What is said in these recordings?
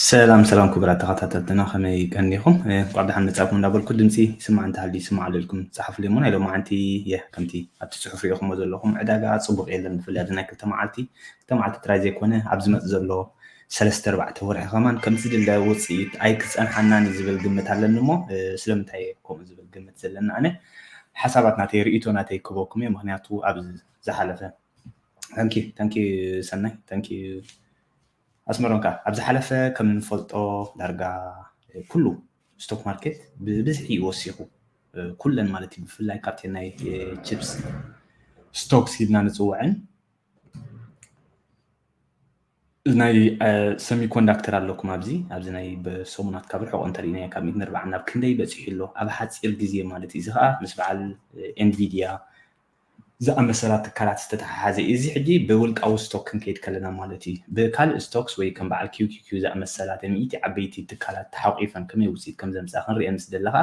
ሰላም ሰላም ክቡራት ተኸታተልትና፣ ከመይ ቀኒኹም? እንኳዕ ደሓን መጻእኩም እንዳበልኩ፣ ድምፂ ይስማዕ እንተሃልዩ ይስማዕ ኣለልኩም፣ ጸሓፉለይ እሞ። ናይ ሎማዓንቲ የ ከምቲ ኣብቲ ጽሑፍ ሪኢኹሞ ዘለኹም ዕዳጋ ጽቡቕ የለን፣ ብፍላይ ኣብዚ ናይ ክልተ መዓልቲ ክልተ መዓልቲ ጥራይ ዘይኮነ ኣብ ዝመጽእ ዘሎ ሰለስተ ኣርባዕተ ወርሒ ከማን ከምቲ ዝድለ ውፅኢት ኣይክፀንሓናን እዩ ዝብል ግምት ኣለኒ እሞ፣ ስለምንታይ ከምኡ ዝብል ግምት ዘለኒ? ኣነ ሓሳባት ናተይ፣ ርእይቶ ናተይ ክበኩም እየ። ምክንያቱ ኣብ ዝሓለፈ፣ thank you ሰናይ፣ thank you ኣስመሮም፣ ከዓ ኣብ ዝሓለፈ ከም እንፈልጦ ዳርጋ ኩሉ ስቶክ ማርኬት ብብዝሒ እዩ ወሲኹ፣ ኩለን ማለት እዩ። ብፍላይ ካብተን ናይ ቺፕስ ስቶክስ ኢልና ንፅውዐን፣ ናይ ሰሚኮንዳክተር ኣለኩም ኣብዚ ኣብዚ ናይ ብሰሙናት ካብ ርሑቕ እንተሪእናዮ ካብ ሚእትን ኣርባዓን ናብ ክንደይ በፂሑ ኣሎ ኣብ ሓፂር ግዜ ማለት እዩ። እዚ ከዓ ምስ በዓል ኤንቪድያ ዝኣመሰላ ትካላት ዝተተሓሓዘ እዩ። እዚ ሕጂ ብውልቃዊ ስቶክ ክንከይድ ከለና ማለት እዩ። ብካልእ ስቶክስ ወይ ከም በዓል ኪውኪኪው ዝኣመሰላ ሚእቲ ዓበይቲ ትካላት ተሓቂፈን ከመይ ውፅኢት ከም ዘምፅኣ ክንሪአን ምስ ደለኻ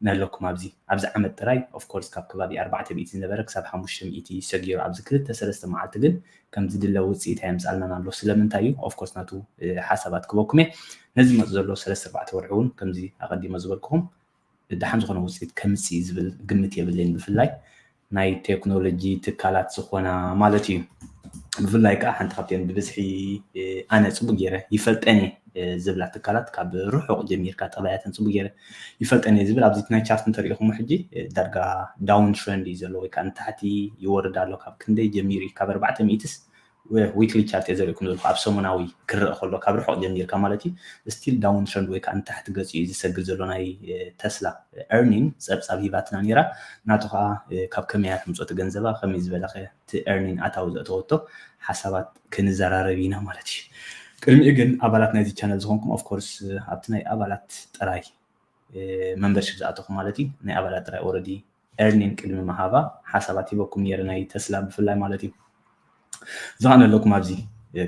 ነለኩም ኣብዚ ኣብዚ ዓመት ጥራይ ኦፍኮርስ ካብ ከባቢ ኣርባዕተ ሚእቲ ዝነበረ ክሳብ ሓሙሽተ ሚእቲ ሰጊሩ ኣብዚ ክልተ ሰለስተ መዓልቲ ግን ከም ዝድለ ውፅኢት ኣየምፃልናን ኣሎ። ስለምንታይ እዩ? ኦፍኮርስ ናቱ ሓሳባት ክበኩም እየ። ነዚ መፅ ዘሎ ሰለስተ ኣርባዕተ ወርሒ እውን ከምዚ ኣቐዲመ ዝበልኩኹም ደሓን ዝኾነ ውፅኢት ከምፅእ እዩ ዝብል ግምት የብለይን። ብፍላይ ናይ ቴክኖሎጂ ትካላት ዝኾና ማለት እዩ። ብፍላይ ከዓ ሓንቲ ካብተን ብብዝሒ ኣነ ፅቡቅ ገይረ ይፈልጠን እየ ዝብላ ትካላት ካብ ርሑቕ ጀሚርካ ጠባያተን ፅቡቅ ገይረ ይፈልጠን እየ ዝብል ኣብዚ ናይ ቻርት እንተሪኢኹም ሕጂ ዳርጋ ዳውን ትረንድ እዩ ዘሎ ወይ ከዓ ንታሕቲ ይወርድ ኣሎ። ካብ ክንደይ ጀሚሩ እዩ? ካብ ኣርባዕተ ሚእትስ ዊክሊ ቻርት እየ ዘሪእኩም ዘለኩ ኣብ ሰሙናዊ ክረእ ከሎ ካብ ርሑቕ ጀሚርካ ማለት እዩ። ስቲል ዳውን ትረንድ ወይ ከዓ ንታሕቲ ገፂ እዩ ዝሰግር ዘሎ ናይ ተስላ ኤርኒን ፀብፃብ ሂባትና ነይራ። ናቱ ከዓ ካብ ከመይ እያ ተምፅኦ እቲ ገንዘባ ከመይ ዝበለኸ እቲ ኤርኒን ኣታዊ ዘእተወቶ ሓሳባት ክንዘራረብ ኢና ማለት እዩ። ቅድሚኡ ግን ኣባላት ናይዚ ቻነል ዝኾንኩም ኦፍኮርስ ኣብቲ ናይ ኣባላት ጥራይ መንበርሽፕ ዝኣተኹ ማለት እዩ ናይ ኣባላት ጥራይ ኦረዲ ኤርኒን ቅድሚ ምሃባ ሓሳባት ሂበኩም ነይረ ናይ ተስላ ብፍላይ ማለት እዩ። ዝኸነ ኣለኩም ኣብዚ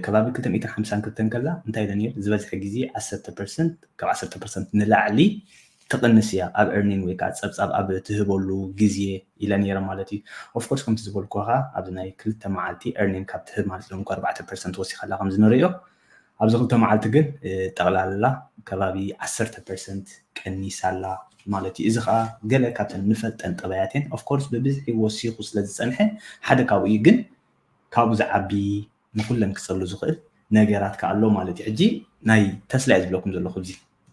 ከባቢ ክልተ ሚእትን ሓምሳን ክልተን ከላ እንታይ ኢለ ነይር ዝበዝሐ ግዜ ዓሰርተ ፐርሰንት ካብ ዓሰርተ ፐርሰንት ንላዕሊ ትቕንስ እያ ኣብ ኤርኒን ወይ ከዓ ፀብፃብ ኣብ ትህበሉ ግዜ ኢለ ነይረ ማለት እዩ። ኦፍኮርስ ከምቲ ዝበልኩ ከዓ ኣብዚ ናይ ክልተ መዓልቲ ኤርኒን ካብ ትህብ ማለት ሎም ኣርባዕተ ፐርሰንት ወሲኻላ ከም ዝንሪኦ ኣብዚ ክልተ መዓልቲ ግን ጠቕላላ ከባቢ ዓሰርተ ፐርሰንት ቀኒሳ ኣላ ማለት እዩ። እዚ ከዓ ገለ ካብተን ንፈልጠን ጠባያት እየን። ኦፍኮርስ ብብዝሒ ወሲኹ ስለ ዝፀንሐ ሓደ ካብኡ እዩ። ግን ካብኡ ዝዓቢ ንኩለን ክፀሉ ዝኽእል ነገራት ከዓ ኣሎ ማለት እዩ። ሕጂ ናይ ተስላ እየ ዝብለኩም ዘለኹ። እዚ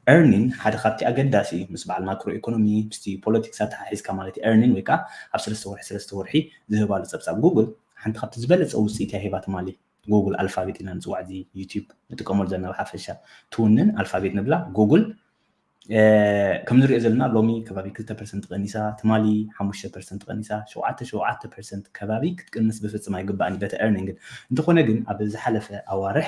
ኤርኒን ሓደ ካብቲ ኣገዳሲ ምስ በዓል ማክሮ ኢኮኖሚ ምስቲ ፖለቲክስ ኣተሓሒዝካ ማለት እዩ። ኤርኒን ወይ ከዓ ኣብ ሰለስተ ወርሒ ሰለስተ ወርሒ ዝህባሉ ፀብፃብ ጉግል ሓንቲ ካብቲ ዝበለፀ ውፅኢት እያ ሂባ ትማሊ። ጉግል ኣልፋቤት ኢና ንፅዋዕ እዚ ዩቲዩብ ንጥቀመሉ ዘለና ብሓፈሻ ትውንን ኣልፋቤት ንብላ ጉግል ከም ንሪኦ ዘለና ሎሚ ከባቢ ክልተ ፐርሰንት ቀኒሳ ትማሊ ሓሙሽተ ፐርሰንት ቀኒሳ ሸውዓተ ሸውዓተ ፐርሰንት ከባቢ ክትቅንስ ብፍፅም ኣይግባእን እዩ በቲ ኤርኒንግ እንተኾነ ግን ኣብ ዝሓለፈ ኣዋርሕ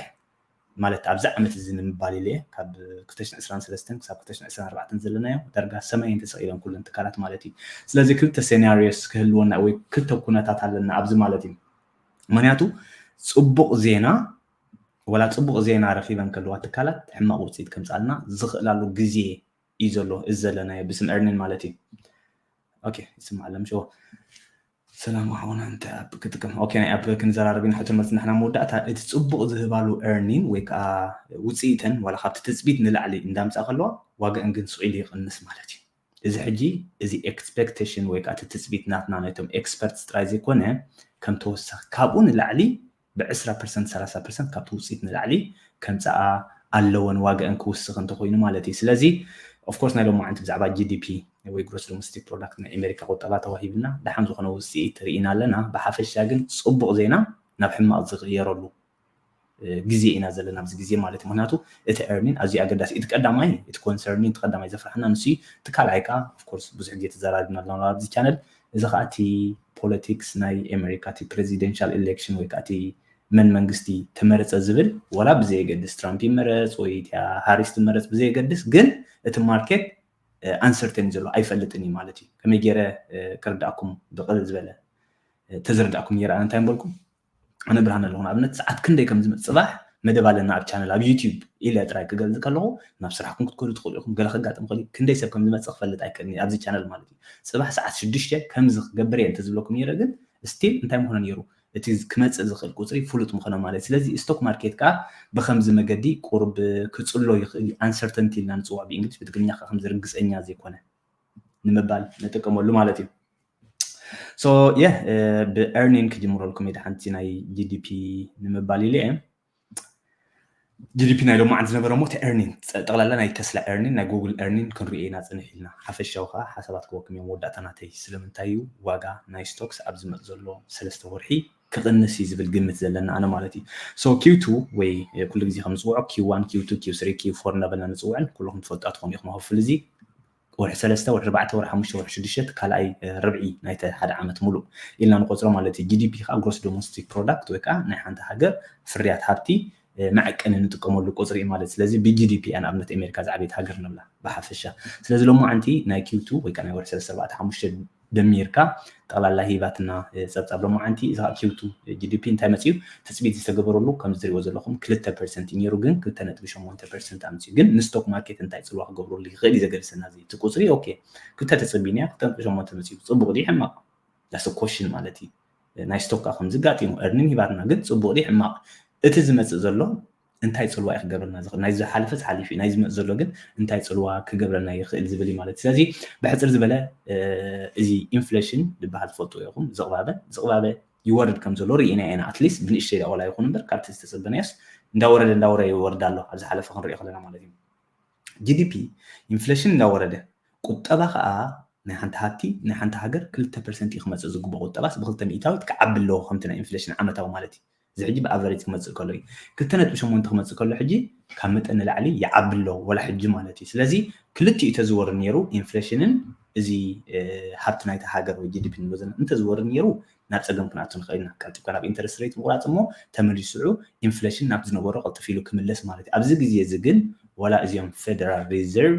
ማለት ኣብዚ ዓመት እዚ ንምባል ኢለ ካብ ክልተ ሽሕን ዕስራን ሰለስተን ክሳብ ክልተ ሽሕን ዕስራን ኣርባዕተን ዘለናዮ ዳርጋ ሰማይን ተሰቒለን ኩለን ትካላት ማለት እዩ። ስለዚ ክልተ ሴናሪዮስ ክህልወና ወይ ክልተ ኩነታት ኣለና ኣብዚ ማለት እዩ። ምክንያቱ ፅቡቕ ዜና ወላ ፅቡቕ ዜና ረኺበን ከለዋ ትካላት ሕማቕ ውፅኢት ከምፃልና ዝኽእላሉ ግዜ እዩ ዘሎ እዚ ዘለናዮ ብስም ኤርኒን ማለት እዩ። ኦኬ ይስማዕ ኣለም ሸው ሰላም ኣሁን እንተ ኣፕ ክጥቀም ኦኬ ናይ ኣፕ ክንዘራረብ ኢና ሕቶ መልሲ ንሕና መወዳእታ እቲ ፅቡቕ ዝህባሉ ኤርኒን ወይ ከዓ ውፅኢተን ዋላ ካብቲ ትፅቢት ንላዕሊ እንዳምፃእ ከለዋ ዋጋእን ግን ስቕ ኢሉ ይቕንስ ማለት እዩ። እዚ ሕጂ እዚ ኤክስፔክቴሽን ወይ ከዓ እቲ ትፅቢት ናትና ናይቶም ኤክስፐርትስ ጥራይ ዘይኮነ ከም ተወሳኺ ካብኡ ንላዕሊ ብዕስራ ፐርሰንት ሰላሳ ፐርሰንት ካብቲ ውፅኢት ንላዕሊ ከምፅኣ ኣለወን ዋጋእን ክውስኽ እንተኮይኑ ማለት እዩ። ስለዚ ኦፍኮርስ ናይ ሎማዓንቲ ብዛዕባ ጂ ዲ ፒ ወይ ግሮስ ዶሜስቲክ ፕሮዳክት ናይ ኣሜሪካ ቁጠባ ተዋሂብና ደሓን ዝኾነ ውፅኢት ርኢና ኣለና። ብሓፈሻ ግን ፅቡቕ ዜና ናብ ሕማቕ ዝቕየረሉ ግዜ ኢና ዘለና ኣብዚ ግዜ ማለት እዩ። ምክንያቱ እቲ ኤርኒን ኣዝዩ ኣገዳሲ እቲ ቀዳማይ እቲ ኮንሰርኒን እቲ ቀዳማይ ዘፍርሓና ንሱ እዩ። እቲ ካልኣይ ከዓ ኦፍኮርስ ብዙሕ ግዜ ተዘራሪብና ኣለና ኣብዚ ቻነል እዚ ከዓ እቲ ፖለቲክስ ናይ ኣሜሪካ እቲ ፕሬዚደንሻል ኤሌክሽን ወይ ከዓ እቲ መን መንግስቲ ተመረፀ ዝብል ዋላ ብዘየገድስ ትራምፕ ይመረፅ ወይ እቲያ ሃሪስ ትመረፅ ብዘየገድስ ግን እቲ ማርኬት ኣንሰርተን እዩ ዘሎ ኣይፈልጥን እዩ ማለት እዩ። ከመይ ገይረ ክርዳእኩም ብቅልል ዝበለ ተዝርዳእኩም ነይረ ኣነ እንታይ ምበልኩም ኣነ ብርሃን ኣለኹ ንኣብነት ሰዓት ክንደይ ከም ዝመፅእ ፅባሕ መደብ ኣለና ኣብ ቻነል ኣብ ዩቲዩብ ኢለ ጥራይ ክገልፅ ከለኹ ናብ ስራሕኩም ክትከዱ ትኽእሉ ኢኹም ገለ ከጋጥም ክእል ክንደይ ሰብ ከም ዝመፅእ ክፈልጥ ኣይክእልን ኣብዚ ቻነል ማለት እዩ። ፅባሕ ሰዓት ሽዱሽተ ከምዚ ክገብር እየ እንተዝብለኩም ነይረ ግን ስቲል እንታይ ምኾነ ነይሩ እቲ ክመፅእ ዝኽእል ቁፅሪ ፍሉጥ ምኾነ ማለት እዩ። ስለዚ ስቶክ ማርኬት ከዓ ብከምዚ መገዲ ቁሩብ ክፅሎ ይኽእል እዩ። Uncertainty ኢልና ንፅውዖ ብእንግሊዝ፣ ብትግርኛ ከዓ ከምዚ ርግፀኛ ዘይኮነ ንምባል ንጥቀመሉ ማለት እዩ። So yeah, ብ earning ክጅምረልኩም እየ ሓንቲ ናይ GDP ንምባል ኢለ እየ። GDP ናይ ሎማዓንቲ ዝነበረ ሞ እቲ earning፣ ጠቕላላ ናይ ተስላ earning፣ ናይ ጉግል earning ክንሪኦ ኢና ፅንሕ ኢልና። ሓፈሻዊ ከዓ ሓሳባት ክበኩም እዮም መወዳእታ ናተይ። ስለምንታይ እዩ ዋጋ ናይ ስቶክስ ኣብ ዝመፅ ዘሎ ሰለስተ ወርሒ ክቕንስ እዩ ዝብል ግምት ዘለና ኣነ ማለት እዩ። So Q two ወይ ኩሉ ግዜ ከም ንፅውዖ Q one፣ Q two፣ Q three፣ Q four እናበልና ንፅውዕን ኩልኹም ትፈልጡ ትኾኑ ኢኹም። Hopefully እዚ ወርሒ ሰለስተ፣ ወርሒ ኣርባዕተ፣ ወርሒ ሓሙሽተ፣ ወርሒ ሽዱሽተ፣ ካልኣይ ርብዒ ናይቲ ሓደ ዓመት ሙሉእ ኢልና ንቆፅሮ ማለት እዩ። GDP ከዓ gross domestic product ወይ ከዓ ናይ ሓንቲ ሃገር ፍርያት ሃብቲ መዐቀኒ ንጥቀመሉ ቁፅሪ ማለት። ስለዚ ብ GDP እያ ንኣብነት ኣሜሪካ ዝዓበየት ሃገር ንብላ ብሓፈሻ። ስለዚ ሎማዓንቲ ናይ Q two ወይ ከዓ ናይ ወርሒ ሰለስተ፣ ኣርባዕተ፣ ሓሙሽተ ደሚርካ ጠቕላላ ሂባትና ጸብጻብ ሎማዓንቲ። እዚ ከዓ Q two GDP እንታይ መፅዩ? ትፅቢት ዝተገበረሉ ከም ዝሪእዎ ዘለኹም ክልተ ፐርሰንት እዩ ነይሩ፣ ግን ክልተ ነጥቢ ሸሞንተ ፐርሰንት ኣምፅዩ። ግን ንስቶክ ማርኬት እንታይ ፅልዋ ክገብረሉ ይኽእል እዩ ዘገድሰና። እዚ እቲ ቁፅሪ okay ክልተ ተፀቢናዮ ክልተ ነጥቢ ሸሞንተ መፅዩ፣ ፅቡቕ ድዩ ሕማቕ? That's a question ማለት እዩ። ናይ ስቶክ ከዓ ከምዚ ኣጋጢሙ earning ሂባትና፣ ግን ፅቡቕ ድዩ ሕማቕ? እቲ ዝመፅእ ዘሎ እንታይ ፅልዋ እዩ ክገብረልና ዝኽእል? ናይ ዝሓለፈ ሓሊፉ እዩ፣ ናይ ዝመፅእ ዘሎ ግን እንታይ ፅልዋ ክገብረልና ይኽእል ዝብል እዩ ማለት። ስለዚ ብሕፅር ዝበለ እዚ ኢንፍሌሽን ዝበሃል ትፈልጡ ኢኹም። ዝቕባበ ዝቕባበ ይወርድ ከም ዘሎ ርኢና ኢና። At least ብንእሽተይ ዳቆላ ይኹን እምበር ካብቲ ዝተፀበናዮስ እንዳወረደ እንዳወረደ ይወርድ ኣሎ። ኣብ ዝሓለፈ ክንሪኦ ከለና ማለት እዩ። GDP ኢንፍሌሽን እንዳወረደ፣ ቁጠባ ከዓ ናይ ሓንቲ ሃብቲ ናይ ሓንቲ ሃገር ክልተ ፐርሰንት እዩ ክመፅእ ዝግብኦ። ቁጠባስ ብክልተ ሚእታዊት ክዓቢ ኣለዎ ከምቲ ናይ ኢንፍሌሽን ዓመታዊ ማለት እዩ። እዚ ሕጂ ብኣቨሬጅ ክመፅእ ከሎ እዩ። ክልተ ነጥቢ ሸሞንተ ክመፅእ ከሎ ሕጂ ካብ መጠን ንላዕሊ ይዓቢ ኣለዎ፣ ወላ ሕጂ ማለት እዩ። ስለዚ ክልቲኡ ተዝወርድ ነይሩ፣ ኢንፍሌሽንን እዚ ሃብቲ ናይቲ ሃገር ወይ GDP ንብሎ ዘለና እንተዝወርድ ነይሩ፣ ናብ ፀገም ክንኣቱ ንኽእል ኢና። ቀልጢፍካ ናብ ኢንተረስት ሬት ምቑራፅ እሞ ተመሊሱ ሽዑ ኢንፍሌሽን ናብ ዝነበሮ ቀልጥፍ ኢሉ ክምለስ ማለት እዩ። ኣብዚ ግዜ እዚ ግን ዋላ እዚኦም ፌደራል ሪዘርቭ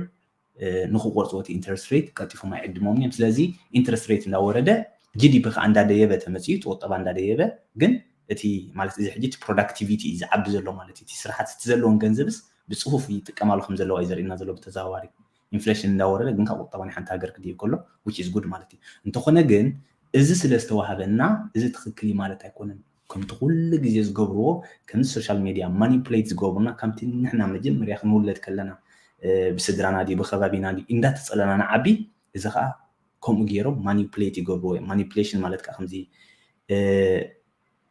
ንክቆርፅዎ እቲ ኢንተረስት ሬት ቀልጢፎም ኣይዕድሞምን እዮም። ስለዚ ኢንተረስት ሬት እንዳወረደ GDP ከዓ እንዳደየበ ተመፅዩ፣ እቲ ቁጠባ እንዳደየበ፣ ግን እቲ ማለት እዚ ሕጂ እቲ ፕሮዳክቲቪቲ እዩ ዝዓቢ ዘሎ ማለት እዩ። እቲ ስራሕቲ እቲ ዘለዎም ገንዘብስ ብፅፉፍ ይጥቀማሉ ከም ዘለዋ እዩ ዘርእየና ዘሎ ብተዘዋዋሪ። ኢንፍሌሽን እንዳወረደ ግን ካብ ቁጠባ ናይ ሓንቲ ሃገር ክድይብ ከሎ which is good ማለት እዩ። እንተኾነ ግን እዚ ስለ ዝተዋህበና እዚ ትኽክል እዩ ማለት ኣይኮነን። ከምቲ ኩሉ ግዜ ዝገብርዎ ከምዚ ሶሻል ሜድያ ማኒፕሌት ዝገብሩና፣ ከምቲ ንሕና መጀመርያ ክንውለድ ከለና ብስድራና ድዩ ብከባቢና ድዩ እንዳተፀለና ንዓቢ፣ እዚ ከዓ ከምኡ ገይሮም ማኒፕሌት ይገብርዎ እዮም። ማኒፕሌሽን ማለት ከዓ ከምዚ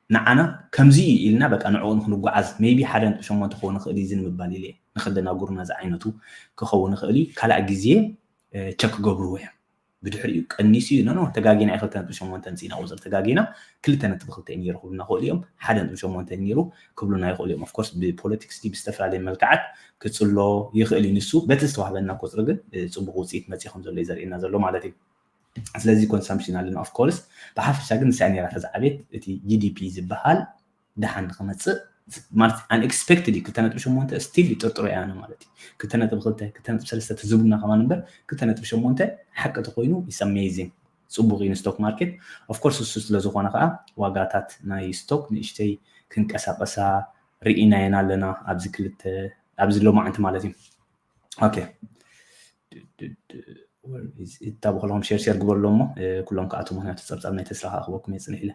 ንዓና ከምዚ እዩ ኢልና በቃ ንዕኡ ንክንጓዓዝ ሜይቢ ሓደ ነጥቢ ሸሞንተ ክኸውን ይኽእል እዩ እዚ ንምባል ኢለ እየ። ንክደናጉሩና ዝዓይነቱ ክኸውን ይኽእል እዩ። ካልእ ግዜ ቸክ ክገብርዎ እዮም። ብድሕሪኡ ቀኒሱ እዩ ኖኖ ተጋጊና ክልተ ነጥቢ ሸሞንተ ምፂና ቁፅሪ ተጋጊና ክልተ ነጥቢ ክልተ እዩ ነይሩ ክብሉና ክእሉ እዮም። ሓደ ነጥቢ ሸሞንተ እዩ ነይሩ ክብሉና ይኽእሉ እዮም። Of course ብፖለቲክስ ድዩ ብዝተፈላለየ መልክዓት ክፅሎ ይኽእል እዩ። ንሱ በቲ ዝተዋህበና ቁፅሪ ግን ፅቡቕ ውፅኢት መፂኡ ከም ዘሎ እዩ ዘርእየና ዘሎ ማለት እዩ። ስለዚ ኮንሳምፕሽን ኣለና። Of course ብሓፈሻ ግን ንሳ ነይራ ተዝዓቤት እቲ GDP ዝበሃል ደሓን ክመፅእ ማለት unexpected እዩ። ክልተ ነጥቢ ሸሞንተ still ይጥርጥሮ እየ ኣነ ማለት እዩ። ክልተ ነጥቢ ክልተ፣ ክልተ ነጥቢ ሰለስተ ተዝብሉና ከማን እምበር ክልተ ነጥቢ ሸሞንተ ሓቂ ተኮይኑ it's amazing፣ ፅቡቕ እዩ ንስቶክ ማርኬት። Of course እሱ ስለዝኾነ ከዓ ዋጋታት ናይ ስቶክ ንእሽተይ ክንቀሳቀሳ ርኢናየን ኣለና ኣብዚ ክልተ ኣብዚ ሎማዓንቲ ማለት እዩ። Okay እታ ብከለኹም ሼር ሼር ግበርሎ እሞ ኩሎም ክኣትዉ፣ ምክንያቱ ፀብፃብ ናይ ተስላ ከዓ ክበኩም እየ ፅንሕ ኢለ።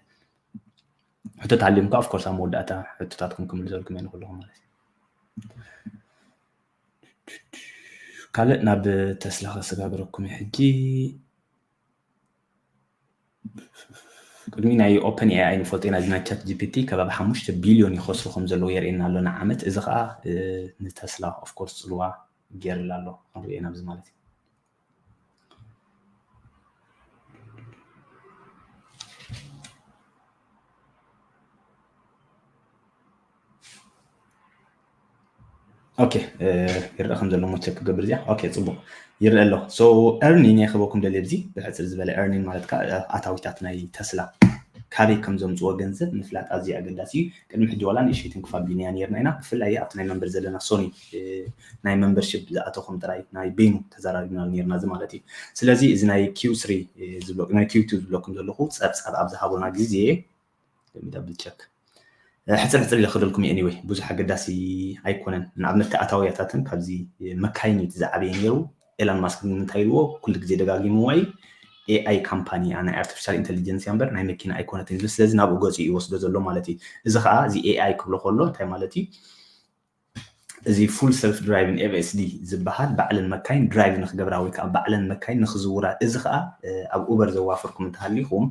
ሕቶታት ኣልዮም ከዓ of course ኣብ መወዳእታ ሕቶታትኩም ክምልሰልኩም እየ ንኩልኹም ማለት እዩ። ካልእ ናብ ተስላ ከሰጋግረኩም እየ ሕጂ። ቅድሚ ናይ ኦፐን ኤኣይ ንፈልጦ ኢና፣ እዚ ናይ ቻት ጂፒቲ ከባቢ ሓሙሽተ ቢልዮን ይኸስሩ ከም ዘለዉ የርእየና ኣሎ ንዓመት። እዚ ከዓ ንተስላ of course ፅልዋ ገይርላ ኣሎ ክንሪኦ ኢና ኣብዚ ማለት እዩ። ኦኬ ይረአ ከም ዘሎ ሞ ቸክ ክገብር እዚኣ። ኦኬ ፅቡቅ ይረአ ኣሎ። So earning እየ ክበኩም ደልየ፣ ብዚ ብሕፅር ዝበለ earning ማለት ከዓ ኣታዊታት ናይ ተስላ ካበይ ከም ዘምፅዎ ገንዘብ ምፍላጥ ኣዝዩ ኣገዳሲ እዩ። ቅድሚ ሕጂ ዋላ ንእሽተይ ትንክፋ ቢንያ ነርና ኢና፣ ብፍላይ ኣብቲ ናይ መንበር ዘለና ሶኒ ናይ መንበርሽፕ ዝኣተኹም ጥራይ ናይ በይኑ ተዘራሪብና ነርና እዚ ማለት እዩ። ስለዚ እዚ ናይ Q three ዝብሎ ናይ Q two ዝብለኩም ዘለኹ ፀብፃብ ኣብ ዝሃቡና ግዜ let me double check ሕፅር ሕፅር ኢለ ክደልኩም እየ። Anyway ብዙሕ ኣገዳሲ ኣይኮነን። ንኣብነት ኣታውያታትን ካብዚ መካይን እቲ ዝዓበየ ነይሩ። ኤላን ማስክ ንምንታይ ኢልዎ ኩሉ ግዜ ደጋጊምዎ እዩ። ኤኣይ ካምፓኒ ናይ ኣርቲፊሻል ኢንቴሊጀንስ እያ እምበር ናይ መኪና ኣይኮነትን ዝብል። ስለዚ ናብኡ ገፂ ይወስዶ ዘሎ ማለት እዩ። እዚ ከዓ እዚ ኤኣይ ክብሎ ከሎ እንታይ ማለት እዩ? እዚ full self driving F S D ዝበሃል ባዕለን መካይን ድራይቭ ንክገብራ ወይ ከዓ ባዕለን መካይን ንክዝውራ፣ እዚ ከዓ ኣብ ኡበር ዘዋፈርኩም እንተሃሊኹም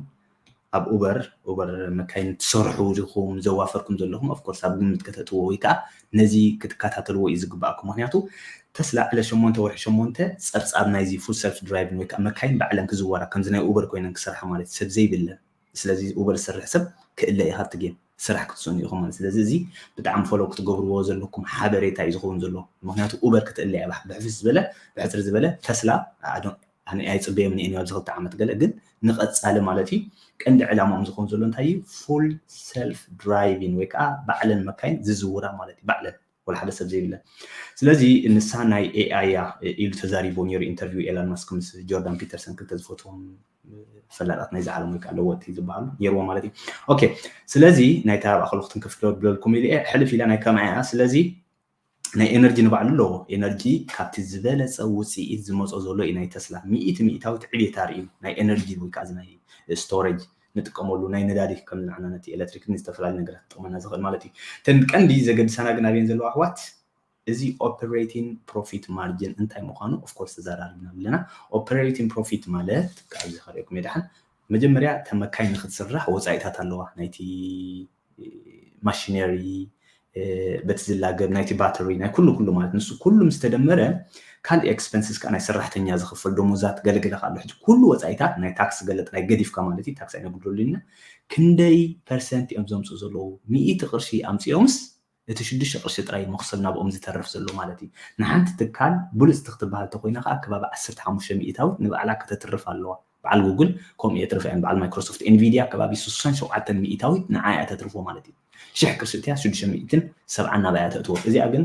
ኣብ ኡበር ኡበር መካይን ትሰርሑ ዲኹም ዘዋፈርኩም ዘለኹም ኦፍኮርስ ኣብ ግምት ከተእትዎ ወይ ከዓ ነዚ ክትከታተልዎ እዩ ዝግባኣኩም። ምክንያቱ ተስላ ዕለት ሸሞንተ ወርሒ ሸሞንተ ፀብፃብ ናይዚ full self driving ወይ ከዓ መካይን ባዕለን ክዝወራ ከምዚ ናይ ኡበር ኮይነን ክሰርሓ ማለት ሰብ ዘይብለን። ስለዚ ኡበር ዝሰርሕ ሰብ ክእለ እዩ ካብቲ ጌም ስራሕ ክትስእኑ ኢኹም ማለት። ስለዚ እዚ ብጣዕሚ ፎሎ ክትገብርዎ ዘለኩም ሓበሬታ እዩ ዝኸውን ዘሎ። ምክንያቱ ኡበር ክትእለ እያ ብሕፍስ ዝበለ ብሕፅር ዝበለ ተስላ ኣነ ኣይፅበዮም ንእኒ ኣብዚ ክልተ ዓመት ገለ ግን ንቐፃሊ ማለት እዩ ቀንዲ ዕላማኦም ዝኸውን ዘሎ እንታይ እዩ? Full self driving ወይ ከዓ ባዕለን መካይን ዝዝውራ ማለት እዩ። ባዕለን ወላ ሓደ ሰብ ዘይብለን። ስለዚ ንሳ ናይ ኤኣይ እያ ኢሉ ተዛሪቦ ነይሩ ኢንተርቪው ኤላን ማስክ ምስ ጆርዳን ፒተርሰን ክልተ ዝፈትዎም ፈላጣት ናይዚ ዓለም ወይ ከዓ ለወጥቲ ዝበሃሉ ነይርዎ ማለት እዩ። ኦኬ ስለዚ ናይታ ኣብ ኣክልኩትን ክፍሎ ብለልኩም ኢሉ እየ ሕልፍ ኢላ ናይ ከማያ ስለዚ ናይ ኤነርጂ ንባዕሉ ኣለዎ። ኤነርጂ ካብቲ ዝበለፀ ውፅኢት ዝመፆ ዘሎ እዩ ናይ ተስላ ሚእቲ ሚእታዊት ዕቤት ኣርእዩ ናይ ኤነርጂ ወይ ከዓ ናይ ስቶሬጅ ንጥቀመሉ ናይ ነዳዲ ከም ንዓና ነቲ ኤሌክትሪክ ዝተፈላለዩ ነገራት ክጠቕመና ዝኽእል ማለት እዩ። እተን ቀንዲ ዘገድሳና ግን ኣበየን ዘለዋ ኣሕዋት እዚ ኦፐሬቲንግ ፕሮፊት ማርጅን እንታይ ምዃኑ ኦፍኮርስ ተዘራሪብና ኣለና። ኦፐሬቲንግ ፕሮፊት ማለት ካብዚ ከርእየኩም የድሓን መጀመርያ ተመካይ ንክትስራሕ ወፃኢታት ኣለዋ ናይቲ ማሽነሪ በቲ ዝላገብ ናይቲ ባተሪ ናይ ኩሉ ኩሉ ማለት ንሱ ኩሉ ምስ ተደመረ ካልእ ኤክስፐንስስ ከዓ ናይ ሰራሕተኛ ዝኽፈል ደሞዛት ገለገለ ኣሎ ሕጂ ኩሉ ወፃኢታት ናይ ታክስ ገለ ጥራይ ገዲፍካ ማለት እዩ ታክስ ኣይነጉድለሉ ኢና ክንደይ ፐርሰንት እዮም ዘምፅኡ ዘለዉ ሚእቲ ቅርሺ ኣምፅኦምስ እቲ ሽዱሽተ ቅርሺ ጥራይ መኽሰብ ናብኦም ዝተርፍ ዘሎ ማለት እዩ ንሓንቲ ትካል ብሉፅቲ ክትበሃል ተኮይና ከዓ ከባቢ ዓሰርተ ሓሙሽተ ሚእታዊት ንባዕላ ከተትርፍ ኣለዋ በዓል ጉግል ከምኡ እየ ትርፍ እያን በዓል ማይክሮሶፍት ኤንቪድያ ከባቢ ስሳን ሸውዓተን ሚእታዊት ንዓ እያ ተትርፎ ማለት እዩ ሽሕ ቅርሺ እትያ ሽዱሽተ ሚእትን ሰብዓን ናባያ ተእትዎ እዚኣ ግን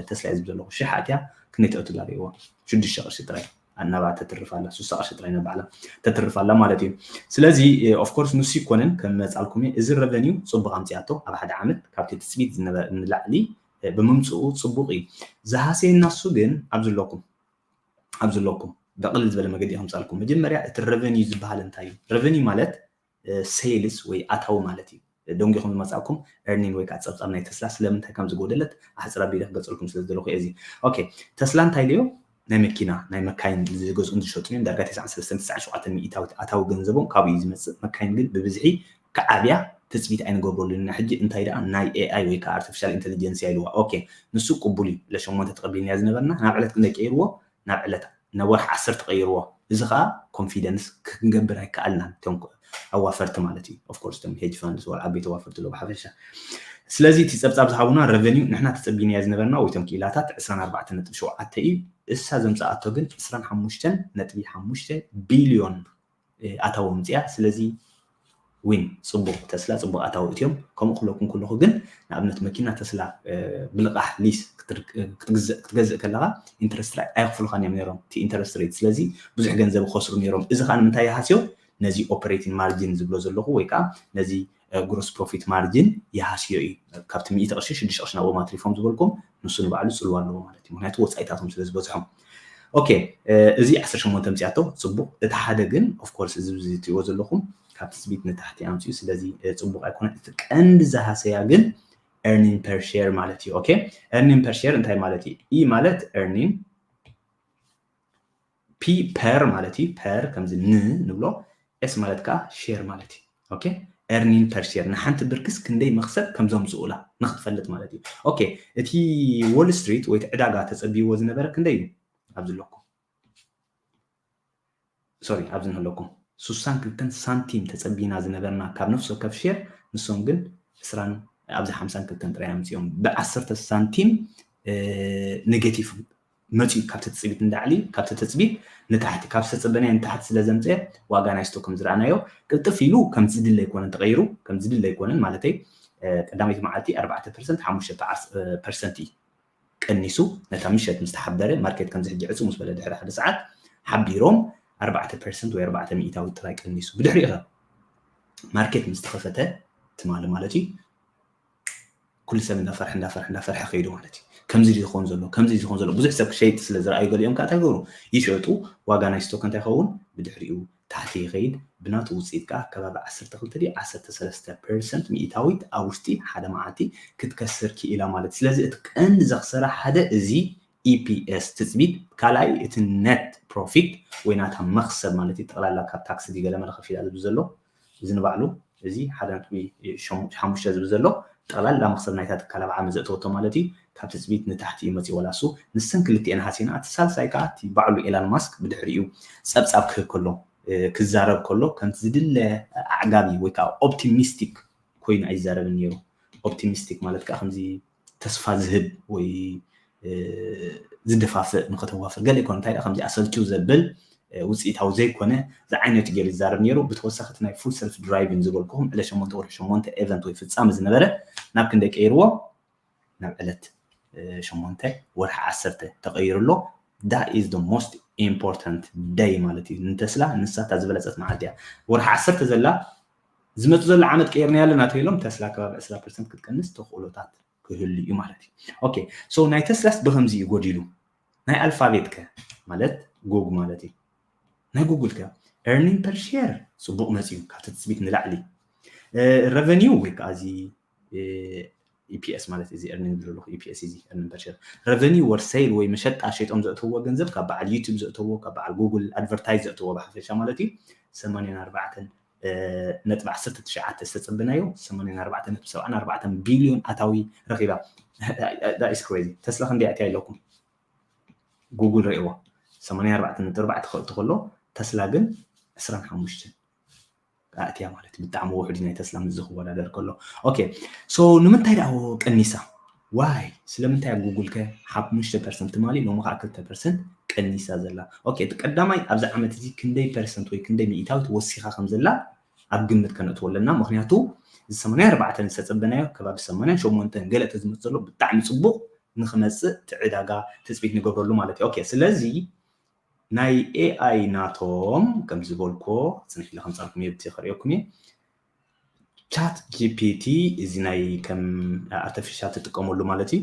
ተስላ ዝብ ዘለኹ ሽሕ ኣትያ ክንደይ ተእትላ ርእዎ ሽዱሽተ ቅርሺ ጥራይ ናባ ተትርፍ ኣላ ስሳ ቅርሺ ጥራይ ነባዕላ ተትርፍ ኣላ ማለት እዩ ስለዚ ኦፍኮርስ ንሱ ይኮነን ከም መፃልኩም እዚ ረቨኒው ፅቡቅ ኣምፅኣቶ ኣብ ሓደ ዓመት ካብቲ ትፅቢት ንላዕሊ ብምምፅኡ ፅቡቅ እዩ ዝሃሰየና እሱ ግን ኣብዚ ኣለኩም ኣብዚ ኣለኩም ብቅልል ዝበለ መገዲ ከምፃልኩም መጀመርያ እቲ ረቨኒው ዝበሃል እንታይ እዩ ረቨኒው ማለት ሴልስ ወይ ኣታዊ ማለት እዩ ደንጊኹም ዝመፃእኩም ኤርኒን ወይ ከዓ ፀብፃብ ናይ ተስላ ስለምንታይ ከም ዝጎደለት ኣሕፅር ኣቢለ ክገልፀልኩም ስለ ዝደለኹ እዚ ኦኬ ተስላ እንታይ ኢለዮ ናይ መኪና ናይ መካይን ዝገዝኡን ዝሸጡን እዮም ዳርጋ ተስዓን ሰለስተን ተስዓን ሸውዓተን ሚእታዊት ኣታዊ ገንዘቦም ካብኡ እዩ ዝመፅእ መካይን ግን ብብዝሒ ክዓብያ ትፅቢት ኣይንገብረሉን ሕጂ እንታይ ደኣ ናይ ኤኣይ ወይ ከዓ ኣርቲፊሻል ኢንቴሊጀንስ እያ ኢልዋ ኦኬ ንሱ ቅቡል እዩ ለሸሞንተ ተቐቢልናያ ዝነበርና ናብ ዕለት ክንደይ ቀይርዎ ናብ ዕለት ናብ ወርሒ ዓሰርተ ቀይርዎ እዚ ከዓ ኮንፊደንስ ክንገብር ኣይከኣልናን እቶም ኣዋፈርቲ ማለት እዩ ኦፍኮርስ እቶም ሄጅ ፋንድስ ወላ ዓበይቲ ኣዋፈርቲ ሎ ብሓፈሻ ስለዚ እቲ ፀብፃብ ዝሃቡና ረቨኒው ንሕና ተፀቢናያ ዝነበርና ወይ ቶም ክኢላታት ዕስራን ኣርባዕተን ነጥቢ ሸውዓተ እዩ እሳ ዘምፀኣቶ ግን ዕስራን ሓሙሽተን ነጥቢ ሓሙሽተ ቢልዮን ኣታዊ ምፅያ ስለዚ ዊን ፅቡቅ ተስላ ፅቡቅ ኣታዊ እትዮም ከምኡ ክለኩም ከለኩ ግን ንኣብነት መኪና ተስላ ብልቃሕ ሊስ ክትገዝእ ከለካ ኢንተረስት ሬት ኣይክፍልካን እዮም ነሮም እቲ ኢንተረስት ሬት ስለዚ ብዙሕ ገንዘብ ይኸስሩ ነሮም እዚ ከዓ ንምንታይ ይሃስዮ ነዚ ኦፐሬቲንግ ማርጂን ዝብሎ ዘለኹ ወይ ከዓ ነዚ ግሮስ ፕሮፊት ማርጂን ይሃስዮ እዩ ካብቲ ሚእቲ ቅርሺ ሽዱሽተ ቅርሺ ናብኦም ኣትሪፎም ዝበልኩም ንሱ ንባዕሉ ፅልዋ ኣለዎ ማለት እዩ ምክንያቱ ወፃኢታቶም ስለ ዝበዝሖም ኦኬ እዚ ዓሰርተ ሸሞንተ ምፅያቶ ፅቡቅ እቲ ሓደ ግን ኦፍኮርስ እዚ ትሪእዎ ዘለኹም ካብ ትፅቢት ንታሕቲ ኣምፅኡ ስለዚ ፅቡቅ ኣይኮነን እቲ ቀንዲ ዝሃሰያ ግን earning per share ማለት እዩ okay earning per share እንታይ ማለት እዩ E ማለት earning P per ማለት እዩ per ከምዚ ን ንብሎ S ማለት ከዓ share ማለት እዩ okay earning per share ንሓንቲ ብርክስ ክንደይ መክሰብ ከም ዘምፅኡላ ንክትፈልጥ ማለት እዩ okay እቲ Wall Street ወይ ዕዳጋ ተፀቢዎ ዝነበረ ክንደይ እዩ ኣብዚ ኣለኩም ሶሪ ኣብዚ ንህለኩም ሱሳን ክልተን ሳንቲም ተፀቢና ዝነበርና ካብ ነፍሲ ወከፍ share ንሶም ግን ዕስራን ኣብዚ ሓምሳን ክልተን ጥራይ ኣምፅኦም ብዓሰርተ ሳንቲም negative መፅኡ ካብቲ ትፅቢት ንላዕሊ ካብቲ ትፅቢት ንታሕቲ ካብ ዝተፀበናዮ ንታሕቲ ስለ ዘምፅአ ዋጋ ናይ ስቶክ ከም ዝረኣናዮ ቅልጥፍ ኢሉ ከም ዝድለ ኣይኮነን ተቀይሩ ከም ዝድለ ኣይኮነን ማለተይ ቀዳመይቲ መዓልቲ ኣርባዕተ ፐርሰንት ሓሙሽተ ፐርሰንት እዩ ቀኒሱ ነታ ምሸት ምስ ተሓበረ ማርኬት ከምዚ ሕጂ ዕፅው ምስ በለ ድሕሪ ሓደ ሰዓት ሓቢሮም ኣርባዕተ ፐርሰንት ወይ ኣርባዕተ ሚእታዊ ጥራይ ቀኒሱ ብድሕሪኡ ከ ማርኬት ምስ ተኸፈተ ትማሊ ማለት እዩ ኩሉ ሰብ እንዳፈርሐ እንዳፈርሐ እንዳፈርሐ ከይዱ ማለት እዩ። ከምዚ ዝኸውን ዘሎ ከምዚ ዝኸውን ዘሎ ብዙሕ ሰብ ክሸይጥ ስለ ዝረኣዩ ገሊኦም ከዓ እንታይ ገብሩ ይሸጡ። ዋጋ ናይ ስቶክ እንታይ ይኸውን ብድሕሪኡ ታሕቲ ይኸይድ። ብናቱ ውፅኢት ከዓ ከባቢ ዓሰርተ ክልተ ድዩ ዓሰርተ ሰለስተ ፐርሰንት ሚእታዊት ኣብ ውሽጢ ሓደ መዓልቲ ክትከስር ክኢላ ማለት እዩ። ስለዚ እቲ ቀንዲ ዘኽሰራ ሓደ እዚ ኢፒኤስ ትፅቢት ካልኣይ እቲ ነት ፕሮፊት ወይ ናታ መኽሰብ ማለት እዩ። ጠቕላላ ካብ ታክሲ ድዩ ገለ መለ ከፊላ ዝብል ዘሎ እዚ ንባዕሉ እዚ ሓደ ነጥቢ ሓሙሽተ ዝብል ዘሎ ጠቕላላ መኽሰብ ናይታ ትካል ኣብ ዓመት ዘእተወቶ ማለት እዩ ካብ ትፅቢት ንታሕቲ እዩ መፂኡ። ዋላ እሱ ንሰን ክልቲኤን ሃሲና እቲ ሳልሳይ ከዓ እቲ ባዕሉ ኤላን ማስክ ብድሕሪኡ ፀብፃብ ክህብ ከሎ ክዛረብ ከሎ ከምቲ ዝድለ ኣዕጋቢ ወይ ከዓ ኦፕቲሚስቲክ ኮይኑ ኣይዛረብን ነይሩ። ኦፕቲሚስቲክ ማለት ከዓ ከምዚ ተስፋ ዝህብ ወይ ዝደፋፍእ ንኸተዋፍር ገለ ይኮን እንታይ ከምዚ ኣሰልችው ዘብል ውፅኢታዊ ዘይኮነ ዝዓይነቱ ገይሩ ይዛረብ ነይሩ። ብተወሳኺ እቲ ናይ ፉል ሰልፍ ድራይቪን ዝበልኩኹም ዕለት ሸሞንተ ወርሒ ሸሞንተ ኤቨንት ወይ ፍፃመ ዝነበረ ናብ ክንደይ ቀይርዎ ናብ ዕለት ሸሞንተ ወርሒ ዓሰርተ ተቐይሩ ኣሎ። That is the most important day ማለት እዩ ንተስላ ንሳታ ዝበለፀት መዓልቲ እያ። ወርሒ ዓሰርተ ዘላ ዝመፁ ዘሎ ዓመት ቀይርና ኣለና ተይሎም ተስላ ከባቢ ዕስራ ፐርሰንት ክትቀንስ ተኽእሎታት ክህሉ እዩ ማለት እዩ። ኦኬ so ናይ ተስላስ ብከምዚ እዩ ጎዲሉ። ናይ ኣልፋቤት ከ ማለት ጉግ ማለት እዩ። ናይ ጉግል ከ earning per share ፅቡቕ መፅዩ ካብቲ ትፅቢት ንላዕሊ revenue ወይ ከዓ እዚ ኢፒኤስ ማለት እዚ earning ዝብለሉ ኢፒኤስ እዚ earning per share revenue or sale ወይ መሸጣ ሸይጦም ዘእተዎ ገንዘብ ካብ በዓል ዩቱብ ዘእተዎ ካብ በዓል ጉግል ኣድቨርታይዝ ዘእተዎ ብሓፈሻ ማለት እዩ ሰማንያን ኣርባዕተን ነጥቢ ዓሰርተ ትሽዓተ ዝተፀበናዮ ሰማንያን ኣርባዕተን ነጥቢ ሰብዓን ኣርባዕተን ቢልዮን ኣታዊ ረኺባ። That is crazy። ተስላ ክንደይ ኣትያ ኢለኩም ጉግል ርእይዎ ሰማንያን ኣርባዕተን ነጥቢ ኣርባዕተ ክእቱ ከሎ ተስላ ግን ዕስራን ሓሙሽተን ኣእትያ ማለት ብጣዕሚ ውሕድ ናይ ተስላ ምስ ዝክወዳደር ከሎ okay so ንምንታይ ደኣ ቀኒሳ why ስለምንታይ ኣብ ጉግል ከ ሓሙሽተ ፐርሰንት ትማሊ ሎሚ ከዓ ክልተ ፐርሰንት ቀኒሳ ዘላ okay እቲ ቀዳማይ ኣብዚ ዓመት እዚ ክንደይ ፐርሰንት ወይ ክንደይ ሚእታዊት ወሲኻ ከም ዘላ ኣብ ግምት ከነእትዎ ኣለና ምክንያቱ እዚ ሰማንያን ኣርባዕተን ዝተፀበናዮ ከባቢ ሰማንያን ሸሞንተን ገለ ተዝመፅ ዘሎ ብጣዕሚ ፅቡቅ ንክመፅእ እቲ ዕዳጋ ትፅቢት ንገብረሉ ማለት እዩ okay ስለዚ ናይ ኤኣይ ናቶም ከም ዝበልኮ ፅንሕ ኢለ ከምፃልኩም እየ ብቲ ከርእየኩም እየ ቻት ጂፒቲ እዚ ናይ ከም ኣርቲፊሻል ትጥቀመሉ ማለት እዩ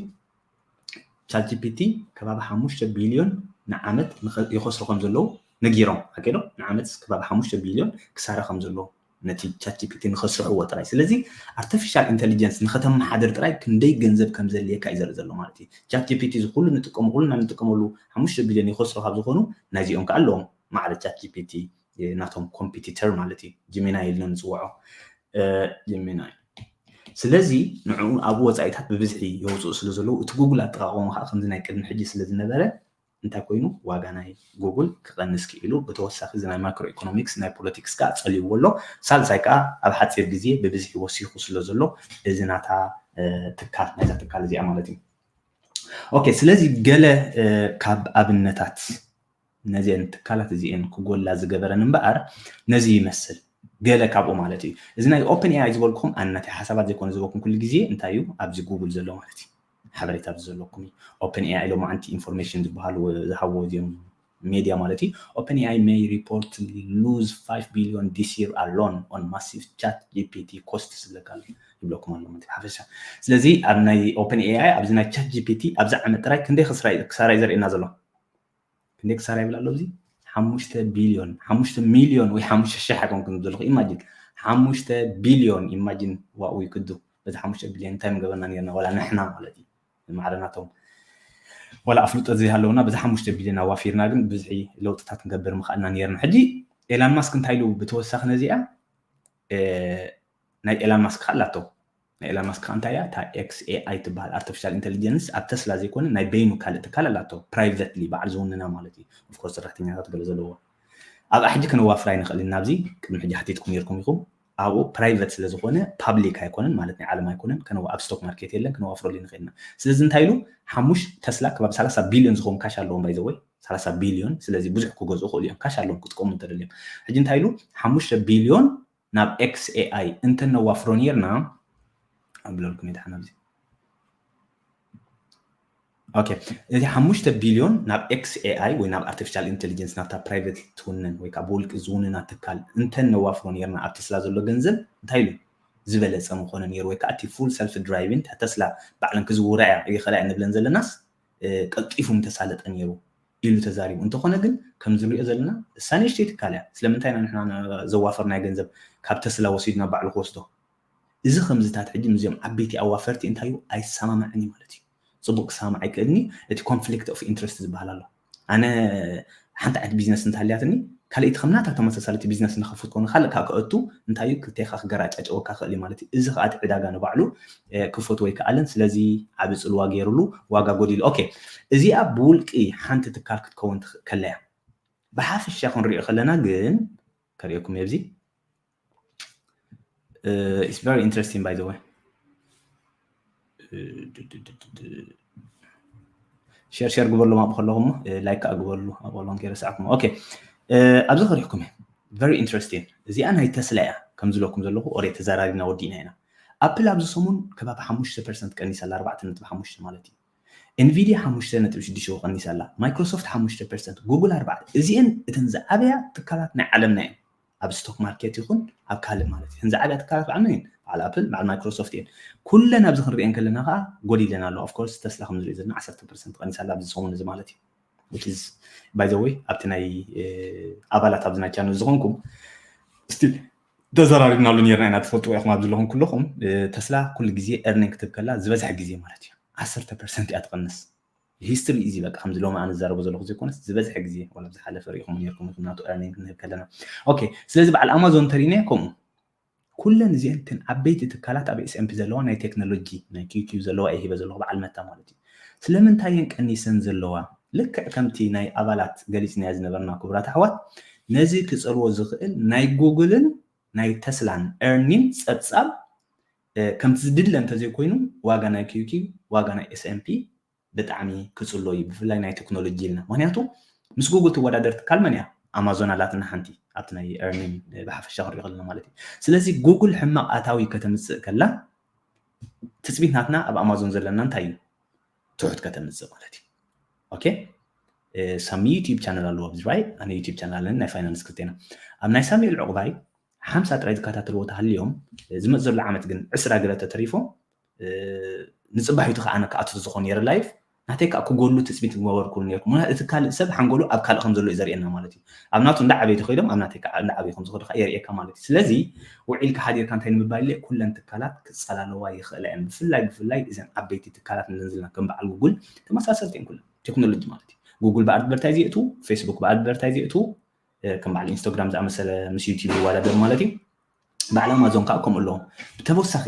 ቻት ጂፒቲ ከባቢ ሓሙሽተ ቢልዮን ንዓመት ይኸስሩ ከም ዘለዉ ነጊሮም ኣኬዶ ንዓመት ከባቢ ሓሙሽተ ቢልዮን ክሳረ ከም ዘለዎ ነቲ ቻት ጂፒቲ ንኸስርሕዎ ጥራይ ስለዚ ኣርቲፊሻል ኢንቴሊጀንስ ንኸተመሓድር ጥራይ ክንደይ ገንዘብ ከም ዘድልየካ እዩ ዘርኢ ዘሎ ማለት እዩ ቻት ጂፒቲ እዚ ኩሉ ንጥቀሙ ኩልና ንጥቀመሉ ሓሙሽተ ቢልዮን ይኸስሩ ካብ ዝኾኑ ናይዚኦም ከዓ ኣለዎም ማዕረ ቻት ጂፒቲ ናቶም ኮምፒቲተር ማለት እዩ ጂሚናይ ኢልና ንፅውዖ ጂሚናይ ስለዚ ንዕኡ ኣብኡ ወፃኢታት ብብዝሒ የውፅኡ ስለ ዘለዉ እቲ ጉግል ኣጠቃቀሙ ከዓ ከምዚ ናይ ቅድሚ ሕጂ ስለ ዝነበረ እንታይ ኮይኑ ዋጋ ናይ ጉግል ክቐንስ ክኢሉ ብተወሳኺ እዚ ናይ ማክሮ ኢኮኖሚክስ ናይ ፖለቲክስ ከዓ ፀልይዎ ኣሎ ሳልሳይ ከዓ ኣብ ሓፂር ግዜ ብብዝሒ ወሲኹ ስለ ዘሎ እዚ ናታ ትካል ናይዛ ትካል እዚኣ ማለት እዩ okay ስለዚ ገለ ካብ ኣብነታት ነዚአን ትካላት እዚአን ክጎላ ዝገበረን እምበኣር ነዚ ይመስል ገለ ካብኡ ማለት እዩ እዚ ናይ ኦፕን ኤኣይ ዝበልኩም ኣነ ናተይ ሓሳባት ዘይኮነ ዝበልኩም ኩሉ ግዜ እንታይ እዩ ኣብዚ ጉግል ዘሎ ማለት እዩ ሓበሬታ ኣብዚ ዘለኩም እዩ ኦፕን ኤኣይ ሎማዓንቲ ኢንፎርሜሽን ዝበሃሉ ዝሃብዎ እዚኦም ሜድያ ማለት እዩ ኦፕን ኤኣይ may report lose five billion this year alone on massive chat gpt cost ስለካ ይብለኩም ኣሎ ማለት ሓፈሻ ስለዚ ኣብ ናይ ኦፕን ኤኣይ ኣብዚ ናይ ቻት ጂፒቲ ኣብዚ ዓመት ጥራይ ክንደይ ክስራ ክሳራ እዩ ዘርእየና ዘሎ ክንደይ ክሳራ ይብል ኣሎ እዚ ሓሙሽተ ቢልዮን ሓሙሽተ ሚልዮን ወይ ሓሙሽተ ሽሕ ኣይኮንኩም ዘለኹ ኢማጂን ሓሙሽተ ቢልዮን ኢማጂን ዋኡ ይክዱ በዚ ሓሙሽተ ቢልዮን እንታይ ምገበርና ነርና ዋላ ንሕና ማለት እዩ ማዕረ ናቶም ዋላ ኣፍልጦ ዘይሃለውና በዚ ሓሙሽተ ቢልዮን ኣዋፊርና ግን ብዝሒ ለውጥታት ክንገብር ምኽኣልና ነርና ሕጂ ኤላን ማስክ እንታይ ኢሉ ብተወሳኺ ነዚኣ ናይ ኤላን ማስክ ከዓ ኣላቶ ናይ ኤላን ማስክ ከዓ እንታይ እያ እታ ኤክስ ኤኣይ ትበሃል ኣርቲፊሻል ኢንቴሊጀንስ ኣብ ተስላ ዘይኮነ ናይ በይኑ ካልእ ትካል ኣላቶ ፕራይቨትሊ በዓል ዝውንና ማለት እዩ ኦፍኮርስ ሰራሕተኛታት ገለ ዘለዎ ኣብኣ ሕጂ ከነዋፍራ ኣይንኽእል ኢና ኣብዚ ቅድሚ ሕጂ ሓቲትኩም ነርኩም ኢኹም ኣብኡ ፕራይቨት ስለ ዝኾነ ፓብሊክ ኣይኮነን ማለት ናይ ዓለም ኣይኮነን ከነዋ ኣብ ስቶክ ማርኬት የለን ከነዋፍረሉ ንኽእል ኢና ስለዚ እንታይ ኢሉ ሓሙሽ ተስላ ከባቢ ሰላሳ ቢልዮን ዝኸውን ካሽ ኣለዎም ባይዘወይ ሰላሳ ቢልዮን ስለዚ ብዙሕ ክገዝኡ ክእሉ እዮም ካሽ ኣለዎም ክጥቀሙ እንተደልዮም ሕጂ እንታይ ኢሉ ሓሙሽተ ቢልዮን ናብ ኤክስ ኤኣይ እንተነዋፍሮ ነርና ኣብለልኩም ይድሓን ኣብዚ ኦኬ እቲ ሓሙሽተ ቢልዮን ናብ ኤክስ ኤኣይ ወይ ናብ ኣርቲፊሻል ኢንቴሊጀንስ ናብታ ፕራይቬት ትውንን ወይ ከዓ ብውልቂ ዝውንና ትካል እንተነዋፍሮ ነርና ኣብ ተስላ ዘሎ ገንዘብ እንታይ ኢሉ ዝበለፀ ምኾነ ነይሩ። ወይ ከዓ እቲ full self driving ተስላ ባዕለን ክዝውራ እያ ይኽእላ እየን ንብለን ዘለናስ ቀልጢፉ ምተሳለጠ ነይሩ ኢሉ ተዛሪቡ። እንተኾነ ግን ከምዚ ንሪኦ ዘለና እሳ ንእሽተይ ትካል እያ። ስለምንታይ ኢና ንሕና ዘዋፈርናዮ ገንዘብ ካብ ተስላ ወሲዱ ናብ ባዕሉ ክወስዶ? እዚ ከምዚታት ሕጂ ምስዚኦም ዓበይቲ ኣዋፈርቲ እንታይ እዩ ኣይሰማማዕን እዩ ማለት እዩ። ፅቡቅ ክሰማማዕ ኣይክእልኒ። እቲ conflict of interest ዝበሃል ኣሎ። ኣነ ሓንቲ ዓይነት ቢዝነስ እንተሃልያትኒ ካልእቲ ከም ናታ ተመሳሳሊቲ ቢዝነስ ንኸፍት ኮነ ካልእ ካብ ከእቱ እንታይ እዩ ክልቴኻ ክገራጫጨወካ ክእል እዩ ማለት እዩ። እዚ ከዓ እቲ ዕዳጋ ንባዕሉ ክፈት ወይ ከኣልን ስለዚ ዓቢ ፅልዋ ገይሩሉ ዋጋ ጎዲሉ። ኦኬ እዚኣ ብውልቂ ሓንቲ ትካል ክትከውን ከለያ ብሓፈሻ ክንሪኦ ከለና ግን ከሪኦኩም የብዚ it's very interesting by the way ሸር ሸር ግበሉ ኣብኡ ከለኹም ላይክ ኣግበሉ ኣብኡ ከለኹም ከይረሳዕኩም ኦኬ ኣብዚ ከሪሕኩም very interesting እዚኣ ናይ ተስላ እያ ከም ዝለኩም ዘለኹ ኦሬ ተዘራሪብና ወዲእና ኢና ኣፕል ኣብዚ ሰሙን ከባቢ ሓሙሽተ ፐርሰንት ቀኒሳ ኣላ ኣርባዕተ ነጥቢ ሓሙሽተ ማለት እዩ ኤንቪድያ ሓሙሽተ ነጥቢ ሽዱሽተ ቀኒሳ ኣላ ማይክሮሶፍት ሓሙሽተ ፐርሰንት ጉግል ኣርባዕተ እዚአን እተን ዝዓበያ ትካላት ናይ ዓለምና እየን ኣብ ስቶክ ማርኬት ይኹን ኣብ ካልእ ማለት እዩ። ዝዓብያ ትካላት በዓል መን እየን? በዓል ኣፕል፣ በዓል ማይክሮሶፍት እየን። ኩለን ኣብዚ ክንሪአን ከለና ከዓ ጎዲለን ኣሎ። ኦፍኮርስ ተስላ ከም ዝሪኦ ዘለና ዓሰርተ ፐርሰንት ቀኒሳ ኣላ ኣብዚ ሰሙን እዚ ማለት እዩ። Which is by the way ኣብቲ ናይ ኣባላት ኣብዚ ናይ ቻነል ዝኾንኩም ስቲል ተዘራሪብናሉ ነርና ኢና ትፈልጡ ኢኹም ኣብዚ ለኹም ኩለኹም ተስላ ኩሉ ግዜ ኤርኒንግ ክትብ ከላ ዝበዝሐ ግዜ ማለት እዩ ዓሰርተ ፐርሰንት እያ ትቐንስ ሂስትሪ ኢዚ በቃ ከምዚ ሎሚ ኣነ ዝዛረቦ ዘለኹ ዘይኮነስ ዝበዝሐ ግዜ ዋላ ዝሓለፈ ርኢኹም ነርኩም ኢኹም ናቱ ኤርኒንግ ክንህብ ከለና ኦኬ ስለዚ በዓል ኣማዞን ተሪእናዮ ከምኡ ኩለን እዚአን እተን ዓበይቲ ትካላት ኣብ ኤስኤምፒ ዘለዋ ናይ ቴክኖሎጂ ናይ ኪውኪው ዘለዋ እየ ሂበ ዘለኹ በዓል መታ ማለት እዩ ስለምንታይ እየን ቀኒሰን ዘለዋ ልክዕ ከምቲ ናይ ኣባላት ገሊፅናዮ ዝነበርና ክቡራት ኣሕዋት ነዚ ክፀልዎ ዝኽእል ናይ ጉግልን ናይ ተስላን ኤርኒን ፀብፃብ ከምቲ ዝድለ እንተዘይኮይኑ ዋጋ ናይ ኪውኪው ዋጋ ናይ ኤስኤምፒ ብጣዕሚ ክፅሎ እዩ ብፍላይ ናይ ቴክኖሎጂ ኢልና ምክንያቱ ምስ ጉግል ትወዳደር ትካል መን እያ ኣማዞን ኣላትና ሓንቲ ኣብቲ ናይ ኤርኒን ብሓፈሻ ክንሪኦ ከለና ማለት እዩ ስለዚ ጉግል ሕማቕ ኣታዊ ከተምፅእ ከላ ትፅቢት ናትና ኣብ ኣማዞን ዘለና እንታይ እዩ ትሑት ከተምፅእ ማለት እዩ ኦኬ ሳሚ ዩቲብ ቻነል ኣለዎ ኣብዚ ራይ ኣነ ዩቲብ ቻነል ኣለኒ ናይ ፋይናንስ ክልቴና ኣብ ናይ ሳሚኤል ዕቁባይ ሓምሳ ጥራይ ዝከታተልዎ ተሃልዮም ዝመፅ ዘሎ ዓመት ግን ዕስራ ገለ ተተሪፎም ንፅባሒቱ ከዓ ኣነ ክኣቱ ዝኾን ነረ ላይፍ ናተይ ከዓ ክጎሉ ትፅቢት ዝገበርኩሉ ነርኩ ምክንያቱ እቲ ካልእ ሰብ ሓንጎሉ ኣብ ካልእ ከም ዘሎ እዩ ዘርእየና ማለት እዩ ኣብ ናቱ እንዳዓበይ ተኸይዶም ኣብ ናተይ ከዓ እንዳዓበይ ከም ዝኸዱ ከዓ የርእየካ ማለት እዩ ስለዚ ውዒልካ ሓዲርካ እንታይ ንምባል ኢለ ኩለን ትካላት ክፀላለዋ ይኽእላ እየን ብፍላይ ብፍላይ እዘን ዓበይቲ ትካላት ንዘን ዝልና ከም በዓል ጉጉል ተመሳሰልቲ እየን ኩለን ቴክኖሎጂ ማለት እዩ ጉጉል ብኣድቨርታይዝ የእቱ ፌስቡክ ብኣድቨርታይዝ የእቱ ከም በዓል ኢንስታግራም ዝኣመሰለ ምስ ዩቲብ ይወዳደር ማለት እዩ በዓል ኣማዞን ከዓ ከምኡ ኣለዎም ብተወሳኺ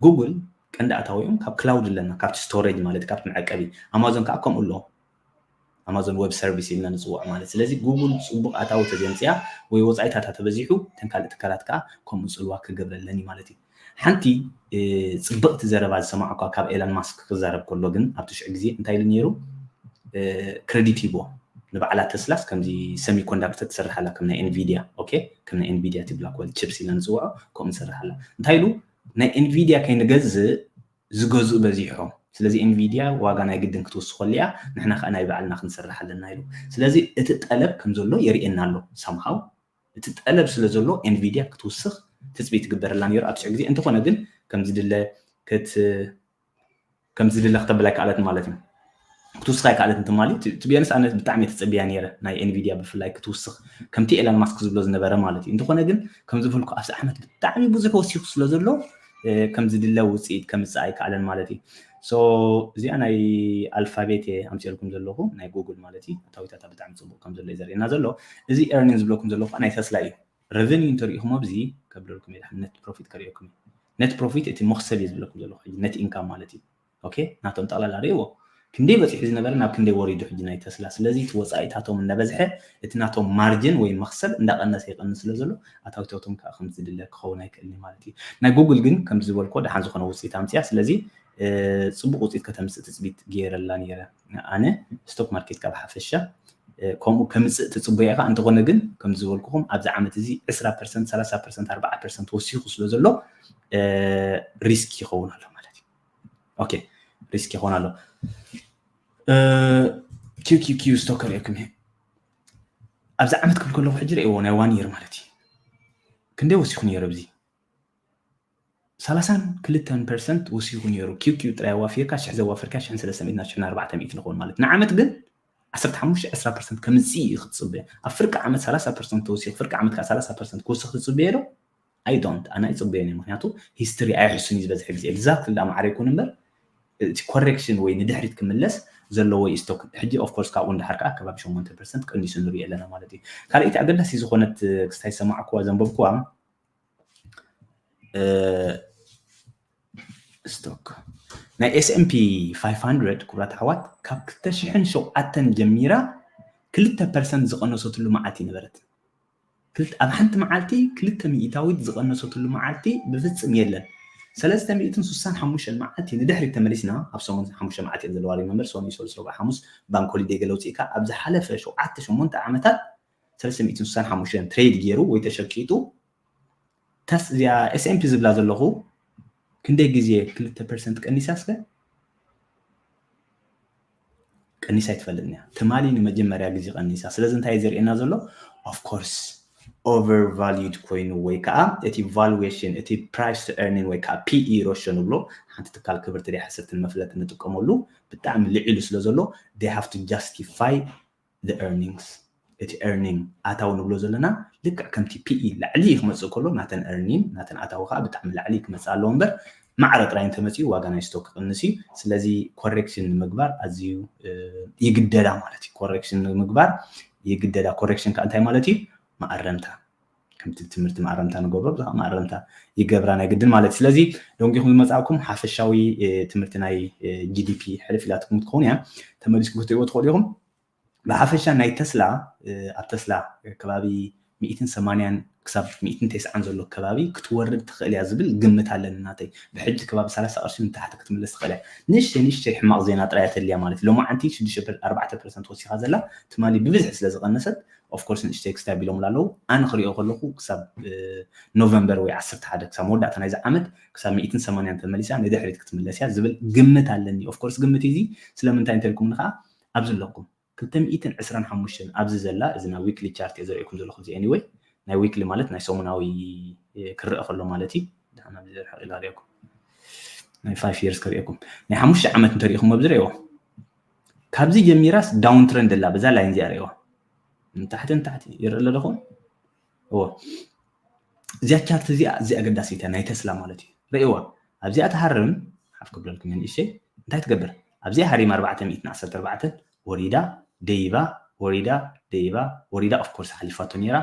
ጉግል ቀንዲ ኣታዊኦም ካብ ክላውድ ኣለና ካብቲ ስቶሬጅ ማለት ካብቲ መዐቀቢ ኣማዞን ከዓ ከምኡ ኣለዎም ኣማዞን ዌብ ሰርቪስ ኢልና ንፅውዖ ማለት ስለዚ ጉግል ፅቡቅ ኣታዊ ተዘምፅያ ወይ ወፃኢታታ ተበዚሑ ተን ካልእ ትካላት ከዓ ከምኡ ፅልዋ ክገብረለን እዩ ማለት እዩ ሓንቲ ፅብቕቲ ዘረባ ዝሰማዕኳ ካብ ኤለን ማስክ ክዛረብ ከሎ ግን ኣብቲ ሽዑ ግዜ እንታይ ኢሉ ነይሩ ክረዲት ሂቦ ንባዕላ ተስላስ ከምዚ ሰሚኮንዳክተር ትሰርሓላ ከም ናይ ኤንቪድያ ኦኬ ከም ናይ ኤንቪድያ ትብላ ኮል ቺፕስ ኢልና ንፅውዖ ከምኡ ንሰርሓላ እንታይ ኢሉ ናይ ኤንቪድያ ከይንገዝእ ዝገዝኡ በዚሖም ስለዚ ኤንቪድያ ዋጋ ናይ ግድን ክትውስኸሉ እያ ንሕና ከዓ ናይ ባዕልና ክንሰርሕ ኣለና ኢሉ ስለዚ እቲ ጠለብ ከም ዘሎ የርእየና ኣሎ ሳምሃው እቲ ጠለብ ስለ ዘሎ ኤንቪድያ ክትውስኽ ትፅቢት ትግበረላ ነይሩ ኣብ ትሽዑ ግዜ እንተኾነ ግን ከም ዝድለ ክት ከም ዝድለ ክተብል ኣይከኣለትን ማለት እዩ ክትውስኽ ኣይከኣለትን ትማሊ ትቢያንስ ኣነ ብጣዕሚ ተፀቢያ ነይረ ናይ ኤንቪድያ ብፍላይ ክትውስኽ ከምቲ ኤላን ማስክ ዝብሎ ዝነበረ ማለት እዩ እንተኾነ ግን ከም ዝበልኩ ኣብዚ ዓመት ብጣዕሚ ብዙሕ ወሲኹ ስለ ዘሎ ከም ዝድለ ውፅኢት ከምፅእ ኣይከኣለን ማለት እዩ እዚኣ ናይ ኣልፋቤት እየ ኣምፅልኩም ዘለኹ ናይ ጉግል ማለት እዩ ኣታዊታታ ብጣዕሚ ፅቡቅ ከም ዘሎ እዩ ዘርእየና ዘሎ እዚ ኤርኒን ዝብለኩም ዘለኹ ናይ ተስላ እዩ revenue እንተሪኢኹም ኣብዚ ከብለልኩም እየ net profit ከሪኦኩም net profit እቲ መኽሰብ እየ ዝብለኩም ዘለኹ net income ማለት እዩ okay ናቶም ጠቕላላ ርእይዎ ክንደይ በፂሑ ዝነበረ ናብ ክንደይ ወሪዱ ሕጂ ናይ ተስላ ስለዚ እቲ ወፃኢታቶም እናበዝሐ እቲ ናቶም ማርጅን ወይ መኽሰብ እንዳቐነሰ ይቐንስ ስለ ዘሎ ኣታዊታቶም ከዓ ከም ዝድለ ክኸውን ኣይክእልን ማለት እዩ ናይ ጉግል ግን ከም ዝበልኮ ደሓን ዝኾነ ውፅኢት ኣምፅያ ስለዚ ፅቡቅ ውፅኢት ከተምፅእ ትፅቢት ገይረላ ነይረ ኣነ ስቶክ ማርኬት ካብ ሓፈሻ ከምኡ ከምፅእ ትፅበዮ ኢኻ እንተኾነ ግን ከም ዝበልኩኹም ኣብዚ ዓመት እዚ ዕስራ ፐርሰንት ሰላሳ ፐርሰንት ኣርባዓ ፐርሰንት ወሲኹ ስለ ዘሎ ሪስክ ይኸውን ኣሎ ማለት እዩ ኦኬ ሪስክ ይኾን ኣሎ ኪው ኪው ኪው ስቶክ ሪኦኩም እየ ኣብዚ ዓመት ክብል ከለኹ ሕጂ ርእዎ ናይ ዋን ይር ማለት እዩ ክንደይ ወሲኹ ነይሩ ኣብዚ ሰላሳን ክልተን ፐርሰንት ወሲኹ ነይሩ። ኪው ኪው ጥራይ ኣዋፊርካ ሽሕ ዘዋፈርካ ሽሕን ሰለስተ ሚእትን ናብ ሽሕን ኣርባዕተ ሚእትን ይኸውን ማለት ንዓመት ግን ዓሰርተ ሓሙሽተ ዕስራ ፐርሰንት ከምፅእ እዩ ክትፅበ። ኣብ ፍርቂ ዓመት ሰላሳ ፐርሰንት ተወሲኹ ፍርቂ ዓመት ከዓ ሰላሳ ፐርሰንት ክወስኽ ትፅበየ ዶ? I don't ኣነ ኣይፅበዮን እየ። ምክንያቱ ሂስትሪ ኣይሕሱን እዩ ዝበዝሐ ግዜ exactly ዳ ማዕረ ይኩን እምበር እቲ ኮሬክሽን ወይ ንድሕሪት ክምለስ ዘለዎ እዩ ስቶክ። ሕጂ of course ካብኡ ንድሓር ከዓ ከባቢ ሸሞንተ ፐርሰንት ቀኒሱ ንሪኦ ኣለና ማለት እዩ። ካልኣይቲ ኣገዳሲ ዝኾነት ክስታይ ዝሰማዕኩዋ ዘንበብኩዋ ስቶክ ናይ S&P five hundred ክቡራት ኣሕዋት ካብ ክልተ ሽሕን ሸውዓተን ጀሚራ ክልተ ፐርሰንት ዝቐነሰትሉ መዓልቲ ነበረት። ክልተ ኣብ ሓንቲ መዓልቲ ክልተ ሚእታዊት ዝቐነሰትሉ መዓልቲ ብፍጽም የለን። ሰለስተ ሚእትን ስሳን ሓሙሽተን መዓልቲ ንድሕሪት ተመሊስና ኣብ ሰሙን ሓሙሽተ መዓልቲ እየን ዘለዋ remember ሰኑይ ሰሉስ ረቡዕ ሓሙስ ባንክ ሆሊደይ ገለ ውፅኢካ ኣብ ዝሓለፈ ሸውዓተ ሸሞንተ ዓመታት ሰለስተ ሚእትን ስሳን ሓሙሽተን ትሬድ ገይሩ ወይ ተሸቂጡ ተስ እዚኣ S&P ዝብላ ዘለኹ ክንደይ ግዜ ክልተ ፐርሰንት ቀኒሳ እስከ ቀኒሳ ኣይትፈልጥን እያ። ትማሊ ንመጀመርያ ግዜ ቀኒሳ። ስለዚ እንታይ እዩ ዘርእየና ዘሎ? Of course over valued ኮይኑ ወይ ከዓ እቲ valuation እቲ price to earning ወይ ከዓ P E ratio ንብሎ ሓንቲ ትካል ክብርቲ ድያ ሕስርቲ ንመፍለጢ ንጥቀመሉ ብጣዕሚ ልዒሉ ስለ ዘሎ they have to justify the earnings እቲ earning ኣታዊ ንብሎ ዘለና ልክዕ ከምቲ P E ላዕሊ ክመፅእ ከሎ ናተን earning ናተን ኣታዊ ከዓ ብጣዕሚ ላዕሊ ክመፅእ ኣለዎ እምበር ማዕረ ጥራይ እንተመፅኡ ዋጋ ናይ ስቶክ ክቕንስ እዩ። ስለዚ ኮሬክሽን ንምግባር ኣዝዩ ይግደዳ ማለት እዩ። ኮሬክሽን ንምግባር ይግደዳ። ኮሬክሽን ከዓ እንታይ ማለት እዩ? መኣረምታ ከምቲ ትምህርቲ መኣረምታ ንገብሮ ብዛ መኣረምታ ይገብራ ናይ ግድን ማለት እዩ። ስለዚ ደንጊኹም ዝመፃእኩም ሓፈሻዊ ትምህርቲ ናይ G D P ሕልፍ ኢላትኩም ትኸውን እያ። ተመሊስኩም ክትሪእዎ ትኽእሉ ኢኹም። ብሓፈሻ ናይ ተስላ ኣብ ተስላ ከባቢ ሚእትን ሰማንያን ክሳብ ሚእትን ተስዓን ዘሎ ከባቢ ክትወርድ ትኽእል እያ ዝብል ግምት ኣለኒ ናተይ። ብሕጂ ከባቢ ሰላሳ ቅርሺ ንታሕቲ ክትምለስ ትኽእል እያ። ንእሽተይ ንእሽተይ ሕማቕ ዜና ጥራይ እያ ተልያ ማለት እዩ። ሎማዓንቲ ሽዱሽተ ኣርባዕተ ፐርሰንት ወሲኻ ዘላ ትማሊ ብብዝሒ ስለ ዝቐነሰት of course ንእሽተይ ክስታይ ቢሎም ኣለዉ። ኣነ ክሪኦ ከለኹ ክሳብ ኖቨምበር ወይ ዓሰርተ ሓደ ክሳብ መወዳእታ ናይዚ ዓመት ክሳብ ሚእትን ሰማንያን ተመሊሳ ንድሕሪት ክትምለስ እያ ዝብል ግምት ኣለኒ። Of course ግምት እዚ ስለምንታይ እንተልኩምኒ ከዓ ኣብዚ ኣለኩም ክልተ ሚእትን ዕስራን ሓሙሽተን ኣብዚ ዘላ እዚ ናይ weekly chart እየ ዘርእየኩም ዘለኹ እዚ anyway ናይ weekly ማለት ናይ ሰሙናዊ ክረአ ከሎ ማለት እዩ። ድሓን ኣብዚ ርሕቕ ኢላ ርእየኩም ናይ five years ክርእየኩም ናይ ሓሙሽተ ዓመት እንተሪኢኹም ኣብዚ ርእይዎ ካብዚ ጀሚራስ down trend ኣላ በዛ ላይን እዚኣ ርእይዋ ንታሕቲ ንታሕቲ ይረአ ኣሎ ዶኹም እዎ እዚኣ ቻርት እዚኣ እዚ ኣገዳሲታ ናይ ተስላ ማለት እዩ ርእይዋ ኣብዚኣ ትሃርም ሓፍ ክብለልኩም ንእሸይ እንታይ ትገብር ኣብዚኣ ሃሪም ኣርባዕተ ሚእትን ዓሰርተ ኣርባዕተ ወሪዳ ደይባ ወሪዳ ደይባ ወሪዳ of course ሓሊፋቶ ነይራ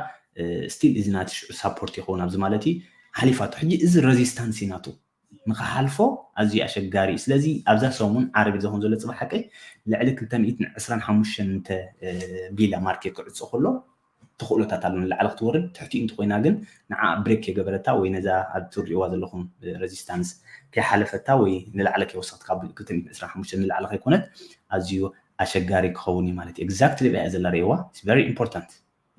still እዚ ናቲ ሽዑ support ይኸውን ኣብዚ ማለት እዩ ሓሊፋቶ ሕጂ እዚ resistance እዩ ናቱ ንክሓልፎ ኣዝዩ ኣሸጋሪ እዩ ስለዚ ኣብዛ ሰሙን ዓርቢ ዝኸውን ዘሎ ፅባሕ ሓቀይ ልዕሊ ክልተ ሚእትን ዕስራን ሓሙሽተን እንተ ቢላ ማርኬት ክዕፆ ከሎ ተኽእሎታት ኣሎ ንላዕሊ ክትወርድ ትሕቲኡ እንተኮይና ግን ንዓ break ከይገበረታ ወይ ነዛ ኣብ ትሪእዋ ዘለኹም resistance ከይሓለፈታ ወይ ንላዕሊ ከይወሰኽት ካብ ክልተ ሚእትን ዕስራን ሓሙሽተን ንላዕሊ ከይኮነት ኣዝዩ ኣሸጋሪ ክኸውን እዩ ማለት እዩ exactly ብኣ ዘላ ርእይዋ very important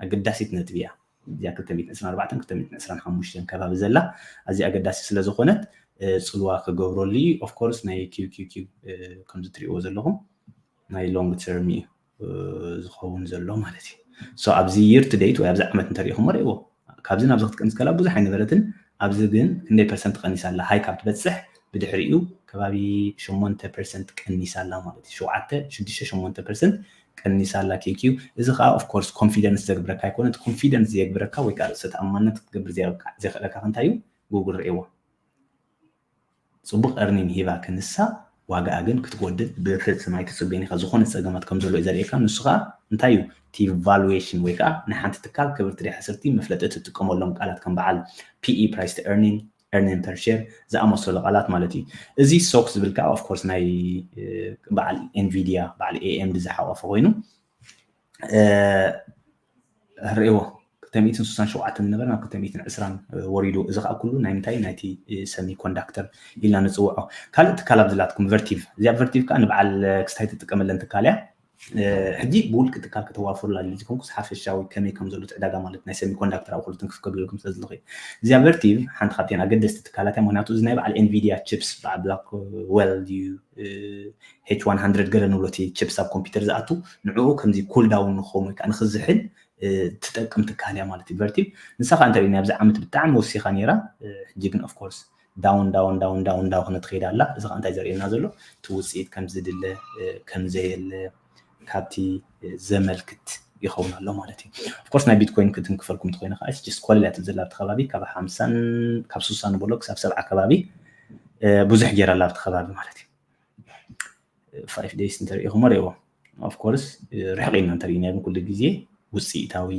ኣገዳሲት ነጥቢ እያ እዚኣ ክልተ ሚእትን ዕስራን ኣርባዕተን ክልተ ሚእትን ዕስራን ሓሙሽተን ከባቢ ዘላ ኣዝያ ኣገዳሲ ስለ ዝኾነት ፅልዋ ክገብረሉ እዩ of course ናይ QQQ ከምዚ ትሪእዎ ዘለኹም ናይ long term እዩ ዝኸውን ዘሎ ማለት እዩ so ኣብዚ year to date ወይ ኣብዚ ዓመት እንተሪኢኹሞ ርእይዎ ካብዚ ናብዚ ክትቀንስ ከላ ብዙሕ ኣይነበረትን ኣብዚ ግን ክንደይ ፐርሰንት ቀኒሳ ኣላ ሃይ ካብ ትበፅሕ ብድሕሪኡ ከባቢ ሸሞንተ ፐርሰንት ቀኒሳ ኣላ ማለት እዩ ሸውዓተ ሽዱሽተ ሸሞንተ ፐርሰንት ቀኒሳ ኣላ ኪኪዩ እዚ ከዓ of course confidence ዘግብረካ ኣይኮነ እቲ confidence ዘግብረካ ወይ ከዓ ርእሰ ተኣማንነት ክትገብር ዘየኽእለካ እንታይ እዩ ጉግል ርእይዎ ፅቡቕ earning ሂባ ክንሳ ዋጋኣ ግን ክትጎድል ብፍፅም ኣይትፅበን ኢኻ ዝኾነ ፀገማት ከም ዘሎ እዩ ዘርእየካ ንሱ ከዓ እንታይ እዩ እቲ valuation ወይ ከዓ ንሓንቲ ትካል ክብርቲ ድያ ሕስርቲ መፍለጢ ትጥቀመሎም ቃላት ከም በዓል PE price to earning earning per share ዝኣመሰሉ ቃላት ማለት እዩ እዚ SOX ዝብል ከዓ of course ናይ በዓል Nvidia በዓል AMD ዝሓቆፈ ኮይኑ ርእይዎ ክልተ ሚእትን ስሳን ሸውዓተን ዝነበረ ናብ ክልተ ሚእትን ዕስራን ወሪዱ እዚ ከዓ ኩሉ ናይ ምንታይ ናይቲ semiconductor ኢልና ንፅውዖ ካልእ ትካል ኣብ ዝላትኩም Vertiv እዚኣ Vertiv ከዓ ንበዓል ክስታይ ትጥቀመለን ትካል እያ ሕጂ ብውልቂ ትካል ከተዋፍሩላ ዝኮንኩስ ሓፈሻዊ ከመይ ከም ዘሎ ትዕዳጋ ማለት ናይ semiconductor ኣብ ኩሉ ትንክፍ ከብለልኩም ስለ ዝልኽእል እዚኣ Vertiv ሓንቲ ካብተን ኣገደስቲ ትካላት እያ ምክንያቱ እዚ ናይ በዓል Nvidia chips በዓል Blackwell ድዩ H one hundred ገለ ንብሎ እቲ chips ኣብ ኮምፒውተር ዝኣቱ ንዕኡ ከምዚ cool down ንክኸውን ወይ ከዓ ንክዝሕል ትጠቅም ትካል እያ ማለት እዩ Vertiv ንሳ ከዓ እንተሪእና ኣብዚ ዓመት ብጣዕሚ ወሲኻ ነይራ ሕጂ ግን of course down down down down እንዳኾነ ትኸይድ ኣላ። እዚ ከዓ እንታይ ዘርእየና ዘሎ? እቲ ውፅኢት ከም ዝድለ ከም ዘየለ ካብቲ ዘመልክት ይኸውን ኣሎ ማለት እዩ። Of course ናይ ቢትኮይን ክትንክፈልኩም እንተኮይነ ከዓ just ኮለል እያ ትብል ዘላ ኣብቲ ከባቢ ካብ ሓምሳን ካብ ስሳን በሎ ክሳብ ሰብዓ ከባቢ ብዙሕ ገይራ ኣላ ኣብቲ ከባቢ ማለት እዩ። Five days እንተሪኢኹሞ ሪእዎ። Of course ርሕቕ ኢልና እንተሪእና ግን ኩሉ ግዜ ውፅኢታዊ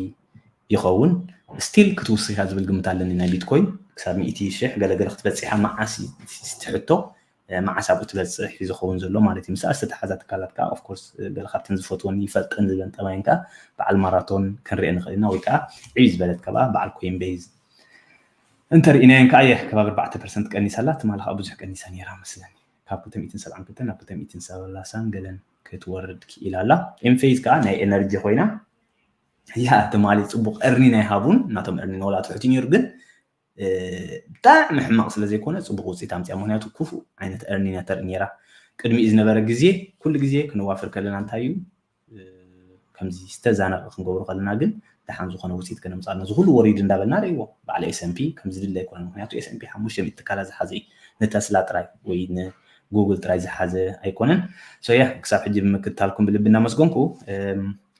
ይኸውን። Still ክትውስኽ እያ ዝብል ግምት ኣለኒ ናይ ቢትኮይን ክሳብ ሚእቲ ሽሕ ገለገለ ክትበፅሕ እያ። መዓስ እዩ እቲ ሕቶ? መዓስ ኣብኡ ትበፅሕ እዩ ዝኸውን ዘሎ ማለት እዩ። ምስኣ ዝተተሓዛ ትካላት ከዓ of course ገለ ካብተን ዝፈትወን ይፈልጠን ዝብለን ጠባየን ከዓ በዓል ማራቶን ክንሪአ ንኽእል ኢና ወይ ከዓ ዕብይ ዝበለት ከብኣ በዓል ኮይንቤዝ እንተሪእናየን ከዓ እየ ከባቢ ኣርባዕተ ፐርሰንት ቀኒሳ ኣላ። ትማሊ ከዓ ብዙሕ ቀኒሳ ነይራ መስለኒ። ካብ ክልተ ሚእትን ሰብዓን ክልተን ናብ ክልተ ሚእትን ሰላሳን ገለን ክትወርድ ክኢላ ኣላ። ኤምፌዝ ከዓ ናይ ኤነርጂ ኮይና እያ ትማሊ ፅቡቕ earning ኣይሃቡን ናቶም earning ዋላ ትሕቲ ነይሩ ግን ብጣዕሚ ሕማቕ ስለ ዘይኮነ ፅቡቕ ውፅኢት ኣምፅያ። ምክንያቱ ክፉእ ዓይነት earning እያ ተርኢ ነይራ። ቅድሚኡ ዝነበረ ግዜ ኩሉ ግዜ ክንዋፍር ከለና እንታይ እዩ ከምዚ ዝተዛነቐ ክንገብሮ ከለና ግን ደሓን ዝኾነ ውፅኢት ከነምፃልና እዚ ኩሉ ወሪዱ እንዳበልና ርእይዎ በዓል S&P ከምዚ ድለ ኣይኮነን። ምክንያቱ S&P ሓሙሽተ ሚእቲ ትካላት ዝሓዘ እዩ። ንተስላ ጥራይ ወይ ንጉግል ጥራይ ዝሓዘ ኣይኮነን። So yeah ክሳብ ሕጂ ብምክትታልኩም ብልቢ እናመስገንኩ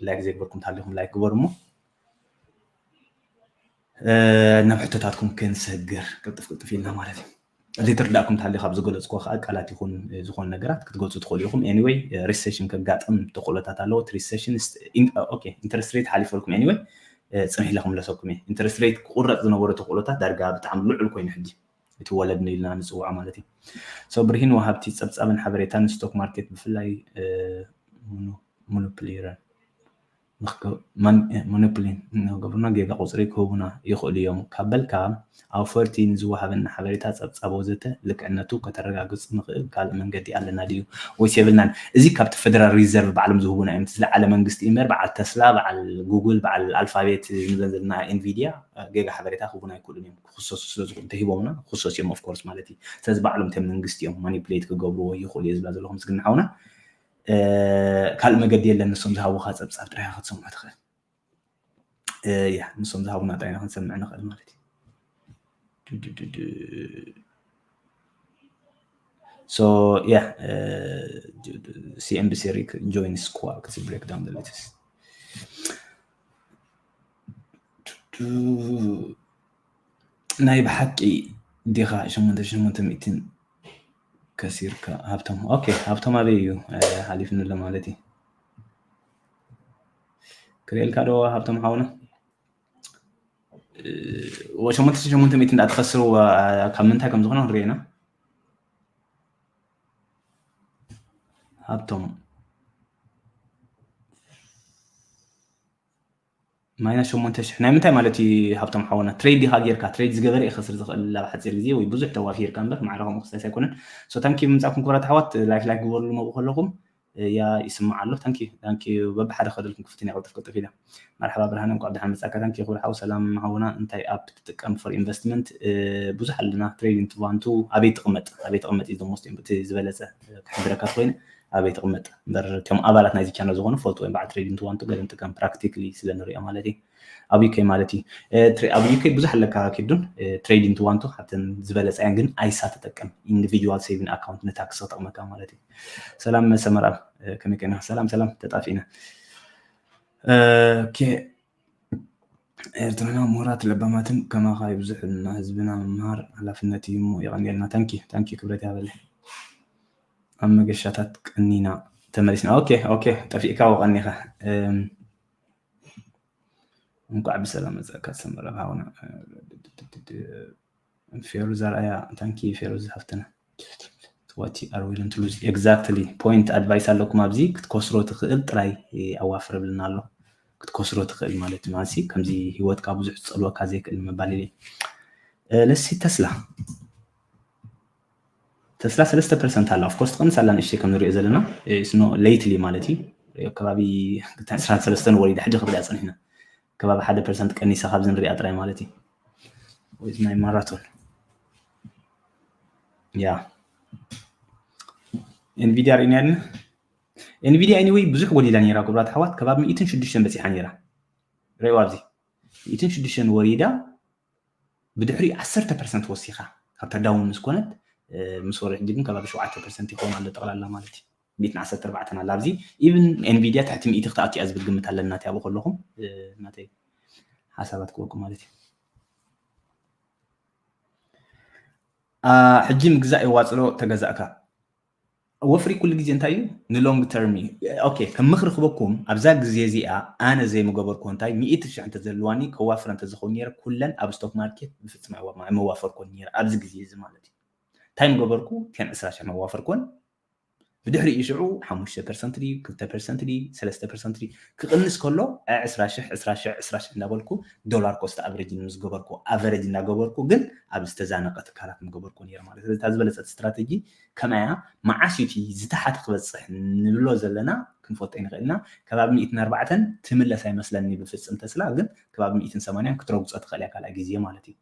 like ዘይግበርኩም እንተሃሊኹም like ግበሩ እሞ ናብ ሕቶታትኩም ክንሰግር ቅልጥፍ ቅልጥፍ ኢልና ማለት እዩ። ዘይተረዳእኩም እንተሃልዩ ካብ ዝገለፅኩዎ ከዓ ቃላት ይኹን ዝኾኑ ነገራት ክትገልፁ ትኽእሉ ኢኹም። Anyway recession ከጋጥም ተኽእሎታት ኣለዎ። Recession okay interest rate ሓሊፈልኩም anyway ፅንሕ ኢለ ክምለሰኩም እየ። Interest rate ክቁረፅ ዝነበሮ ተኽእሎታት ዳርጋ ብጣዕሚ ልዑል ኮይኑ ሕጂ እቲ ወለድ ንኢልና ንፅውዖ ማለት እዩ። So ብርሂን ወሃብቲ ፀብፃብን ሓበሬታን stock market ብፍላይ ሙሉፕሊረን ማኒፕሊን ንክገብሩና ጌጋ ቁፅሪ ክህቡና ይኽእሉ እዮም ካብ በልካ ኣብ ፎርቲን ዝወሃበና ሓበሬታ ፀብፃብ ወዘተ ልክዕነቱ ከተረጋግፅ ንኽእል ካልእ መንገዲ ኣለና ድዩ ወይስ የብልናን? እዚ ካብቲ ፌደራል ሪዘርቭ ባዕሎም ዝህቡና እዮም። ዝለዓለ መንግስቲ እምበር በዓል ተስላ በዓል ጉግል በዓል ኣልፋቤት ንብለን ዘለና ኢንቪድያ ጌጋ ሓበሬታ ክህቡና ኣይክእሉን እዮም። ክኽሰሱ ስለዝኽእሉ እንተሂቦምና ክኽሰሱ እዮም of course ማለት እዩ። ስለዚ ባዕሎም እቶም መንግስቲ እዮም ማኒፕሌት ክገብርዎ ይኽእሉ እየ ዝብላ ዘለኹ ምስግና ሓውና። ካልእ መገዲ የለን። ንሶም ዝሃቡኻ ፀብፃብ ጥራይ ክትሰምዖ ትኽእል። ያ ንሶም ዝሃቡና ጥራይ ኢና ክንሰምዕ ንኽእል ማለት እዩ። So yeah CNBC Rick joins Quark to break down the latest ናይ ብሓቂ ዲኻ ሸሞንተ ሺሕ ሸሞንተ ሚእትን ከሲርካ ሃብቶም okay ሃብቶም ኣበይ እዩ ሓሊፍኒ ኣሎ ማለት እዩ ክርእየልካ ዶ ሃብቶም ሓውና ሸሞንተ ሺሕ ሸሞንተ ሚእቲ እንዳትኸስርዎ ካብ ምንታይ ከም ዝኾነ ክንሪኦ ኢና ሃብቶም ማይናስ ሸሞንተ ሽሕ ናይ ምንታይ ማለት እዩ ሃብቶም ሓወና ትሬድ ዲኻ ጌርካ ትሬድ ዝገበረ ይኸስር ዝኽእል ኣብ ሓፂር ግዜ ወይ ብዙሕ ተዋፊርካ እምበር ማዕረ ከምኡ ክስታይስ ኣይኮነን so thank you ምምፃእኩም ክቡራት ኣሕዋት like like ግበሩሉ መብኡ ከለኹም ያ ይስማዕ ኣሎ thank you thank you በብሓደ ከደልኩም ክፍትን ያቅልጥፍ ቅልጥፍ ኢለ መርሓባ ብርሃነ እንኳዕ ብደሓን መፃካ thank you ክቡር ሓው ሰላም ሓውና እንታይ ኣፕ ትጥቀም for investment ብዙሕ ኣለና trading to one to ኣበይ ትቕመጥ ኣበይ ትቕመጥ እዩ most እቲ ዝበለፀ ክሕብረካ ኮይነ ኣበይ ትቕመጥ እምበር እቶም ኣባላት ናይዚ ቻነል ዝኾኑ ፈልጡ እዮም በዓል trading to one to ገለ ንጥቀም practically ስለ ንሪኦ ማለት እዩ ኣብ UK ማለት እዩ ኣብ UK ብዙሕ ኣለካ ኪዱን trading to one to ካብተን ዝበለፀ እየን ግን ኣይሳ ተጠቀም individual saving account ንታክስ ክጠቕመካ ማለት እዩ ሰላም ሰመራ ከመይ ከና ሰላም ሰላም ተጣፊእና okay ኤርትራና ምሁራት ለባማትን ከማኻ ይብዝሑልና ህዝብና ምምሃር ሓላፍነት እዩ እሞ የቐንየልና ታንኪ ታንኪ ክብረት ያበለ ኣብ መገሻታት ቀኒና ተመሊስና okay okay ጠፊእካ ወቐኒኻ እንኳዕ ብሰላም መፀእካ ሰመራ ሃውና ፌሩዝ ኣርኣያ ታንኪ ፌሩዝ ሃፍትና what you are willing to lose exactly point advice ኣለኩም ኣብዚ ክትከስሮ ትኽእል ጥራይ ኣዋፍር ብልና ኣሎ ክትከስሮ ትኽእል ማለት ማለት ከምዚ ሂወትካ ብዙሕ ዝፀልወካ ዘይክእል ምባል ኢለ ለሲ ተስላ ተስላ ሰለስተ ፐርሰንት ኣላ of course ትቐንስ ኣላ ንእሽተይ ከም ንሪኦ ዘለና ሌይትሊ ማለት እዩ ከባቢ ዕስራን ሰለስተን ወሪዳ ሕጂ ክብዳ ፀኒሕና ከባቢ ሓደ ፐርሰንት ቀኒሳ ካብዚ ንሪኣ ጥራይ ማለት እዩ ወይ ናይ ማራቶን ያ ኤንቪድያ ርኢናያ ድና ኤንቪድያ anyway ብዙሕ ወሊዳ ነይራ ክቡራት ኣሕዋት ከባቢ ሚእትን ሽዱሽተን በፂሓ ነይራ ርእዋ ኣብዚ ሚእትን ሽዱሽተን ወሪዳ ብድሕሪ ዓሰርተ ፐርሰንት ወሲኻ ካብታ ዳውን ምስ ኮነት ምስ ወርሒ ግን ከባቢ ሸውዓተ ፐርሰንት ይኸውን ኣሎ ጠቕላላ ማለት እዩ። ሚእትን ዓሰርተ ኣርባዕተን ኣላ ኣብዚ። ኢቭን ኤንቪድያ ትሕቲ ሚእቲ ክትኣቱ እያ ዝብል ግምት ኣለና ናተይ ኣብኡ ከለኹም ናተይ ሓሳባት ክበኩም ማለት እዩ። ሕጂ ምግዛእ የዋፅሎ ተገዛእካ ወፍሪ ኩሉ ግዜ እንታይ እዩ ንሎንግ ተርም እዩ። ኦኬ ከም ምክሪ ክበኩም ኣብዛ ግዜ እዚኣ ኣነ ዘይምገበርኩ እንታይ ሚእቲ ሽሕ እንተዘለዋኒ ከዋፍረ እንተዝኸውን ነረ ኩለን ኣብ ስቶክ ማርኬት ብፍፅም ኣይመዋፈርኩን ነረ ኣብዚ ግዜ እዚ ማለት እዩ። እንታይ ምገበርኩ ቴን ዕስራ ሽሕ መዋፈርኩን ብድሕሪኡ ሽዑ ሓሙሽተ ፐርሰንት ድዩ ክልተ ፐርሰንት ድዩ ሰለስተ ፐርሰንት ድዩ ክቕንስ ከሎ ዕስራ ሽሕ ዕስራ ሽሕ ዕስራ ሽሕ እንዳበልኩ ዶላር ኮስት ኣቨሬጅ ምስ ገበርኩ ኣቨሬጅ እንዳገበርኩ ግን ኣብ ዝተዛነቐ ትካላት ምገበርኩ ነይረ ማለት ስለዚ እታ ዝበለፀት ስትራተጂ ከማያ መዓስ እዩ እቲ ዝተሓተ ክበፅሕ ንብሎ ዘለና ክንፈልጦ ይንኽእል ኢና ከባቢ ሚእትን ኣርባዕተን ትምለስ ኣይመስለኒ ብፍፅም ተስላ ግን ከባቢ ሚእትን ሰማንያን ክትረግፆ ትኽእል እያ ካልኣይ ግዜ ማለት እዩ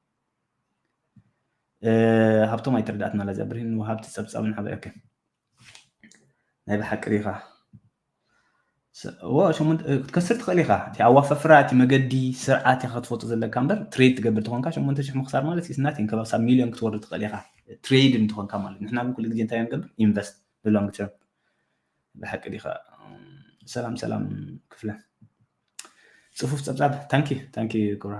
ሃብቶም ኣይተረዳእትና ለዚ ኣብርሂን ሃብቲ ፀብፃብን ሓበ ኦኬ ናይ ብሓቂ ዲኻ ክትከስር ትኽእል ኢኻ እቲ ኣዋፈፍራ እቲ መገዲ ስርዓት ኢኻ ክትፈልጦ ዘለካ እምበር ትሬድ ትገብር ተኾንካ ሸሞንተ ሽሕ ምኽሳር ማለት is nothing ከባብ ሳብ ሚልዮን ክትወርድ ትኽእል ኢኻ ትሬድ እንትኾንካ ማለት ንሕና ግን ኩሉ ግዜ እንታይ ንገብር ኢንቨስት ንሎንግ ተርም ብሓቂ ዲኻ ሰላም ሰላም ክፍለ ፅፉፍ ፀብፃብ ታንኪ ታንኪ ክብራ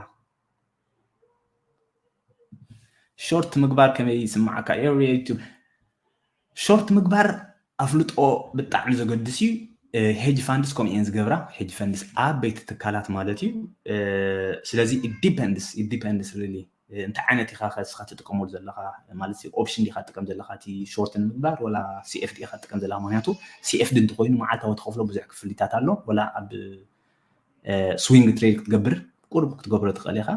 ሾርት ምግባር ከመይ ይስማዓካ ኤርያ ዩቱብ ሾርት ምግባር ኣፍልጦ ብጣዕሚ ዘገድስ እዩ ሄጅ ፋንድስ ከምኡ እየን ዝገብራ ሄጅ ፈንድስ ዓበይቲ ትካላት ማለት እዩ ስለዚ ዲፐንድስ ዲፐንድስ ሪሊ እንታይ ዓይነት ኢኻ ከስኻ ትጥቀመሉ ዘለኻ ማለት ኦፕሽን ዲኻ ትጥቀም ዘለኻ እቲ ሾርት ንምግባር ወላ ሲኤፍ ዲኻ ትጥቀም ዘለኻ ምክንያቱ ሲኤፍ ዲ እንተኮይኑ መዓልታዊ ትኸፍሎ ብዙሕ ክፍሊታት ኣሎ ወላ ኣብ ስዊንግ ትሬድ ክትገብር ቁርብ ክትገብሮ ትኽእል ኢኻ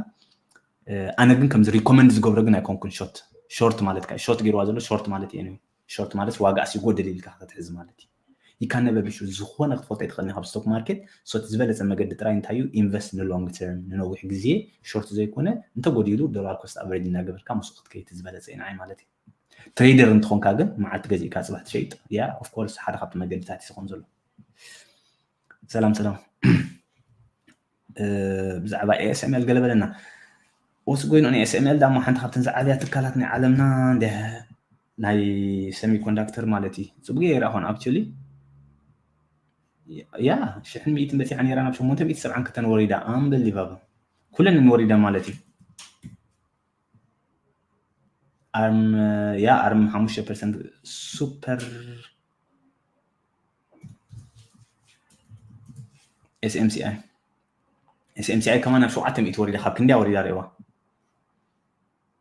ኣነ ግን ከምዚ ሪኮመንድ ዝገብሮ ግን ኣይኮንኩን ሾርት ሾርት ማለት ካ ሾርት ገይርዋ ዘሎ ሾርት ማለት እዩ ሾርት ማለት ዋጋ ኣስ ይጎደል ኢልካ ክትሕዝ ማለት እዩ ይካነበ ብሹ ዝኾነ ክትፈልጦ ይትኽእል ካብ ስቶክ ማርኬት ሶት ዝበለፀ መገዲ ጥራይ እንታይ እዩ ኢንቨስት ንሎንግ ተርም ንነዊሕ ግዜ ሾርት ዘይኮነ እንተጎዲሉ ዶላር ኮስት ኣቨሬጅ እናገበርካ ምስኡ ክትከይድ ዝበለፀ እዩ ንዓይ ማለት እዩ ትሬደር እንትኾንካ ግን መዓልቲ ገዚእካ ፅባሕ ትሸይጥ ያ ኦፍኮርስ ሓደ ካብቲ መገድታት እዩ ዝኸውን ዘሎ ሰላም ሰላም ብዛዕባ ኤስኤምኤል ገለ በለና ወስ ጎይኑ ኤስኤምኤል ዳሞ ሓንቲ ካብተን ዝዓብያ ትካላት ናይ ዓለምና እንደ ናይ ሰሚኮንዳክተር ማለት እዩ ፅቡቅ ይረኣ ኾን ኣክቹሊ ያ ሽሕን ሚእትን በፂሓ ነራ ናብ ሸሞንተ ሚእቲ ሰብዓን ክልተን ወሪዳ ኣምበሊቫብል ኩለን ወሪዳ ማለት እዩ ኣርም ያ ኣርም ሓሙሽተ ፐርሰንት ሱፐር ኤስኤምሲኣይ ኤስኤምሲኣይ ከማን ናብ ሸውዓተ ሚእቲ ወሪዳ ካብ ክንዲያ ወሪዳ ርእዋ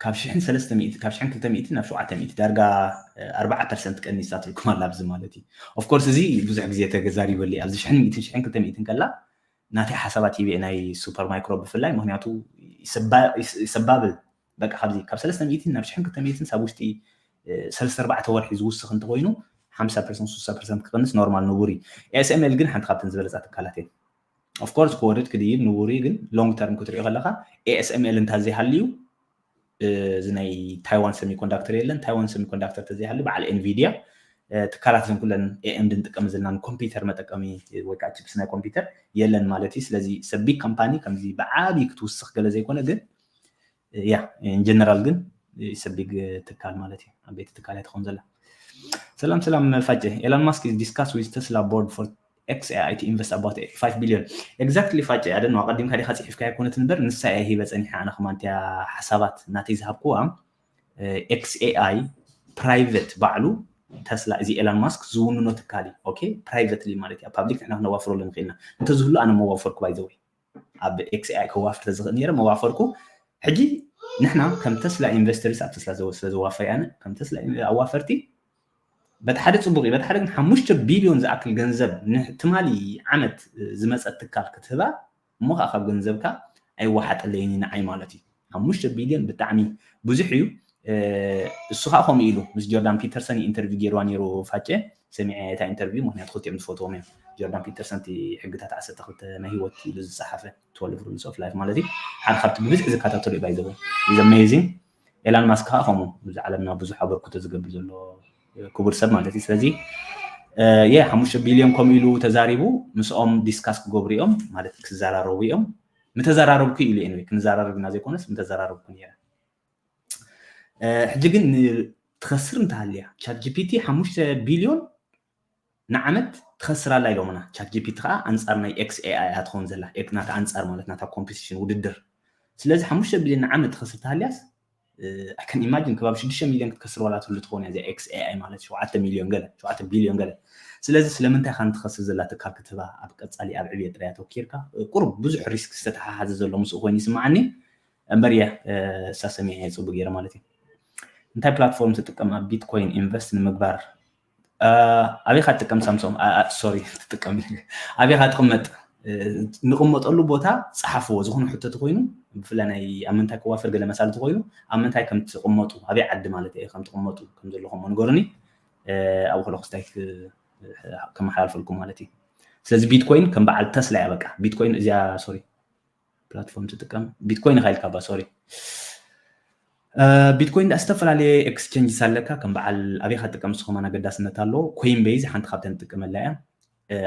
ካብ ሽሕን ሰለስተ ሚእቲ ካብ ሽሕን ክልተ ሚእቲ ናብ ሸውዓተ ሚእቲ ዳርጋ ኣርባዓ ፐርሰንት ቀኒሳትልኩም ኣላ ኣብዚ ማለት እዩ ኦፍኮርስ እዚ ብዙሕ ግዜ ተገዛሪበሉ ኣብዚ ሽሕን ሚእትን ሽሕን ክልተ ሚእትን ከላ ናተይ ሓሳባት ሂበ ናይ ሱፐር ማይክሮ ብፍላይ ምክንያቱ ይሰባብል በቃ ካብዚ ካብ ሰለስተ ሚእትን ናብ ሽሕን ክልተ ሚእትን ሳብ ውሽጢ ሰለስተ ኣርባዕተ ወርሒ ዝውስኽ እንተኮይኑ ሓምሳ ፐርሰንት ስሳ ፐርሰንት ክቕንስ ኖርማል ንቡር እዩ ኤስኤምኤል ግን ሓንቲ ካብተን ዝበለፃ ትካላት እየን ኦፍኮርስ ክወርድ ክድይብ ንቡር እዩ ግን ሎንግ ተርም ክትሪኦ ከለካ ኤስኤምኤል እንታ ዘይሃልዩ እዚ ናይ ታይዋን ሰሚኮንዳክተር የለን ታይዋን ሰሚኮንዳክተር ተዘይሃሉ በዓል ኤንቪድያ ትካላት ዘን ኩለን ኤኤምዲ ንጥቀም ዘለና ኮምፒውተር መጠቀሚ ወይ ከዓ ቺፕስ ናይ ኮምፒውተር የለን ማለት እዩ ስለዚ ሰብ ቢግ ካምፓኒ ከምዚ ብዓብዪ ክትውስኽ ገለ ዘይኮነ ግን ያ ኢንጀነራል ግን ሰብ ቢግ ትካል ማለት እዩ ዓበይቲ ትካል እያ ትኸውን ዘላ ሰላም ሰላም ፋጨ ኤላን ማስክ ዲስካስ ዊዝ ተስላ ቦርድ ፎር ኤክስኤኣይ ቲ ኢንቨስት ኣባውት ፋይቭ ቢልዮን ኤግዛክትሊ ፋጨ ኣደን ኣቀዲምካ ዲካ ፅሒፍካ ይኮነት ንበር ንሳ እያ ሂበ ፀኒሐ ኣነ ከማንትያ ሓሳባት ናተይ ዝሃብክዋ ኤክስኤኣይ ፕራይቨት ባዕሉ ተስላ እዚ ኤላን ማስክ ዝውንኖ ትካል እዩ ኦኬ ፕራይቨትሊ ማለት እዩ ፓብሊክ ንሕና ክነዋፍረሉ ንክእልና እንተዝህሉ ኣነ መዋፈርኩ ባይዘወይ ኣብ ኤክስኤኣይ ከዋፍር ተዝኽእል ነረ መዋፈርኩ ሕጂ ንሕና ከም ተስላ ኢንቨስተርስ ኣብ ተስላ ስለዝዋፈር ኣነ ከም ተስላ ኣዋፈርቲ በቲ ሓደ ፅቡቅ እዩ በቲ ሓደ ግን ሓሙሽተ ቢልዮን ዝኣክል ገንዘብ ትማሊ ዓመት ዝመፀት ትካል ክትህባ እሞ ከዓ ካብ ገንዘብካ ኣይወሓጠለይን ንዓይ ማለት እዩ ሓሙሽተ ቢልዮን ብጣዕሚ ብዙሕ እዩ እሱ ከዓ ከምኡ ኢሉ ምስ ጆርዳን ፒተርሰን ኢንተርቪው ገይርዋ ነይሩ ፋጨ ሰሚዐ እታ ኢንተርቪው ምክንያቱ ክልቲኦም ዝፈትዎም እዮም ጆርዳን ፒተርሰን እቲ ሕግታት ዓሰርተ ክልተ ናይ ህይወት ኢሉ ዝፀሓፈ ትወልቭ ሩልስ ኦፍ ላይፍ ማለት እዩ ሓደ ካብቲ ብብዝሒ ዝከታተሉ እዩ ባይዘወ ኢዝ ኣሜዚንግ ኤላን ማስክ ከዓ ከምኡ እዚ ዓለምና ብዙሕ ኣበርክቶ ዝገብር ዘሎ ክቡር ሰብ ማለት እዩ ስለዚ የ ሓሙሽተ ቢልዮን ከምኡ ኢሉ ተዛሪቡ ምስኦም ዲስካስ ክገብሩ እዮም ማለት ክዘራረቡ እዮም ምተዘራረብኩ ኢሉ ኤኒወይ ክንዘራረብ ኢና ዘይኮነስ ምተዘራረብኩ ነረ ሕጂ ግን ትኸስር እንተሃልያ ቻት ጂፒቲ ሓሙሽተ ቢልዮን ንዓመት ትኸስር ኣላ ኢሎምና። ቻት ጂፒቲ ከዓ ኣንፃር ናይ ኤክስ ኤኣይ እያ ትኸውን ዘላ፣ ናታ ኣንፃር ማለት ናታ ኮምፒቲሽን ውድድር። ስለዚ ሓሙሽተ ቢልዮን ንዓመት ትኸስር ተሃልያስ ኣከን ኢማጂን ከባቢ ሽዱሽተ ሚልዮን ክትከስር ዋላ ትህሉ ትኸውን እያ እዚኣ ኤክስ ኤኣይ ማለት ሸውዓተ ሚልዮን ገለ ሸውዓተ ቢልዮን ገለ። ስለዚ ስለምንታይ ኻን ትኸስር ዘላ ትካል ክትህባ ኣብ ቀፃሊ ኣብ ዕብየት ጥራይ ኣተኪርካ ቁሩብ ብዙሕ ሪስክ ዝተተሓሓዘ ዘሎ ምስኡ ኮይኑ ይስምዓኒ። እምበር እየ እሳ ሰሚዐ እየ ፅቡቅ ገይረ ማለት እዩ። እንታይ ፕላትፎርም ትጥቀም ኣብ ቢትኮይን ኢንቨስት ንምግባር? ኣበይካ ትጥቀም ሳምሶም? ሶሪ ትጥቀም ኣበይካ ትቅመጥ? ንቅመጠሉ ቦታ ፀሓፍዎ። ዝኾነ ሕቶ ተኮይኑ ብፍላይ ናይ ኣብ ምንታይ ከዋፍር ገለ መሳሊ ተኮይኑ ኣብ ምንታይ ከም ትቅመጡ ኣበይ ዓዲ ማለት እየ ከም ትቅመጡ ከም ዘለኹም ንገሩኒ። ኣብኡ ከለኩ ስታይ ከመሓላልፈልኩም ማለት እዩ። ስለዚ ቢትኮይን ከም በዓል ተስላ እያ በቃ ቢትኮይን እዚኣ ሶሪ ፕላትፎርም ትጥቀም ቢትኮይን ኢካ ኢልካ ባ ሶሪ ቢትኮይን ዳ ዝተፈላለየ ኤክስቸንጅስ ኣለካ ከም በዓል ኣበይካ ትጥቀም ንስኹም ኣገዳስነት ኣለዎ። ኮይን ቤዝ ሓንቲ ካብተን ትጥቀመላ እያ።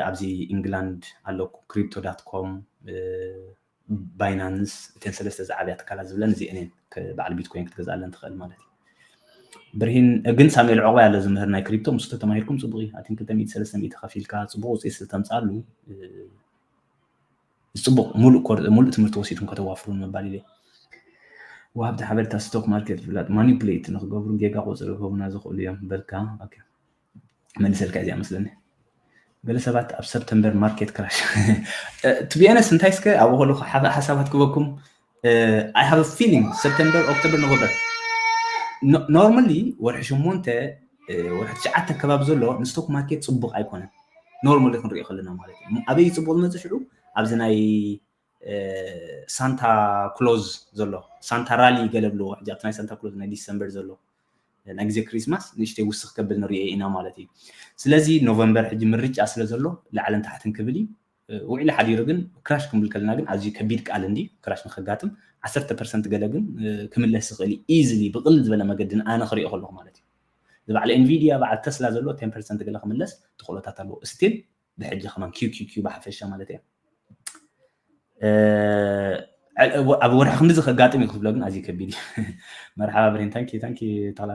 ኣብዚ ኢንግላንድ ኣለኩ ክሪፕቶ ዳት ኮም ባይናንስ እተን ሰለስተ ዝዓብያ ትካላት ዝብለን እዚአን እየን። በዓል ቢትኮይን ክትገዝኣለን ትኽእል ማለት እዩ። ብርሂን ግን ሳሙኤል ዕቑባይ ኣሎ ዝምህር ናይ ክሪፕቶ ምስ ተተማሂርኩም ፅቡቅ እዩ። ኣቲን ክልተ ሚእቲ ሰለስተ ሚእቲ ከፊልካ ፅቡቅ ውፅኢት ዝተምፅኣሉ ፅቡቅ ሙሉእ ኮር- ሙሉእ ትምህርቲ ወሲድኩም ከተዋፍሩ ንምባል ኢለ። ወሃብቲ ሓበሬታ ስቶክ ማርኬት ፍላጥ ማኒፕሌት ንክገብሩ ጌጋ ቁፅሪ ክህቡና ዝኽእሉ እዮም በልካ። ኦኬ፣ መሊሰልካ እዚኣ መስለኒ። ገለ ሰባት ኣብ ሰፕተምበር ማርኬት ክራሽ ትቢኤነስ እንታይ እስከ ኣብኡ ከለኩ ሓሳባት ክበኩም I have a feeling ሰፕተምበር ኦክቶበር ኖቨምበር normally ወርሒ ሸሞንተ ወርሒ ትሽዓተ ከባቢ ዘሎ ንስቶክ ማርኬት ፅቡቅ ኣይኮነን። normally ክንሪኦ ከለና ማለት እዩ። ኣበይ እዩ ፅቡቅ ዝመፅእ ሽዑ ኣብዚ ናይ ሳንታ ክሎዝ ዘሎ ሳንታ ራሊ ገለ ብልዎ ሕጂ ኣብቲ ናይ ሳንታ ክሎዝ ናይ ዲሰምበር ዘሎ ናይ ግዜ ክሪስማስ ንእሽተይ ውስኽ ከብል ንሪኦ ኢና ማለት እዩ። ስለዚ ኖቨምበር ሕጂ ምርጫ ስለ ዘሎ ላዕልን ታሕትን ክብል እዩ። ውዒሉ ሓዲሩ ግን ክራሽ ክንብል ከለና ግን ኣዝዩ ከቢድ ቃል እንዲ ክራሽ ንከጋጥም ዓሰርተ ፐርሰንት ገለ ግን ክምለስ ዝኽእል ኢዝሊ ብቕልል ዝበለ መገዲ ንኣነ ክሪኦ ከለኹ ማለት እዩ። እዚ በዓል ኤንቪድያ በዓል ተስላ ዘሎ ቴን ፐርሰንት ገለ ክምለስ ተኽእሎታት ኣለዎ። ስቲል ብሕጂ ከማን ኪው ኪው ኪው ብሓፈሻ ማለት እያ። ኣብ ወርሒ ክንዲ ከጋጥም እዩ ክትብሎ ግን ኣዝዩ ከቢድ እዩ። መርሓባ ብሬን ታንኪ ታንኪ ታላ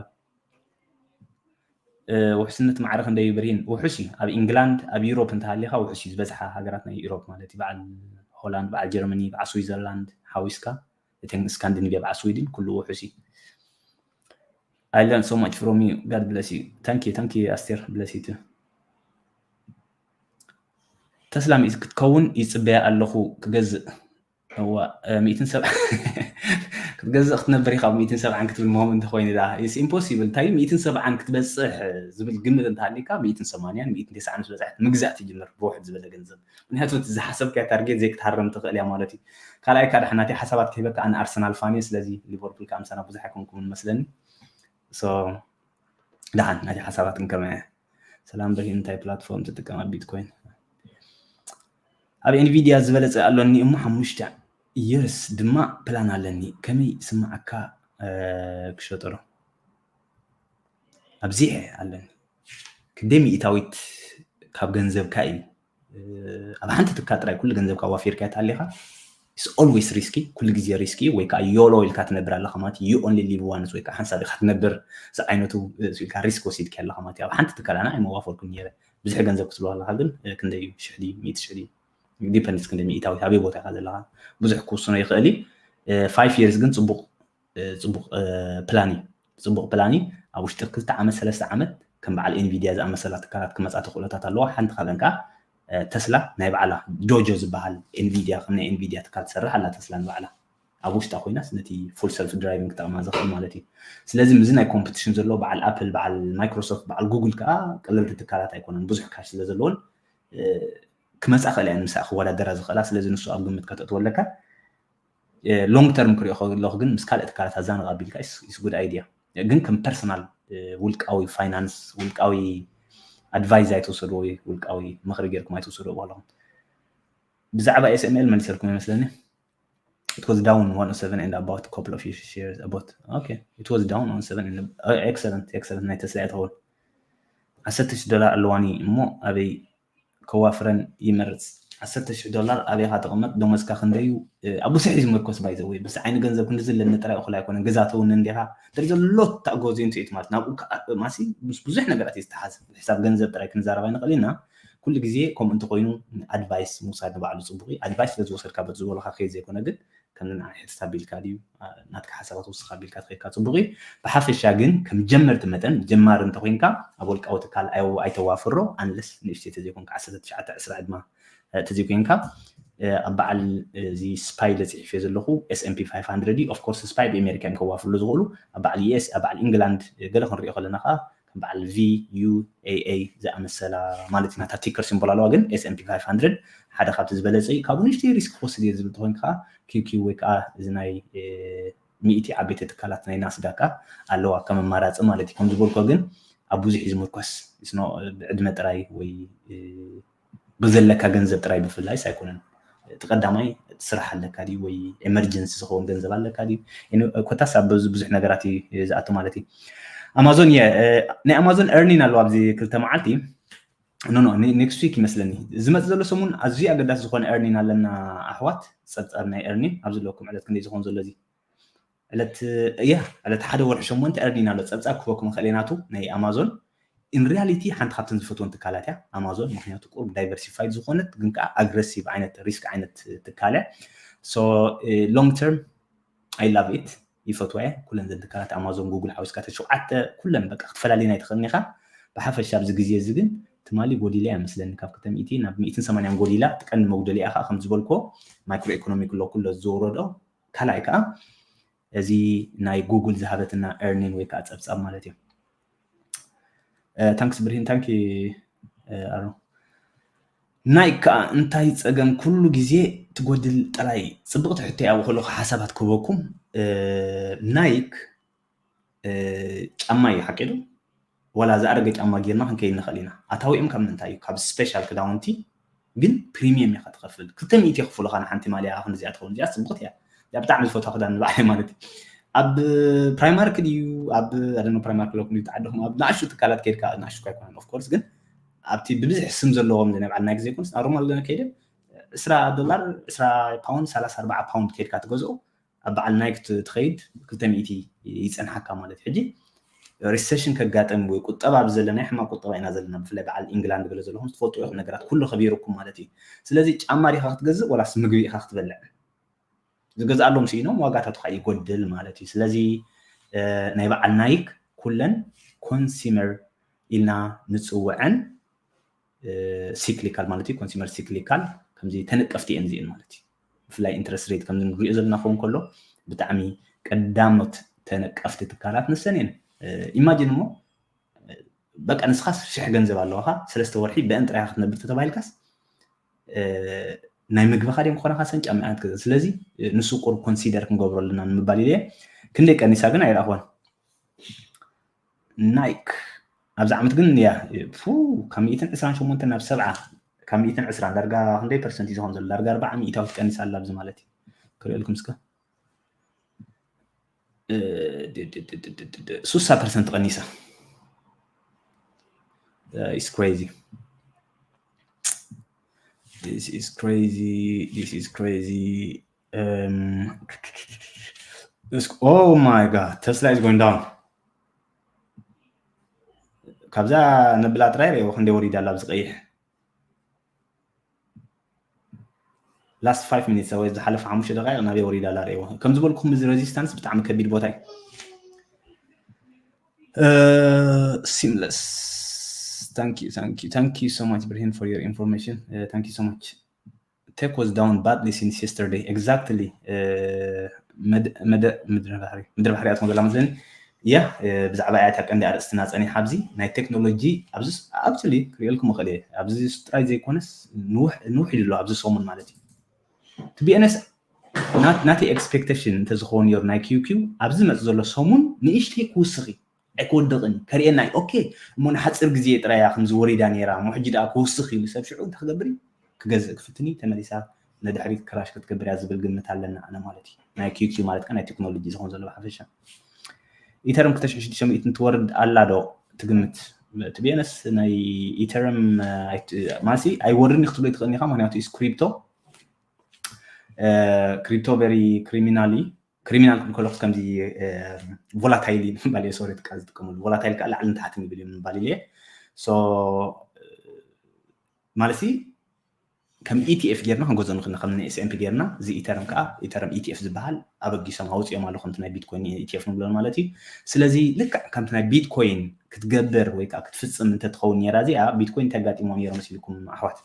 ውሕስነት ማዕረ ክንደይ ብርሂን ውሑስ እዩ። ኣብ ኢንግላንድ ኣብ ዩሮፕ እንተሃሊካ ውሑስ እዩ። ዝበዝሓ ሃገራት ናይ ዩሮፕ ማለት እዩ። በዓል ሆላንድ፣ በዓል ጀርመኒ፣ በዓል ስዊዘርላንድ ሓዊስካ እተን ስካንዲኒቪያ በዓል ስዊድን ኩሉ ውሑስ እዩ። I learned so much from you. God bless you. Thank you, thank you ኣስቴር bless you too. ተስላ ሚእቲ ክትከውን ይፅበያ ኣለኹ ክገዝእ እዋ ሚእትን ሰብዓ ክትገዝእ ክትነብር ኢኻ ሚእትን ሰብዓን ክትብል ምህም እንተኮይኑ ዳ is impossible እንታይ ሚእትን ሰብዓን ክትበፅሕ ዝብል ግምት እንተሃሊካ ሚእትን ሰማንያን ሚእትን ተስዓን ምስ በፅሐት ምግዛእ ትጅምር ብውሕድ ዝበለ ገንዘብ። ምክንያቱ እቲ ዝሓሰብካዮ ታርጌት ዘይክትሃረም ትኽእል እያ ማለት እዩ። ካልኣይ ካ ድሓን ናተይ ሓሳባት ክህበካ ኣነ ኣርሰናል ፋን እየ ስለዚ ሊቨርፑል ከዓ ምሳና ብዙሕ ኣይኮንኩምን መስለኒ። So ደሓን ናተይ ሓሳባት ክንከመ እያ። ሰላም ብርሂን እንታይ ፕላትፎርም ትጥቀም ኣብ ቢትኮይን? ኣብ ኤንቪድያ ዝበለፀ ኣሎኒ እሞ ሓሙሽተ የርስ ድማ ፕላን ኣለኒ ከመይ ስማዓካ ክሸጠሮ ኣብዚሐ ኣለኒ። ክንደይ ሚእታዊት ካብ ገንዘብካ እዩ ኣብ ሓንቲ ትካ ጥራይ ኩሉ ገንዘብካ ዋፊርካ ተኣሊኻ is always risky ኩሉ ግዜ ሪስኪ ወይ ከዓ ዮሎ ኢልካ ትነብር ኣለካ ማለት you only live once ወይ ከዓ ሓንሳብ ኢካ ትነብር ዝዓይነቱ ኢልካ ሪስክ ወሲድካ ኣለካ ማለት ኣብ ሓንቲ ትካል ኣነ ኣይመዋፈርኩን ነረ ብዙሕ ገንዘብ ክትብሎ ኣለካ ግን ክንደይ ሽሕ ድዩ ሚእቲ ሽሕ ድዩ ዲፐንድስ ክንደይ ሚእታዊት ኣበይ ቦታ ኢካ ዘለካ ብዙሕ ክውስኖ ይኽእል እዩ five years ግን ፅቡቅ ፅቡቅ ፕላን እዩ። ፅቡቅ ፕላን እዩ። ኣብ ውሽጢ ክልተ ዓመት ሰለስተ ዓመት ከም በዓል ኤንቪድያ ዝኣመሰላ ትካላት ክመፃ ተኽእሎታት ኣለዋ። ሓንቲ ካብአን ከዓ ተስላ ናይ በዓላ ዶጆ ዝበሃል ኤንቪድያ ከም ናይ ኤንቪድያ ትካል ትሰርሕ ኣላ ተስላ ንባዕላ ኣብ ውሽጣ ኮይናስ ነቲ ፉል ሰልፍ ድራይቪንግ ክጠቅማ ዝኽእል ማለት እዩ። ስለዚ ምዚ ናይ ኮምፒቲሽን ዘሎ በዓል ኣፕል፣ በዓል ማይክሮሶፍት፣ በዓል ጉግል ከዓ ቀለልቲ ትካላት ኣይኮነን። ብዙሕ ካሽ ስለ ዘለዎን ክመፃ ክእል እየን ምሳኣ ክወዳደራ ዝኽእላ። ስለዚ ንሱ ኣብ ግምት ከተእትወለካ ሎንግ ተርም ክሪኦ ከለኹ ግን ምስ ካልእ ትካላት ኣዛንቕ ኣቢልካ is good idea ግን ከም ፐርሰናል ውልቃዊ ፋይናንስ ውልቃዊ ኣድቫይዝ ኣይተወሰድዎ ወይ ውልቃዊ ምኽሪ ጌርኩም ኣይተወሰድዎ ኣለኹም ብዛዕባ ኤስኤምኤል መሊሰልኩም ይመስለኒ it was down one oh seven and about couple of shares about okay it was down one oh seven and excellent excellent ናይ ተስላ እያ ትኸውን ዓሰርተ ሺህ ዶላር ኣለዋኒ እሞ ኣበይ ከዋፍረን ይመርፅ ዓሰርተ ሽሕ ዶላር ኣበይካ ተቐመጥ፣ ደሞዝካ ክንደዩ፣ ኣብ ብዙሕ እዩ ዝምርኮስ። ባይዘ ወይ ምስ ዓይኒ ገንዘብ ክንዲ ዝለኒ ጥራይ እኹል ኣይኮነን። ገዛ ተውን እንዲኻ ድር ዘሎ ታጎዚ እንትኢት ማለት ናብኡ ማሲ ምስ ብዙሕ ነገራት እዩ ዝተሓዝ። ሕሳብ ገንዘብ ጥራይ ክንዛረብ ኣይንኽእል ኢና። ኩሉ ግዜ ከምኡ እንተኮይኑ ኣድቫይስ ምውሳድ ንባዕሉ ጽቡቕ እዩ። ኣድቫይስ ስለ ዝወሰድካ በቲ ዝበሉካ ከይድ ዘይኮነ ግን ከም ንዓይ ሕትት ኣቢልካ ድዩ ናትካ ሓሳባት ውስኻ ኣቢልካ ትኸይድካ ጽቡቕ እዩ። ብሓፈሻ ግን ከም ጀመርቲ መጠን ጀማሪ እንተኮይንካ ኣብ ወልቃዊ ትካል ኣይተዋፍሮ፣ ኣንለስ ንእሽተይ ተዘይኮንካ ዓሰርተ ትሽዓተ ዕስራ ዕድማ ተዘይኮይንካ ኣብ በዓል እዚ ስፓይ ለፅሒፈ ዘለኹ S&P five hundred እዩ። Of course ስፓይ ብኣሜሪካ እዮም ከዋፍርሉ ዝኽእሉ። ኣብ በዓል US ኣብ በዓል ኢንግላንድ ገለ ክንሪኦ ከለና ከዓ ከም በዓል VUAA ዝኣመሰላ ማለት እዩ። ናታ ቲከር ሲምቦል ኣለዋ፣ ግን S&P five hundred ሓደ ካብቲ ዝበለፀ እዩ። ካብኡ ንእሽተይ ሪስክ ክወስድ እየ ዝብል ተኮይንካ ከዓ QQ ወይ ከዓ እዚ ናይ ሚእቲ ዓበይቲ ትካላት ናይ ናስዳክ ኣለዋ ከም ኣማራፂ ማለት እዩ። ከም ዝበልኮ ግን ኣብ ብዙሕ እዩ ዝምርኮስ። ብዕድመ ጥራይ ወይ ብዘለካ ገንዘብ ጥራይ ብፍላይስ ኣይኮነን። እቲ ቀዳማይ ስራሕ ኣለካ ድዩ ወይ ኤመርጀንሲ ዝኸውን ገንዘብ ኣለካ ድዩ? ኮታስ ኣብ ብዙሕ ነገራት እዩ ዝኣቱ ማለት እዩ። ኣማዞን የ ናይ ኣማዞን earning ኣለዋ ኣብዚ ክልተ መዓልቲ ኖ ኖ ኔክስት ዊክ ይመስለኒ ዝመፅ ዘሎ ሰሙን ኣዝዩ ኣገዳሲ ዝኾነ earning ኣለና ኣሕዋት። ፀብፃብ ናይ earning ኣብ ዘለኩም ዕለት ክንደይ ዝኸውን ዘሎ እዚ ዕለት እያ ዕለት ሓደ ወርሒ ሸሞንተ earning ኣሎ። ፀብፃብ ክበኩም ክእል ናቱ ናይ ኣማዞን in reality ሓንቲ ካብተን ዝፈትወን ትካላት እያ ኣማዞን፣ ምክንያቱ ቁሩብ diversified ዝኾነት ግን ከዓ ኣግረሲቭ ዓይነት ሪስክ ዓይነት ትካል እያ። So long term I love it ይፈትዋ እየ ኩለን ዘን ትካላት ኣማዞን ጉግል ሓዊስካ ተሸውዓተ ኩለን በቃ ክትፈላልየን ኣይትኽእልን ኢኻ። ብሓፈሻ ኣብዚ ግዜ እዚ ግን ትማሊ ጎዲላ እያ መስለኒ ካብ ክልተ ሚእቲ ናብ ሚእትን ሰማንያን ጎዲላ። እቲ ቀንዲ መጉደሊኣ ከዓ ከም ዝበልኮ ማይክሮ ኢኮኖሚክ ሎ ኩሎ ዝወረዶ ካልኣይ ከዓ እዚ ናይ ጉግል ዝሃበትና earning ወይ ከዓ ፀብፃብ ማለት እዩ። ታንክስ ብርሂን ታንኪ ኣሮ ናይክ ከዓ እንታይ ፀገም ኩሉ ግዜ ትጎድል ጥራይ ፅብቕቲ ሕቶ እያ። ከለኹ ሓሳባት ክህበኩም ናይክ ጫማ እዩ ሓቂዱ ዋላ ዝኣረገ ጫማ ጌርና ክንከይድ ንኽእል ኢና። ኣታዊኦም ካብ ምንታይ እዩ? ካብ ስፔሻል ክዳውንቲ ግን ፕሪሚየም ኢኻ ትኸፍል። ክልተ ሚእቲ የኽፍሉኻ ንሓንቲ ማልያ ክንዚኣ ትኸውን እዚኣ ፅብቕቲ እያ። እዚኣ ብጣዕሚ ዝፈትዋ ክዳን ንባዕለይ ማለት እዩ። ኣብ ፕራይማርክ ድዩ ኣብ ኣደነ ፕራይማርክ ለኩም ድዩ ተዓደኹም ኣብ ንኣሽቱ ትካላት ከይድካ ንኣሽቱ እኳ ኣይኮነን ኦፍኮርስ ግን ኣብቲ ብብዝሒ ስም ዘለዎም ናይ በዓል ናይክ ዘይኮንስ ናሮማል ከይደ ዕስራ ዶላር ዕስራ ፓውንድ ሰላሳ ኣርባዓ ፓውንድ ከይድካ ትገዝኦ ኣብ በዓል ናይክ ትኸይድ ክልተ ሚእቲ ይፀንሓካ ማለት ሕጂ ሪሰሽን ከጋጥም ወይ ቁጠባ ብዘለና ሕማቅ ቁጠባ ኢና ዘለና ብፍላይ በዓል ኢንግላንድ ገለ ዘለኹም ትፈልጡ ኢኹም ነገራት ኩሉ ከቢሩኩም ማለት እዩ። ስለዚ ጫማ ዲኻ ክትገዝእ ወላስ ምግቢ ኢኻ ክትበልዕ ዝገዝኣሎም ስኢኖም ዋጋታቱ ከዓ ይጎድል ማለት እዩ። ስለዚ ናይ በዓል ናይክ ኩለን ኮንሲመር ኢልና ንፅውዐን ሲክሊካል ማለት እዩ። ኮንሱመር ሲክሊካል ከምዚ ተነቀፍቲ እየን እዚአን ማለት እዩ። ብፍላይ ኢንትረስት ሬት ከምዚ ንሪኦ ዘለና ክኸውን ከሎ ብጣዕሚ ቀዳሞት ተነቀፍቲ ትካላት ንሰን እየን። ኢማጂን እሞ በቃ ንስኻስ ሽሕ ገንዘብ ኣለዋኻ ሰለስተ ወርሒ ብአን ጥራይካ ክትነብር ተተባሂልካስ ናይ ምግብኻ ድም ክኾነካ ሰን ጫማ ክትገዝእ ስለዚ ንሱ ቁር ኮንሲደር ክንገብሮ ኣለና ንምባል ኢለ ክንደይ ቀኒሳ ግን ኣይረኣኽዋን ናይክ ኣብዚ ዓመት ግን ያ ካብ ሚእትን ዕስራን ሸሞንተ ናብ ሰብዓ ካብ ሚእትን ዕስራን ዳርጋ ክንደይ ፐርሰንት እዩ ዝኸውን ዘሎ ዳርጋ ኣርባዓ ሚእታዊት ቀኒሳ ኣላ ኣብዚ ማለት እዩ ክርእልኩም እስከ ሱሳ ፐርሰንት ቀኒሳ is crazy this is crazy this is crazy um, oh my god Tesla is going down ካብዛ ነብላ ጥራይ ርእዎ ክንደይ ወሪዳ ኣላ ኣብዚ ቀይሕ last five minutes ወይ ዝሓለፈ ሓሙሽተ ደቂቕ ናበይ ወሪዳ ኣላ ርእዎ ከም ዝበልኩም እዚ resistance ብጣዕሚ ከቢድ ቦታ እዩ seamless thank you thank you thank you so much ብርሂን for your information uh, thank you so much tech was down badly since yesterday exactly ምድሪ ባሕሪ ኣትሞ ዘላ መስለኒ ያ ብዛዕባ እያ እታ ቀንዲ ኣርእስትና ፀኒሓ ኣብዚ ናይ ቴክኖሎጂ ኣብዚ actually ክሪኤልኩም እኽእል እየ ኣብዚ ጥራይ ዘይኮነስ ንውሕ ኢሉ ኣሎ ኣብዚ ሰሙን ማለት እዩ to be honest ናተይ expectation እንተዝኸውን ነሩ ናይ QQ ኣብዚ መፅ ዘሎ ሰሙን ንእሽተይ ክውስኽ እዩ ኣይክወድቕን እዩ ከርእየና እዩ okay እሞ ንሓፂር ግዜ ጥራይ እያ ከምዚ ወሪዳ ነይራ እሞ ሕጂ ደኣ ክውስኽ ኢሉ ሰብ ሽዑ እንታይ ክገብር እዩ ክገዝእ ክፍትን እዩ ተመሊሳ ንድሕሪት ክራሽ ክትገብር እያ ዝብል ግምት ኣለና ኣነ ማለት እዩ ናይ QQ ማለት ከ ናይ ቴክኖሎጂ ዝኸውን ዘሎ ብሓፈሻ ኢተርም ክልተ ሽሕን ሽዱሽተ ሚእትን ትወርድ ኣላ ዶ ትግምት ቱ ቢ ኦነስት ናይ ኢተርም ማሲ ኣይወርድን ክትብሎ ትኽእል ኢኻ። ምክንያቱ ኢስ ክሪፕቶ ክሪፕቶ ቨሪ ክሪሚናሊ ክሪሚናል ክብል ከለኩስ ከምዚ ቮላታይል እዩ ምባል እየ። ሶሪ፣ ቃል ዝጥቀመሉ ቮላታይል ከዓ ላዕልን ታሕትን ይብል እዩ ምባል ኢለ። ሶ ማለት ከም ኢቲኤፍ ጌርና ክንገዝኦ ንኽእል ኢና። ከም ኤስኤምፒ ጌርና እዚ ኢተርም ከዓ ኢተርም ኢቲኤፍ ዝበሃል ኣበጊሶም ኣውፅኦም ኣሎ ከምቲ ናይ ቢትኮይን ኢቲኤፍ ንብሎ ማለት እዩ። ስለዚ ልክዕ ከምቲ ናይ ቢትኮይን ክትገብር ወይ ከዓ ክትፍፅም እንተትኸውን ነይራ እዚኣ ቢትኮይን እንታይ ኣጋጢሞ ነይሩ መሲልኩም ኣሕዋት?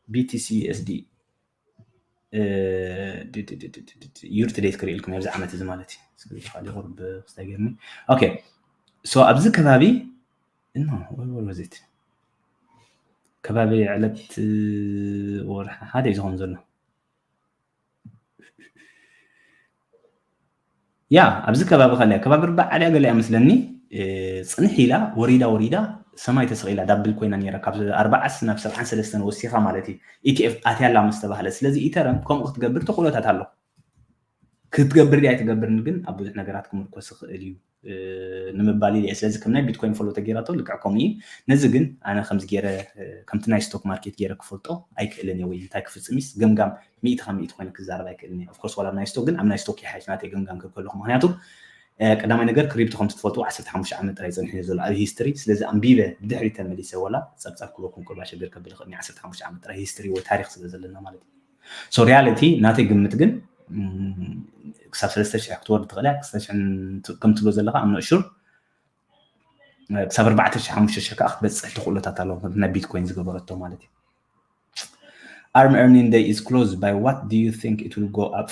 ቢቲሲ ዩኤስዲ ዩር ቱ ዴት ክርኢ ኢልኩም ኣብዚ ዓመት እዚ ማለት እዩ። ስለዚ ካልእ ቁርብ ክስታይ ገርኒ። ኦኬ፣ ሶ ኣብዚ ከባቢ ኖ ወር ወር ወዚት ከባቢ ዕለት ወርሒ ሓደ እዩ ዝኸውን ዘሎ። ያ ኣብዚ ከባቢ ከለያ ከባቢ ርባዕ ዓልያ ገለ እያ መስለኒ። ጽንሕ ኢላ ወሪዳ ወሪዳ ሰማይ ተሰቒላ ዳብል ኮይና ነይራ። ካብ ኣርባዓስ ናብ ሰብዓን ሰለስተን ወሲኻ ማለት እዩ። ኢቲኤፍ ኣትያ ኣላ ምስ ተባህለ። ስለዚ ኢተረም ከምኡ ክትገብር ተኽእሎታት ኣሎ። ክትገብር ድያ ኣይትገብርን ግን ኣብ ብዙሕ ነገራት ክምርኮስ ይኽእል እዩ ንምባል ኢለ። ስለዚ ከም ናይ ቢትኮይን ፎሎ ተገይራቶ ልክዕ ከምኡ እዩ። ነዚ ግን ኣነ ከምዚ ገይረ ከምቲ ናይ ስቶክ ማርኬት ገይረ ክፈልጦ ኣይክእልን እየ፣ ወይ እንታይ ክፍጽም ኢስ ገምጋም ሚእቲ ካብ ሚእቲ ኮይነ ክዛረብ ኣይክእልን እየ። ኦፍኮርስ ዋላ ናይ ስቶክ ግን ኣብ ናይ ስቶክ ይሓይሽ ናተይ ገምጋም ክብ ከለኹ፣ ምክንያቱ ቀዳማይ ነገር ክሪፕቶ ከምቲ ትፈልጡ ዓሰርተ ሓሙሽተ ዓመት ጥራይ ጸኒሑ እዩ ዘሎ ኣብ ሂስትሪ። ስለዚ ኣንቢበ ብድሕሪት ተመሊሰ ዋላ ጸብጻብ ክበኩም ቁርባ ሸገር ከብል ይኽእል እየ። ዓሰርተ ሓሙሽተ ዓመት ጥራይ ሂስትሪ ወይ ታሪኽ ስለ ዘለና ማለት እዩ። ሶ ሪያሊቲ ናተይ ግምት ግን ክሳብ ሰለስተ ሽሕ ክትወርድ ትኽእል እያ። ክሳብ ሽሕ ከም ትብሎ ዘለኻ ኣም ኖት ሹር ክሳብ ኣርባዕተ ሽሕ ሓሙሽተ ሽሕ ከዓ ክትበፅሕ ተኽእሎታት ኣለዎ፣ ከምቲ ናይ ቢትኮይን ዝገበረቶ ማለት እዩ። Arm earning day is closed, by what do you think it will go up?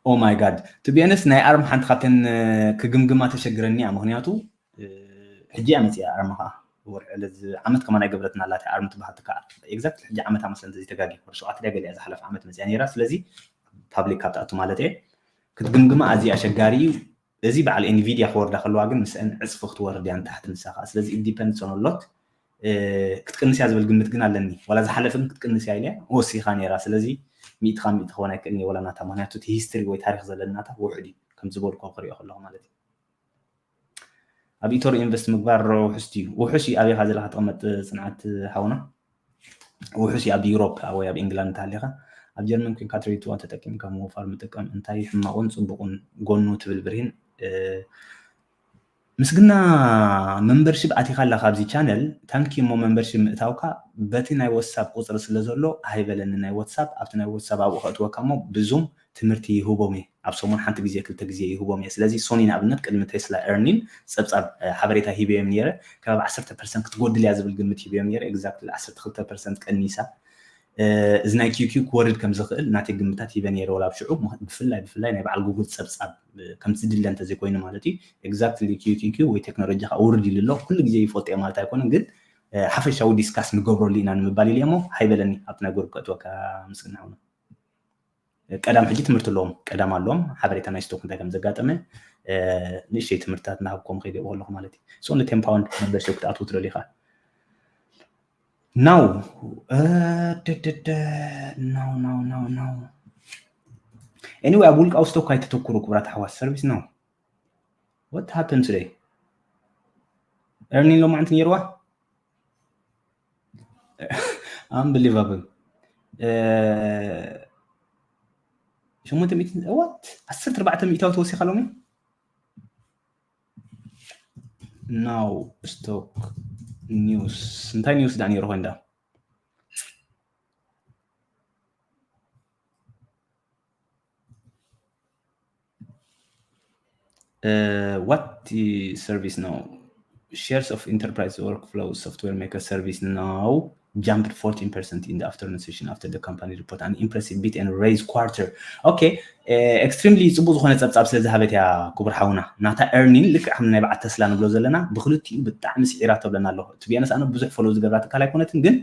Oh my god, to be honest ናይ ኣርም ሓንቲ ካብተን ክግምግማ ተሸግረኒ እያ። ምክንያቱ ሕጂ እያ መፅኣ ኣርም ከዓ ወርሒ ለዚ ዓመት ከማን ኣይገበረትን ኣላ እታ ኣርም ትበሃል ትከዓ። ኤግዛክትሊ ሕጂ ዓመት ኣመስለን ተዘይተጋጊ ወር ሸውዓተ ድያ ገሊኣ ዝሓለፈ ዓመት መፅያ ነይራ። ስለዚ ፓብሊክ ካብ ትኣቱ ማለት እየ ክትግምግማ ኣዝዩ ኣሸጋሪ እዩ። እዚ በዓል ኤንቪድያ ክወርዳ ከለዋ ግን ምስአን ዕፅፊ ክትወርድ እያ ንታሕቲ ንሳ ከዓ። ስለዚ it depends on a lot። ክትቅንስ እያ ዝብል ግምት ግን ኣለኒ። ዋላ ዝሓለፈ ግን ክትቅንስ እያ ኢለ ወሲኻ ነይራ። ስለዚ ሚእቲ ካብ ሚእቲ ክኸውን ኣይክእልን እየ ዋላ ናታ፣ ምክንያቱ እቲ ሂስትሪ ወይ ታሪክ ዘለኒ ናታ ውሑድ እዩ ከም ዝበልኩ ክሪኦ ከለኹ ማለት እዩ። ኣብ ኢቶር ኢንቨስት ምግባር ውሑስ ድዩ? ውሑስ እዩ። ኣበይ ኢኻ ዘለኻ ትቕመጥ ጽንዓት ሓውና? ውሑስ እዩ ኣብ ዩሮፕ ወይ ኣብ ኢንግላንድ እንተሃሊኻ። ኣብ ጀርመን ኮንካ ትሬድ ዋን ተጠቂምካ ምውፋር ምጥቃም እንታይ ሕማቑን ጽቡቑን ጎኑ ትብል ብርሂን? ምስግና መምበርሺፕ ኣቲኻ ኣለኻ ኣብዚ ቻነል፣ ታንኪ እሞ መምበርሺፕ ምእታውካ በቲ ናይ ዋትሳፕ ቁፅሪ ስለ ዘሎ ኣይበለኒ ናይ ዋትሳፕ ኣብቲ ናይ ዋትሳፕ ኣብኡ ከእትወካ እሞ ብዙም ትምህርቲ ይህቦም እየ። ኣብ ሰሙን ሓንቲ ግዜ ክልተ ግዜ ይህቦም እየ። ስለዚ ሶኒ ንኣብነት ቅድሚ ቴስላ ኤርኒን ጸብጻብ ሓበሬታ ሂበዮም ነይረ። ከባቢ ዓሰርተ ፐርሰንት ክትጎድል እያ ዝብል ግምት ሂበዮም ነይረ። ኤግዛክትሊ ዓሰርተ ክልተ ፐርሰንት ቀኒሳ። እዚ ናይ ኪውኪው ክወርድ ከም ዝኽእል ናተይ ግምታት ሂበ ነይረ። ወላ ኣብ ሽዑ ብፍላይ ብፍላይ ናይ በዓል ጉግል ጸብጻብ ከም ዝድለ እንተዘይኮይኑ ማለት እዩ። ኤግዛክትሊ ኪውኪው ወይ ቴክኖሎጂ ከዓ ውርድ ኢሉ ኣሎ። ኩሉ ግዜ ይፈልጦ እየ ማለት ኣይኮነን፣ ግን ሓፈሻዊ ዲስካስ ንገብረሉ ኢና ንምባል ኢለ እሞ ሃይበለኒ ኣብቲ ናይ ግሩፕ ከእትወካ ምስግና ሓውና። ቀዳም ሕጂ ትምህርቲ ኣለዎም፣ ቀዳም ኣለዎም ሓበሬታ ናይ ስቶክ እንታይ ከም ዘጋጠመ ንእሽተይ ትምህርትታት እናሃብኩም ከይደ ከለኹ ማለት እዩ። ሶ ን ቴን ፓውንድ መበልሸው ክትኣትዉ ትደልዩ ከዓ ናው ደደደ ናው ናው ናው ናው ኤኒዌይ ኣብ ውልቃዊ ስቶክ ኣይተተኩሩ ክቡራት ኣሕዋት። ሰርቪስ ናው what happened today? ኤርኒን ሎማዕንቲ ነይርዋ? ኣንብሊቨብል። ሸሞንተ ሚእቲ what? ዓሰርተ ኣርባዕተ ሚእታዊ ተወሲኻ ሎሚ? ናው ስቶክ ኒውስ እንታይ ኒውስ ዳ ነይሩ ኮይንዳ? What service now? Shares of enterprise workflow software maker service now jumped fourteen percent in the afternoon session after the company report an impressive beat and raise quarter. Okay, extremely ጽቡቅ ዝኾነ ጸብጻብ ስለ ዝሃበት እያ ክቡር ሓውና። ናታ ኤርኒን ልክዕ ከም ናይ በዓል ተስላ ንብሎ ዘለና ብክልቲኡ ብጣዕሚ ስዒራ ተብለና ኣለኹ። እቲ ቢያነስ ኣነ ብዙሕ ፎሎ ዝገብራ ትካል ኣይኮነትን ግን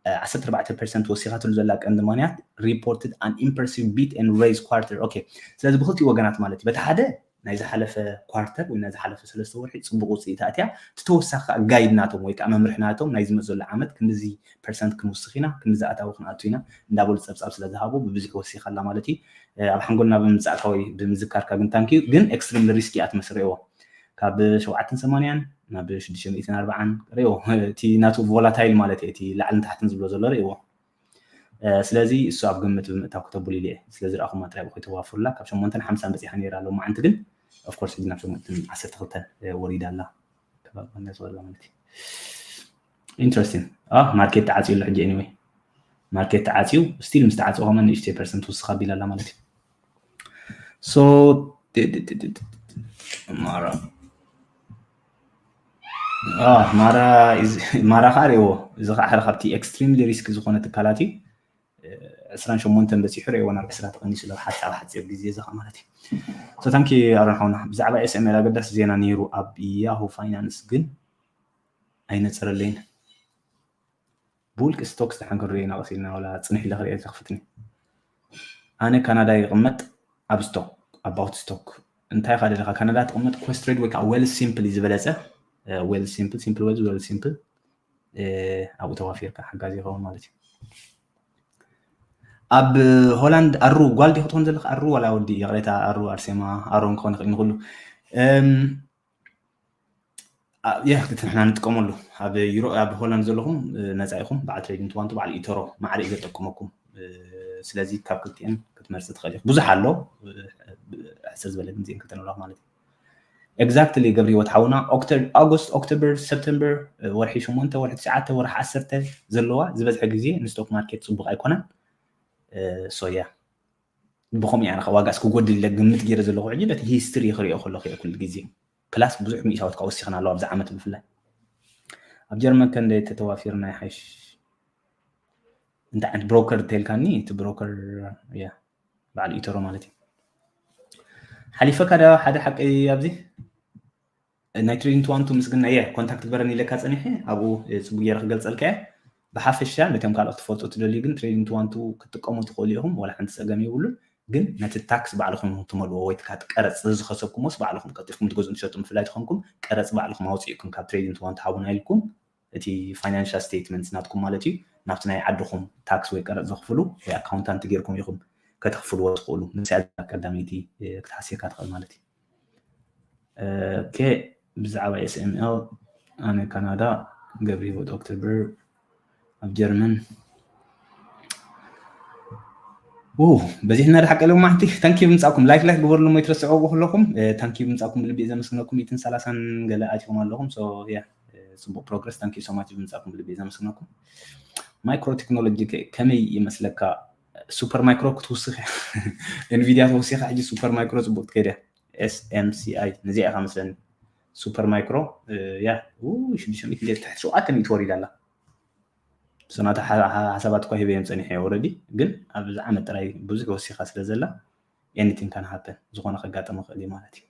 ዓሰርተ ኣርባዕተ ፐርሰንት ወሲኻትሉ ዘላ ቀንዲ ምኽንያት reported an impressive beat and raise quarter። Okay፣ ስለዚ ብክልቲኡ ወገናት ማለት እዩ። በቲ ሓደ ናይ ዝሓለፈ ኳርተር ወይ ናይ ዝሓለፈ ሰለስተ ወርሒ ፅቡቅ ውፅኢት ኣትያ፣ እቲ ተወሳኺ ከዓ ጋይድ ናቶም ወይ ከዓ መምርሒ ናቶም ናይ ዝመፅ ዘሎ ዓመት ክንድዚ ፐርሰንት ክንውስኽ ኢና፣ ክንድዚ ኣታዊ ክንኣቱ ኢና እንዳበሉ ፀብፃብ ስለ ዝሃቡ ብብዝሒ ወሲኻ ኣላ ማለት እዩ። ኣብ ሓንጎልና ብምምፃእካ ወይ ብምዝካርካ ግን ታንኪዩ። ግን ኤክስትሪምሊ ሪስኪ እያ ትመስል። ሪእዎ ካብ ሸውዓተን ሰማንያን ናብ ሽዱሽተ ሚእትን ኣርባዓን ሪኦ እቲ ናቱ volatile ማለት እዩ እቲ ላዕልን ታሕትን ዝብሎ ዘሎ ሪእዎ ስለዚ እሱ ኣብ ግምት ብምእታው ክተብሉ ኢለ ስለዚ ረኣኹማ ጥራይ ከይተዋፍሩላ ካብ ሸሞንተን ሓምሳን በፂሓ ነይራ ሎማዓንቲ ግን of course ሕጂ ናብ ሸሞንተን ዓሰርተ ክልተን ወሪዳ ኣላ ከባቢ ዝበላ ማለት እዩ interesting ማርኬት ተዓፅዩ ኣሎ ሕጂ anyway ማርኬት ተዓፅዩ still ምስ ተዓፅዩ ከመ ንእሽተይ percent ውስኽ ኣቢላ ኣላ ማለት እዩ so ማራ ማራ ማራ ከዓ ሪእዎ እዚ ከዓ ሓደ ካብቲ extremely risk ዝኾነ ትካላት እዩ ዕስራን ሸሞንተን በፂሑ ሪእዎ ናብ ዕስራ ተቐኒሱ ለ ሓፃብ ሓፂር ግዜ እዚ ማለት እዩ so thank you ኣሮን ሓውና ብዛዕባ SML ኣገዳሲ ዜና ነይሩ ኣብ Yahoo Finance ግን ኣይነፀረለይን ብውልቂ stocks ደሓን ክንሪኦ ኢና ቀስ ኢልና ዋላ ፅንሕ ኢለ ክሪኦ ተኽፍትኒ ኣነ ካናዳ ይቕመጥ ኣብ stock about stock እንታይ ኢኻ ደለኻ ካናዳ ትቕመጥ Questrade ወይ ከዓ Wealthsimple ዝበለፀ Wealthsimple simple wealth Wealthsimple ኣብኡ ተዋፊርካ ሓጋዚ ይኸውን ማለት እዩ ኣብ ሆላንድ ኣሩ ጓል ዲኹ ትኾን ዘለካ ኣሩ ዋላ ወዲ ይቕሬታ ኣሩ ኣርሴማ ኣሮን ክኾን ይኽእል ንኩሉ ያ እቲ ንሕና ንጥቀመሉ ኣብ ዩሮ ኣብ ሆላንድ ዘለኹም ነፃ ኢኹም በዓል ትሬዲንግ ትዋንቱ በዓል ኢተሮ ማዕረ እዩ ዘጠቅመኩም ስለዚ ካብ ክልቲኤን ክትመርፂ ትኽእል ኢኹ ብዙሕ ኣሎ ሕስር ዝበለ ግን ዜን ክልተን ኣለኹ ማለት እዩ exactly ገብረ ህይወት ሓውና August October September ወርሒ ሸሞንተ ወርሒ ትሽዓተ ወርሒ ዓሰርተ ዘለዋ ዝበዝሐ ግዜ ንስቶክ ማርኬት ፅቡቅ ኣይኮነን so yeah ብኸምኡ እያ ዋጋስ ክጎድል ኢለ ግምት ገይረ ዘለኹ ሕጂ በቲ history ክሪኦ ከለኹ እየ ኩሉ ግዜ plus ብዙሕ ሚእታዎት ካብ ወሲኽና ኣለዋ ኣብዚ ዓመት ብፍላይ ኣብ ጀርመን ከ እንደ ተተዋፊርና ይሓይሽ እንታይ ዓይነት broker ተልካኒ እቲ broker እያ በዓል ኢተሮ ማለት እዩ ሓሊፈካ ዳ ሓደ ሓቂ ኣብዚ ናይ ትሬዲንግ ትዋንቱ ምስግና እየ ኮንታክት ግበረኒ ኢለካ ፀኒሐ ኣብኡ ፅቡቅ ገይረ ክገልፀልካ እየ ብሓፈሻ ነቶም ካልኦት ትፈልጡ ትደልዩ ግን ትሬዲንግ ትዋንቱ ክትጥቀሙ ትኽእሉ ኢኹም ዋላ ሓንቲ ፀገም የብሉን ግን ነቲ ታክስ ባዕልኹም ትመልዎ ወይ ትካት ቀረፅ ዝኸሰብኩሞስ ባዕልኹም ቀልጢፍኩም ትገዝኡን ትሸጡ ምፍላይ ትኾንኩም ቀረፅ ባዕልኹም ኣውፅእኩም ካብ ትሬዲንግ ትዋንቱ ሃቡና ኢልኩም እቲ financial statement ናትኩም ማለት እዩ ናብቲ ናይ ዓድኹም ታክስ ወይ ቀረፅ ዘኽፍሉ ወይ ኣካውንታንት ጌርኩም ኢኹም ከተኽፍልዎ ትኽእሉ ንስያ ቀዳመይቲ ክትሓስየካ ትኽእል ማለት እዩ ኦኬ ብዛዕባ SML ኣነ ካናዳ ገብረ ህይወት ኦክቶበር ኣብ ጀርመን በዚሕና ድሓቀ ሎማዓንቲ ታንኪዩ ብምፃእኩም ላይክ ላይክ ግበርሉ ሞ ይትረስዕዎ ከለኹም ታንኪዩ ብምፃእኩም ብልቢ ዘመስግነኩም ሚእትን ሰላሳን ገለ ኣቲኹም ኣለኹም ያ ፅቡቅ progress thank you so much ብምፃእኩም ብልቢ ዘመስግነኩም ማይክሮ ቴክኖሎጂ ከመይ ይመስለካ super micro ክትውስኽ Nvidia ተወሲኻ ሕጂ super micro ፅቡቅ ትከይድ እያ SMCI ነዚኣ ኢኻ መስለኒ super micro ያ ሽዱሽተ ሚእቲ ትሕቲ ሸውዓተ ሚእቲ ወሪዳ ኣላ ሰናተ ሓሳባት እኳ ሂበዮም ፀኒሐ already ግን ኣብዚ ዓመት ጥራይ ብዙሕ ወሲኻ ስለ ዘላ anything can happen ዝኾነ ከጋጠመ ክእል እዩ ማለት እዩ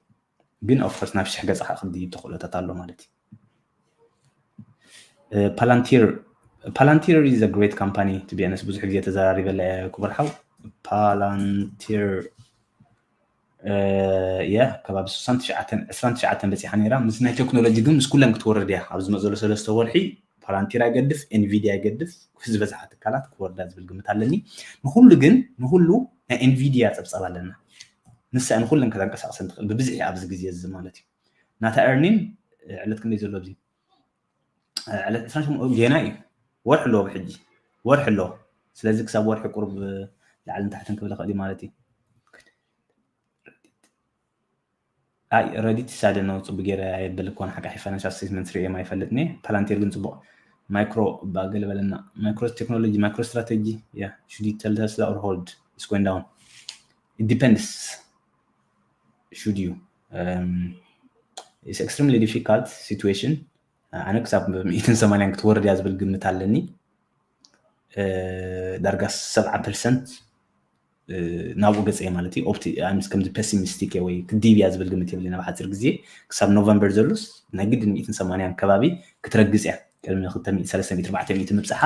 ግን of course ናብ ሽሕ ገፅኻ ክድይብ ተኽእሎታት ኣሎ ማለት እዩ Palantir Palantir is a great company to be honest ብዙሕ ግዜ ተዘራሪበላ እየ ክቡር ሓው Palantir ያ ከባቢ ስሳን ትሽዓተን ዕስራን ትሽዓተን በፂሓ ነይራ ምስ ናይ ቴክኖሎጂ ግን ምስ ኩለን ክትወርድ እያ ኣብ ዝመፅ ዘሎ ሰለስተ ወርሒ Palantir ኣይገድፍ Nvidia ኣይገድፍ ዝበዝሓ ትካላት ክወርዳ ዝብል ግምት ኣለኒ ንኩሉ ግን ንኩሉ ናይ Nvidia ፀብፀብ ኣለና ንሳ ንኩለን ከተንቀሳቅሰን ትኽእል ብብዝሒ ኣብዚ ግዜ እዚ ማለት እዩ ናታ earning ዕለት ክንደይ ዘሎ ኣብዚ ዕለት ዕስራን ሸሞንተን ጌና እዩ ወርሒ ኣለዎ ብሕጂ ወርሒ ኣለዎ ስለዚ ክሳብ ወርሒ ቁርብ ላዕልን ታሕትን ክብል ይኽእል እዩ ማለት እዩ ኣይ ረዲት ሳደ ነው ፅቡ ገይረ የበልኮን ሓቃሒ financial statement ርእየ ኣይፈልጥኒ Palantir ግን ፅቡቅ micro ባገለ በለና micro technology micro strategy yeah should you tell Tesla or hold it's going down it depends should you um, it's extremely difficult situation ኣነ ክሳብ ሚእትን ሰማንያን ክትወርድ እያ ዝብል ግምት ኣለኒ ዳርጋ ሰብዓ ፐርሰንት ናብኡ ገፀ ማለት እዩ ኦፕቲ ከምዚ ፔሲሚስቲክ ወይ ክዲብ እያ ዝብል ግምት የብለይ ናብ ሓፂር ግዜ ክሳብ ኖቨምበር ዘሉስ ናይ ግድን ሚእትን ሰማንያን ከባቢ ክትረግፅ እያ ቅድሚ ክልተ ሚእቲ ሰለስተ ሚእቲ ኣርባዕተ ሚእቲ ምብፅሓ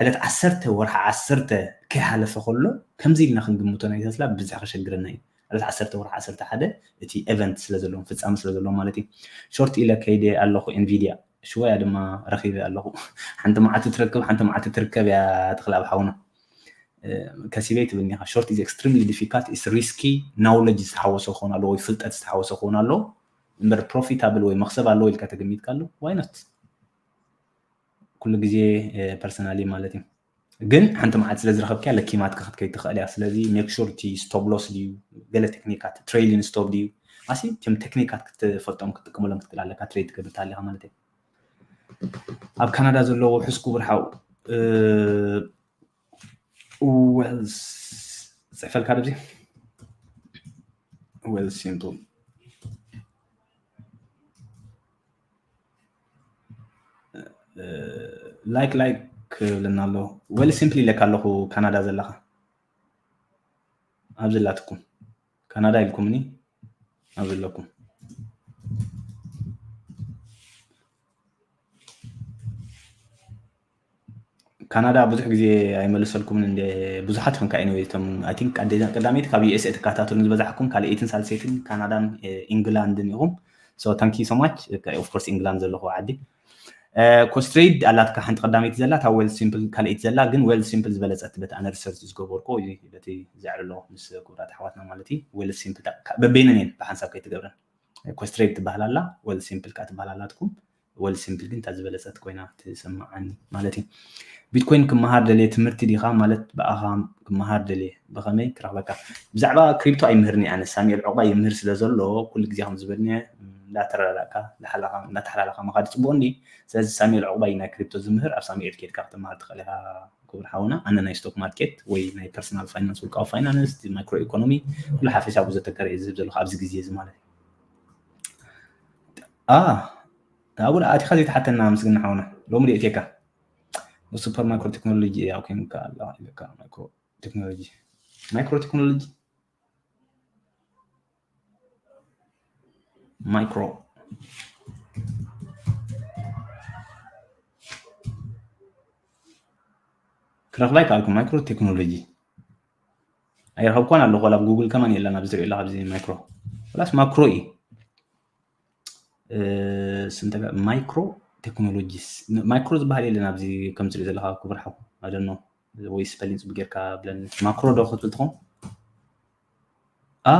ዕለት ዓሰርተ ወርሒ ዓሰርተ ከይሓለፈ ከሎ ከምዚ ኢልና ክንግምቶ ናይ ተስላ ብብዝሒ ከሸግረና እዩ ዕለት ዓሰርተ ወርሒ ዓሰርተ ሓደ እቲ event ስለ ዘለዎም ፍፃመ ስለ ዘለዎም ማለት እዩ short ኢለ ከይደ ኣለኹ Nvidia ሽወያ ድማ ረኺበ ኣለኹ ሓንቲ መዓልቲ ትረክብ ሓንቲ መዓልቲ ትርከብ እያ ተኽለ ኣብ ሓውና ከሲበይ ትብልኒ ኢኻ short is extremely difficult is risky knowledge ዝተሓወሶ ክኸውን ኣለዎ ወይ ፍልጠት ዝተሓወሶ ክኸውን ኣለዎ እምበር profitable ወይ መኽሰብ ኣለዎ ኢልካ ተገሚትካ ኣሎ why not? ኩሉ ግዜ personally ማለት እዩ። ግን ሓንቲ መዓልቲ ስለ ዝረኸብክያ ለኪማትካ ክትከይድ ትኽእል እያ። ስለዚ make sure እቲ stop loss ድዩ፣ ገለ ቴክኒካት፣ trailing stop ድዩ፣ ኣሲ እቶም ቴክኒካት ክትፈልጦም ክትጥቀመሎም ክትክእል ኣለካ፣ trade ትገብር ኣለካ ማለት እዩ። ኣብ ካናዳ ዘሎ ውሑስ ክቡር ሓው፣ እ፣ well፣ ጽሕፈልካ ድብዚ? Wealthsimple። እ፣ ላይክ፣ ላይክ ክብለና ኣሎ። Wealthsimple ኢለካ ኣለኹ፣ ካናዳ ዘለኻ። ኣብዚ ኣላትኩም። ካናዳ ኢልኩምኒ፣ ኣብዚ ኣለኩም። ካናዳ ብዙሕ ግዜ ኣይመልሰልኩምን እንደ ብዙሓት ኢኹም ከኣ፣ anyway፣ እቶም፣ I think፣ ቀደ-፣ ቀዳመይቲ ካብ ዩ ኤስ ኤ ትከታተሉን ዝበዛሕኩም፣ ካልኣይትን ሳልሰይትን ካናዳን፣ እ፣ ኢንግላንድን ኢኹም። So thank you so much። Of course ኢንግላንድ ዘለኹ ዓዲ። እ፣ ኮስትሬድ ኣላትካ ሓንቲ ቀዳመይቲ ዘላ፣ እታ Wealthsimple ካልኣይቲ ዘላ፣ ግን Wealthsimple ዝበለጸት በቲ ኣነ ሪሰርች ዝገበርኩ፣ በቲ ዘዕለሎ ምስ ክቡራት ኣሕዋትና ማለት እዩ። Wealthsimple ታ-፣ ካ-፣ በበይነን እየን ብሓንሳብ ከይትገብረን። ኮስትሬድ ትበሃል ኣላ፣ Wealthsimple ከኣ ትበሃል ኣላትኩም። Wealthsimple ግን እታ ዝበለጸት ኮይና ትስምዓኒ ማለት እዩ። ቢትኮይን ክመሃር ደልየ፣ ትምህርቲ ዲኻ ማለት ብኣኻ ክመሃር ደልየ፣ ብኸመይ ክረኽበካ? ብዛዕባ ክሪፕቶ ኣይምህርን እየ ኣነ፣ ሳሙኤል ዑቕባይ ይምህር ስለ ዘሎ፣ ኩሉ ግዜ ከም ዝበልኒ እንዳተረዳዳእካ፣ እንዳሓላኻ-፣ እንዳተሓላለኻ ምኻድ ጽቡቕ እንዲ። ስለዚ ሳሙኤል ዑቕባይ ናይ ክሪፕቶ ዝምህር፣ ኣብ ሳሙኤል ኬድካ ክትመሃር ትኽእል ኢኻ ክቡር ሓውና። ኣነ ናይ ስቶክ ማርኬት ወይ ናይ ፐርሰናል ፋይናንስ፣ ውልቃዊ ፋይናንስ፣ ማይክሮ ኢኮኖሚ፣ ኩሉ ሓፈሻዊ ዘተከረ እየ ዝህብ ዘለኹ ኣብዚ ግዜ እዚ ማለት እዩ። ኣ፣ ኣብኡ ደኣ ኣቲኻ ዘይትሓተና ምስግና ሓውና። ሎሚ ድየ እትየካ? ሱፐር ማይክሮ ቴክኖሎጂ እያ ኮይንካ ኣለኻ ኢለካ። ማይክሮ ቴክኖሎጂ። ማይክሮ ቴክኖሎጂ። ማይክሮ። ክረኽባ ኣይከኣልኩ። ማይክሮ ቴክኖሎጂ። ኣይረኸብኳን ኣለኹ። ዋላ ኣብ ጉግል ከማን የለን ኣብዚ ትሪኦ ኣለኻ ኣብዚ ማይክሮ። ወላስ ማክሮ እዩ? እ፣ ስንተ-፣ ማይክሮ ቴክኖሎጂስ። ን-፣ ማይክሮ ዝበሃል የለን ኣብዚ ከም ትሪኦ ዘለኻ ክቡር ሓው። I don't know። ወይ ስፐሊንግ ጽቡቅ ጌርካ ብለኒ። ማክሮ ዶ ክትብል ትኾን? ኣ፣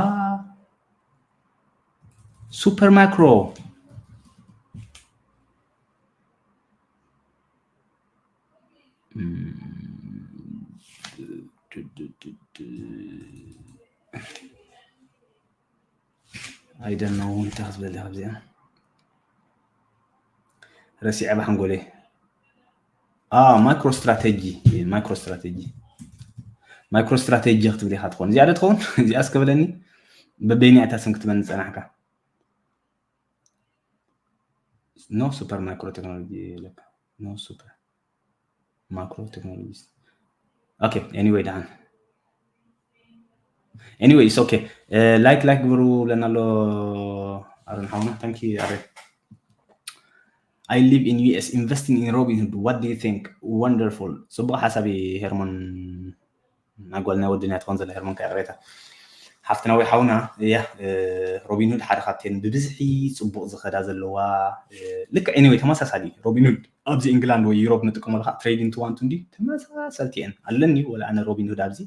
ሱፐር ማይክሮ። እም፣ I don't know እንታይ ክትብል ኢኻ ኣብዚኣ። ረሲዐ ብሓንጎለይ። ኣ፣ ማይክሮ ስትራቴጂ፣ ማይክሮ ስትራቴጂ። ማይክሮ ስትራቴጂ ክትብል ኢኻ ትኸውን። እዚኣ ዶ ትኸውን? እዚኣ እስከ በለኒ። በበይንያ እታ ስም ክትበኒ ዝጸናሕካ? ኖ ሱፐር ማይክሮ ቴክኖሎጂ ኢለካ። ኖ ሱፐር ማክሮ ቴክኖሎጂስ። ኦኬ፣ ኤኒዌይ፣ ደሓን። ኤኒዌይ፣ it's okay። እ፣ ላይክ፣ ላይክ ግበሩ ብለና ኣሎ ኣሮን ሓውና። ታንኪ ኣሮን። I live in U S, investing in Robinhood. What do you think? Wonderful. ጽቡቕ ሓሳብ እዩ ሄርሞን። ናይ ጓል ናይ ወዲ ናይ ትኾን ዘላ ሄርሞን፣ ከኣ ይቕሬታ። ሓፍትና ወይ ሓውና፣ እያ፣ እ፣ ሮቢንሁድ ሓደ ካብተን ብብዝሒ ጽቡቕ ዝኸዳ ዘለዋ፣ እ፣ ልክዕ፣ ኤኒዌይ፣ ተመሳሳሊ ሮቢንሁድ ኣብዚ ኢንግላንድ ወይ ዩሮፕ ንጥቀመሉ ከዓ ትሬዲንግ ቱ ዋን ቱ እንዲ ተመሳሰልቲ እየን። ኣለኒ ወላ ኣነ ሮቢንሁድ ኣብዚ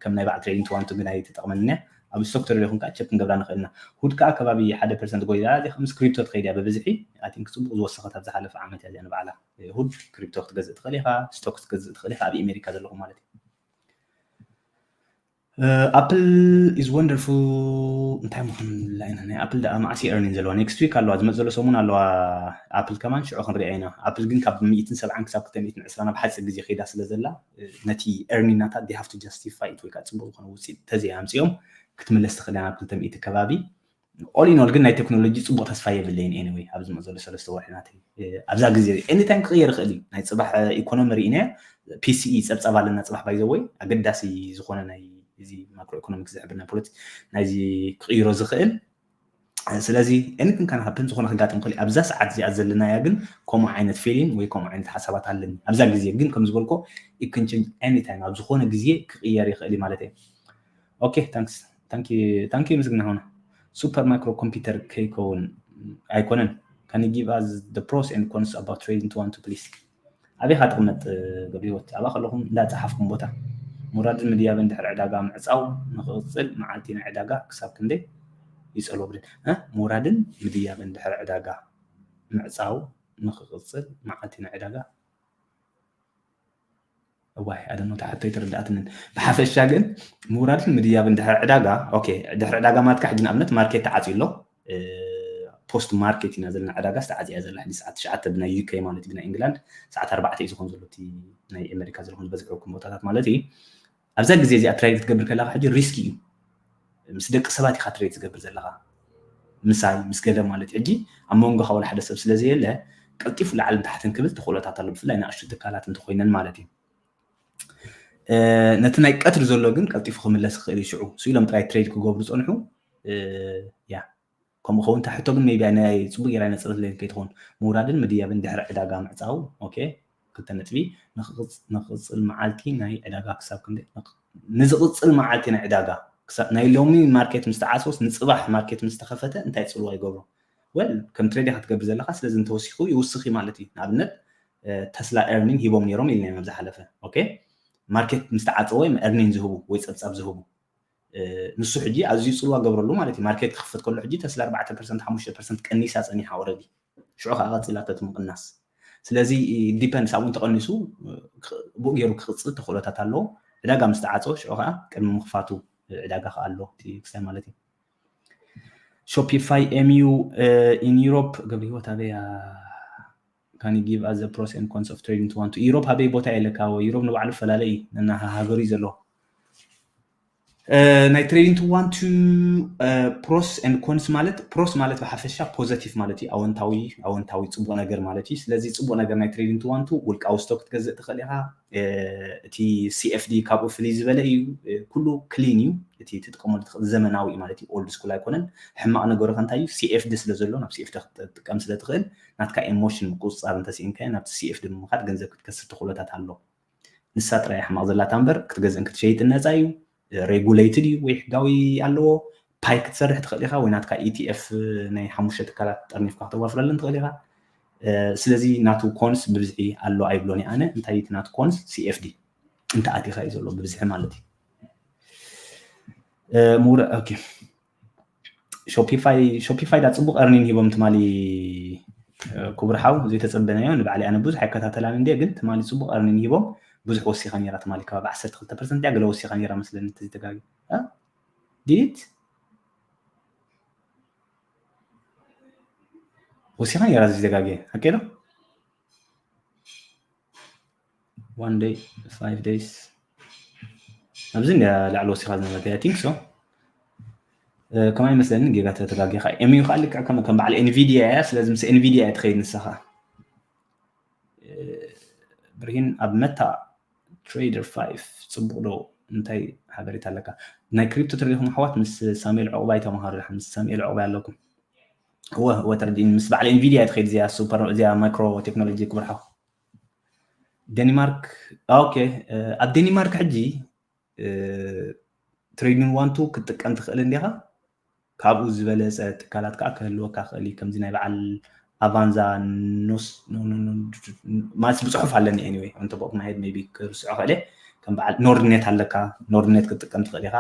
ከም ናይ በዓል ትሬዲንግ ቱ ዋን ቱ ግን ኣይትጠቕመንን እያ። ኣብ ስቶክ ትሬድ ይኹን ከዓ ቸክ ክንገብራ ንኽእል ኢና። ሁድ ከዓ ከባቢ ሓደ ፐርሰንት ጎይላ እዚኣ ምስ ክሪፕቶ ትኸይድ እያ ብብዝሒ። I think ጽቡቕ ዝወሰኸት ኣብ ዝሓለፈ ዓመት እያ እዚኣ ንባዕላ። ሁድ ክሪፕቶ ክትገዝእ ትኽእል ኢኻ፣ ስቶክ ክትገዝእ ትኽእል ኢኻ፣ ኣብ ኣሜሪካ ዘለኹም ማለት እዩ። ኣፕል ኢዝ ወንደርፉል። እንታይ ምዃን ንላ ኢና? ናይ ኣፕል ደኣ መዓስ እዩ ኤርኒንግ ዘለዋ? ኔክስት ዊክ ኣለዋ፣ ዝመጽእ ዘሎ ሰሙን ኣለዋ። ኣፕል ከማን ሽዑ ክንሪኣ ኢና። ኣፕል ግን ካብ ሚእትን ሰብዓን ክሳብ ክልተ ሚእትን ዕስራን ኣብ ሓጺር ግዜ ከይዳ ስለ ዘላ፣ ነቲ ኤርኒንግ ናታ they have to justify it ወይ ከዓ ጽቡቕ ዝኾነ ውጽኢት ተዘይ ኣምጺኦም ክትምለስ ትኽእል እያ ናብ ክልተ ሚእቲ ከባቢ። All in all ግን ናይ ቴክኖሎጂ ጽቡቕ ተስፋ የብለይን። ኤኒዌይ ኣብ ዝመጽእ ዘሎ ሰለስተ ወርሒ ናተይ፣ እ፣ ኣብዛ ግዜ ኤኒታይም ክቕየር ይኽእል እዩ። ናይ ጽባሕ፣ እ፣ ኢኮኖሚ ርኢናዮ፣ ፒ ሲ ኢ ጸብጻብ ኣለና ጽባሕ ባይ ዘ ወይ ኣገዳሲ ዝኾነ ናይ እዚ ማክሮ ኢኮኖሚክስ ዝሕብር ናይ ፖለቲ-፣ ናይዚ ክቕይሮ ዝኽእል። ስለዚ ኤኒቲንግ ካን ሃፕን፣ ዝኾነ ክጋጥም ይኽእል እዩ። ኣብዛ ሰዓት እዚኣ ዘለናያ ግን ከምኡ ዓይነት ፊሊንግ ወይ ከምኡ ዓይነት ሓሳባት ኣለኒ። ኣብዛ ግዜ ግን ከም ዝበልኮ it can change anytime፣ ኣብ ዝኾነ ግዜ ክቕየር ይኽእል እዩ ማለት እዩ። ኦኬ፣ ታንክስ። ታንኪ፣ ታንኪ ምስግና ሆነ። ሱፐር ማይክሮ ኮምፒውተር ከይከውን ኣይኮነን። Can you give us the pros and cons about trading two one two please? ኣበይ ኢኻ ትቕመጥ ገብረ ህይወት? ኣብኣ ከለኹም እንዳጸሓፍኩም ቦታ። ሙራድን ምድያብን ድሕሪ ዕዳጋ ምዕጻው ንኽቕጽል መዓልቲ ናይ ዕዳጋ ክሳብ ክንደይ? ይጸልዎ ብድን እ? ምውራድን ምድያብን ድሕሪ ዕዳጋ ምዕጻው ንኽቕጽል መዓልቲ ናይ ዕዳጋ እዋይ ኣደኖ ተሓተይ ተረዳእትንን ብሓፈሻ ግን ምውራድን ምድያብን ድሕሪ ዕዳጋ ኦኬ ድሕሪ ዕዳጋ ማለትካ ሕጂ ንኣብነት ማርኬት ተዓፅዩ ኣሎ ፖስት ማርኬት ኢና ዘለና ዕዳጋ ዝተዓፅያ ዘላ ሕጂ ሰዓት ትሽዓተ ብናይ ዩኬ ማለት ብናይ ኢንግላንድ ሰዓት ኣርባዕተ እዩ ዝኾን ዘሎ ናይ ኣሜሪካ ዘለኹም ዝበዝሐኩም ቦታታት ማለት እዩ ኣብዛ ግዜ እዚኣ ትራይድ ክትገብር ከለካ ሕጂ ሪስክ እዩ ምስ ደቂ ሰባት ኢካ ትሬድ ዝገብር ዘለካ ምሳይ ምስ ገለ ማለት ሕጂ ኣብ መንጎ ካብ ሓደ ሰብ ስለ ዘየለ ቀልጢፉ ላዕልን ታሕትን ክብል ተኽእሎታት ኣሎ ብፍላይ ንኣሽቱ ትካላት እንተኮይነን ማለት እዩ ነቲ ናይ ቀትሪ ዘሎ ግን ቀልጢፉ ክምለስ ክኽእል እዩ ሽዑ ስኢሎም ጥራይ ትሬድ ክገብሩ ፀንሑ ያ ከምኡ ከውን ታሕቶ ግን ሜቢ ናይ ፅቡቅ ጌራ ነፅረት ለይን ከይትኸውን ምውራድን ምድያብን ድሕሪ ዕዳጋ ምዕፃው ኦኬ ክልተ ነጥቢ ንክቕፅል መዓልቲ ናይ ዕዳጋ ክሳብ ክንደይ ንዝቕፅል መዓልቲ ናይ ዕዳጋ ናይ ሎሚ ማርኬት ምስ ተዓፅወስ ንፅባሕ ማርኬት ምስ ተኸፈተ እንታይ ፅልዋ ይገብሮ ወል ከም ትሬድ ክትገብር ዘለካ ስለዚ እንተወሲኹ ይውስኺ ማለት እዩ ንኣብነት ተስላ ኤርኒን ሂቦም ነይሮም ኢልና እዮም ዝሓለፈ ኦኬ ማርኬት ምስ ተዓፀወ እዮም ኤርኒን ዝህቡ ወይ ፀብፃብ ዝህቡ ንሱ ሕጂ ኣዝዩ ፅልዋ ገብረሉ ማለት እዩ ማርኬት ክኽፈት ከሎ ሕጂ ተስላ ኣርባዕተ ፐርሰንት ሓሙሽተ ፐርሰንት ቀኒሳ ፀኒሓ ኦረዲ ሽዑ ከዓ ቀፂላቶ እቲ ምቕናስ ስለዚ ዲፐንድስ ኣብኡ እንተቐኒሱ ብኡ ገይሩ ክቕፅል ተኽእሎታት ኣለዎ ዕዳጋ ምስ ተዓፀወ ሽዑ ከዓ ቅድሚ ምኽፋቱ ዕዳጋ ከዓ ኣሎ እቲ ክስታይ ማለት እዩ Shopify M U in Europe ገብረ ህይወት ኣበይ can you give us the pros and cons of trading to one to Europe ኣበይ ቦታ የለካ Europe ንባዕሉ ፈላለ እዩ ነናሃሃገሩ እዩ ዘሎ ናይ trading to one to pros and cons ማለት pros ማለት ብሓፈሻ positive ማለት እዩ ኣወንታዊ ኣወንታዊ ፅቡቅ ነገር ማለት እዩ ስለዚ ፅቡቅ ነገር ናይ trading to one to ውልቃዊ stock ክትገዝእ ትኽእል ኢኻ እቲ C F D ካብኡ ፍልይ ዝበለ እዩ ኩሉ clean እዩ እቲ ትጥቀመሉ ትኽእል ዘመናዊ ማለት እዩ old school ኣይኮነን ሕማቕ ነገሩ ከ እንታይ እዩ C F D ስለ ዘሎ ናብ C F D ክትጥቀም ስለ ትኽእል ናትካ emotion ምቁፅፃር እንተስኢንካዮ ናብቲ C F D ብምኻድ ገንዘብ ክትከስር ተኽእሎታት ኣሎ ንሳ ጥራይ ሕማቕ ዘላታ እምበር ክትገዝእን ክትሸይጥን ነፃ እዩ regulated እዩ ወይ ሕጋዊ ኣለዎ ፓይ ክትሰርሕ ትኽእል ኢኻ ወይ ናትካ E T F ናይ ሓሙሽተ ትካላት ጠርኒፍካ ክተዋፍረለን ትኽእል ኢኻ ስለዚ ናቱ cons ብብዝሒ ኣሎ ኣይብሎን ኣነ እንታይ እቲ ናቱ cons C F D እንተኣቲኻ እዩ ዘሎ ብብዝሒ ማለት እዩ ምውረ Shopify Shopify ዳ ፅቡቅ earning ሂቦም ትማሊ ክቡር ሓው ዘይተፀበናዮ ንባዕሊ ኣነ ብዙሕ ኣይከታተላን እንደ ግን ትማሊ ፅቡቅ earning ሂቦም ብዙሕ ወሲኻ ነራ ትማሊ ከባቢ ዓሰርተ ክልተ ፐርሰንት ያ ገለ ወሲኻ ነራ መስለኒ ተዘይተጋጊ ዲሊት ወሲኻ ነራ ዘይተጋጊ ሓቂ ዶ one day five days ኣብዚ እንድያ ላዕሊ ወሲኻ ዝነበረት I think so ከማይ መስለኒ ጌጋ ተተጋጊኻ M U ከዓ ልክዕ ከም ከም በዓል Nvidia እያ ስለዚ ምስ Nvidia እያ ትኸይድ ንስኻ ብርሂን ኣብ መታ trader five ፅቡቅ ዶ እንታይ ሓበሬታ ኣለካ ናይ crypto ትሪኢኹም ኣሕዋት ምስ ሳሙኤል ዕቁባይ ተምሃሩ ምስ ሳሙኤል ዕቁባይ ኣለኩም እወ እወ ተረዲእኒ ምስ በዓል Nvidia ትኸይድ እዚኣ super እዚኣ micro technology ክብርሓው ዴኒማርክ okay ኣብ ዴኒማርክ ሕጂ trading one to ክትጥቀም ትኽእል እንዲኻ ካብኡ ዝበለፀ ትካላት ከዓ ክህልወካ ክእል ከምዚ ናይ በዓል ኣቫንዛ ኖስ ማለት ብፅሑፍ ኣለኒ anyway እንተቦቕ ማሄድ maybe ክርስዖ ክእለ ከም በዓል ኖርድኔት ኣለካ ኖርድኔት ክትጥቀም ትኽእል ኢኻ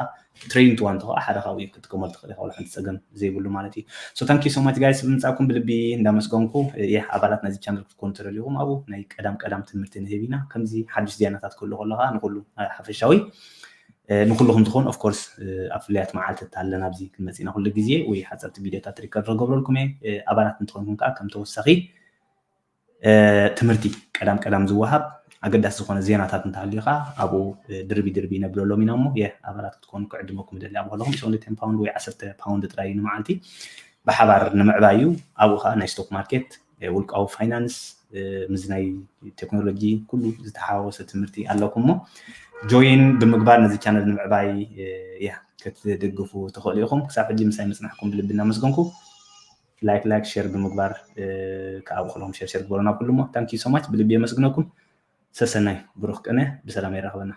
trading to one to ከዓ ሓደ ካብኡ ክትጥቀመሉ ትኽእል ኢኻ ሓንቲ ፀገም ዘይብሉ ማለት እዩ so thank you so much guys ብምፃኩም ብልቢ እንዳመስገንኩ ይህ ኣባላት ነዚ ቻነል ክትኮኑ ትደልኹም ኣብኡ ናይ ቀዳም ቀዳም ትምህርቲ ንህብ ኢና ከምዚ ሓዱሽ ዜናታት ክህሉ ከለካ ንኩሉ ሓፈሻዊ ንኩልኹም ዝኮን of course ኣብ ፍልያት መዓልቲ ኣለና ኣብዚ ክንመፅና ኩሉ ግዜ ወይ ሓፀርቲ ቪድዮታት ሪከርድ ክገብረልኩም እየ ኣባላት እንትኮንኩም ከዓ ከም ተወሳኺ ትምህርቲ ቀዳም ቀዳም ዝወሃብ ኣገዳሲ ዝኾነ ዜናታት እንተሃልዩ ከዓ ኣብኡ ድርቢ ድርቢ ነብለሎም ኢና እሞ የ ኣባላት ክትኮኑ ክዕድመኩም ደሊ ኣብ ከለኹም ሶንሊ ቴን ፓውንድ ወይ ዓሰርተ ፓውንድ ጥራይ እዩ ንመዓልቲ ብሓባር ንምዕባይ እዩ ኣብኡ ከዓ ናይ ስቶክ ማርኬት ውልቃዊ ፋይናንስ ምስ ናይ ቴክኖሎጂ ኩሉ ዝተሓዋወሰ ትምህርቲ ኣለኩም እሞ ጆይን ብምግባር ነዚ ቻነል ንምዕባይ ያ ክትድግፉ ትኽእሉ ኢኹም ክሳብ ሕጂ ምሳይ ምፅናሕኩም ብልቢ እናመስገንኩ like like share ብምግባር ከኣብኡ ከለኹም share share ግበሩና ኩሉ እሞ thank you so much ብልቢ የመስግነኩም ሰሰናይ ብሩኽ ቅነ ብሰላም የራኽበና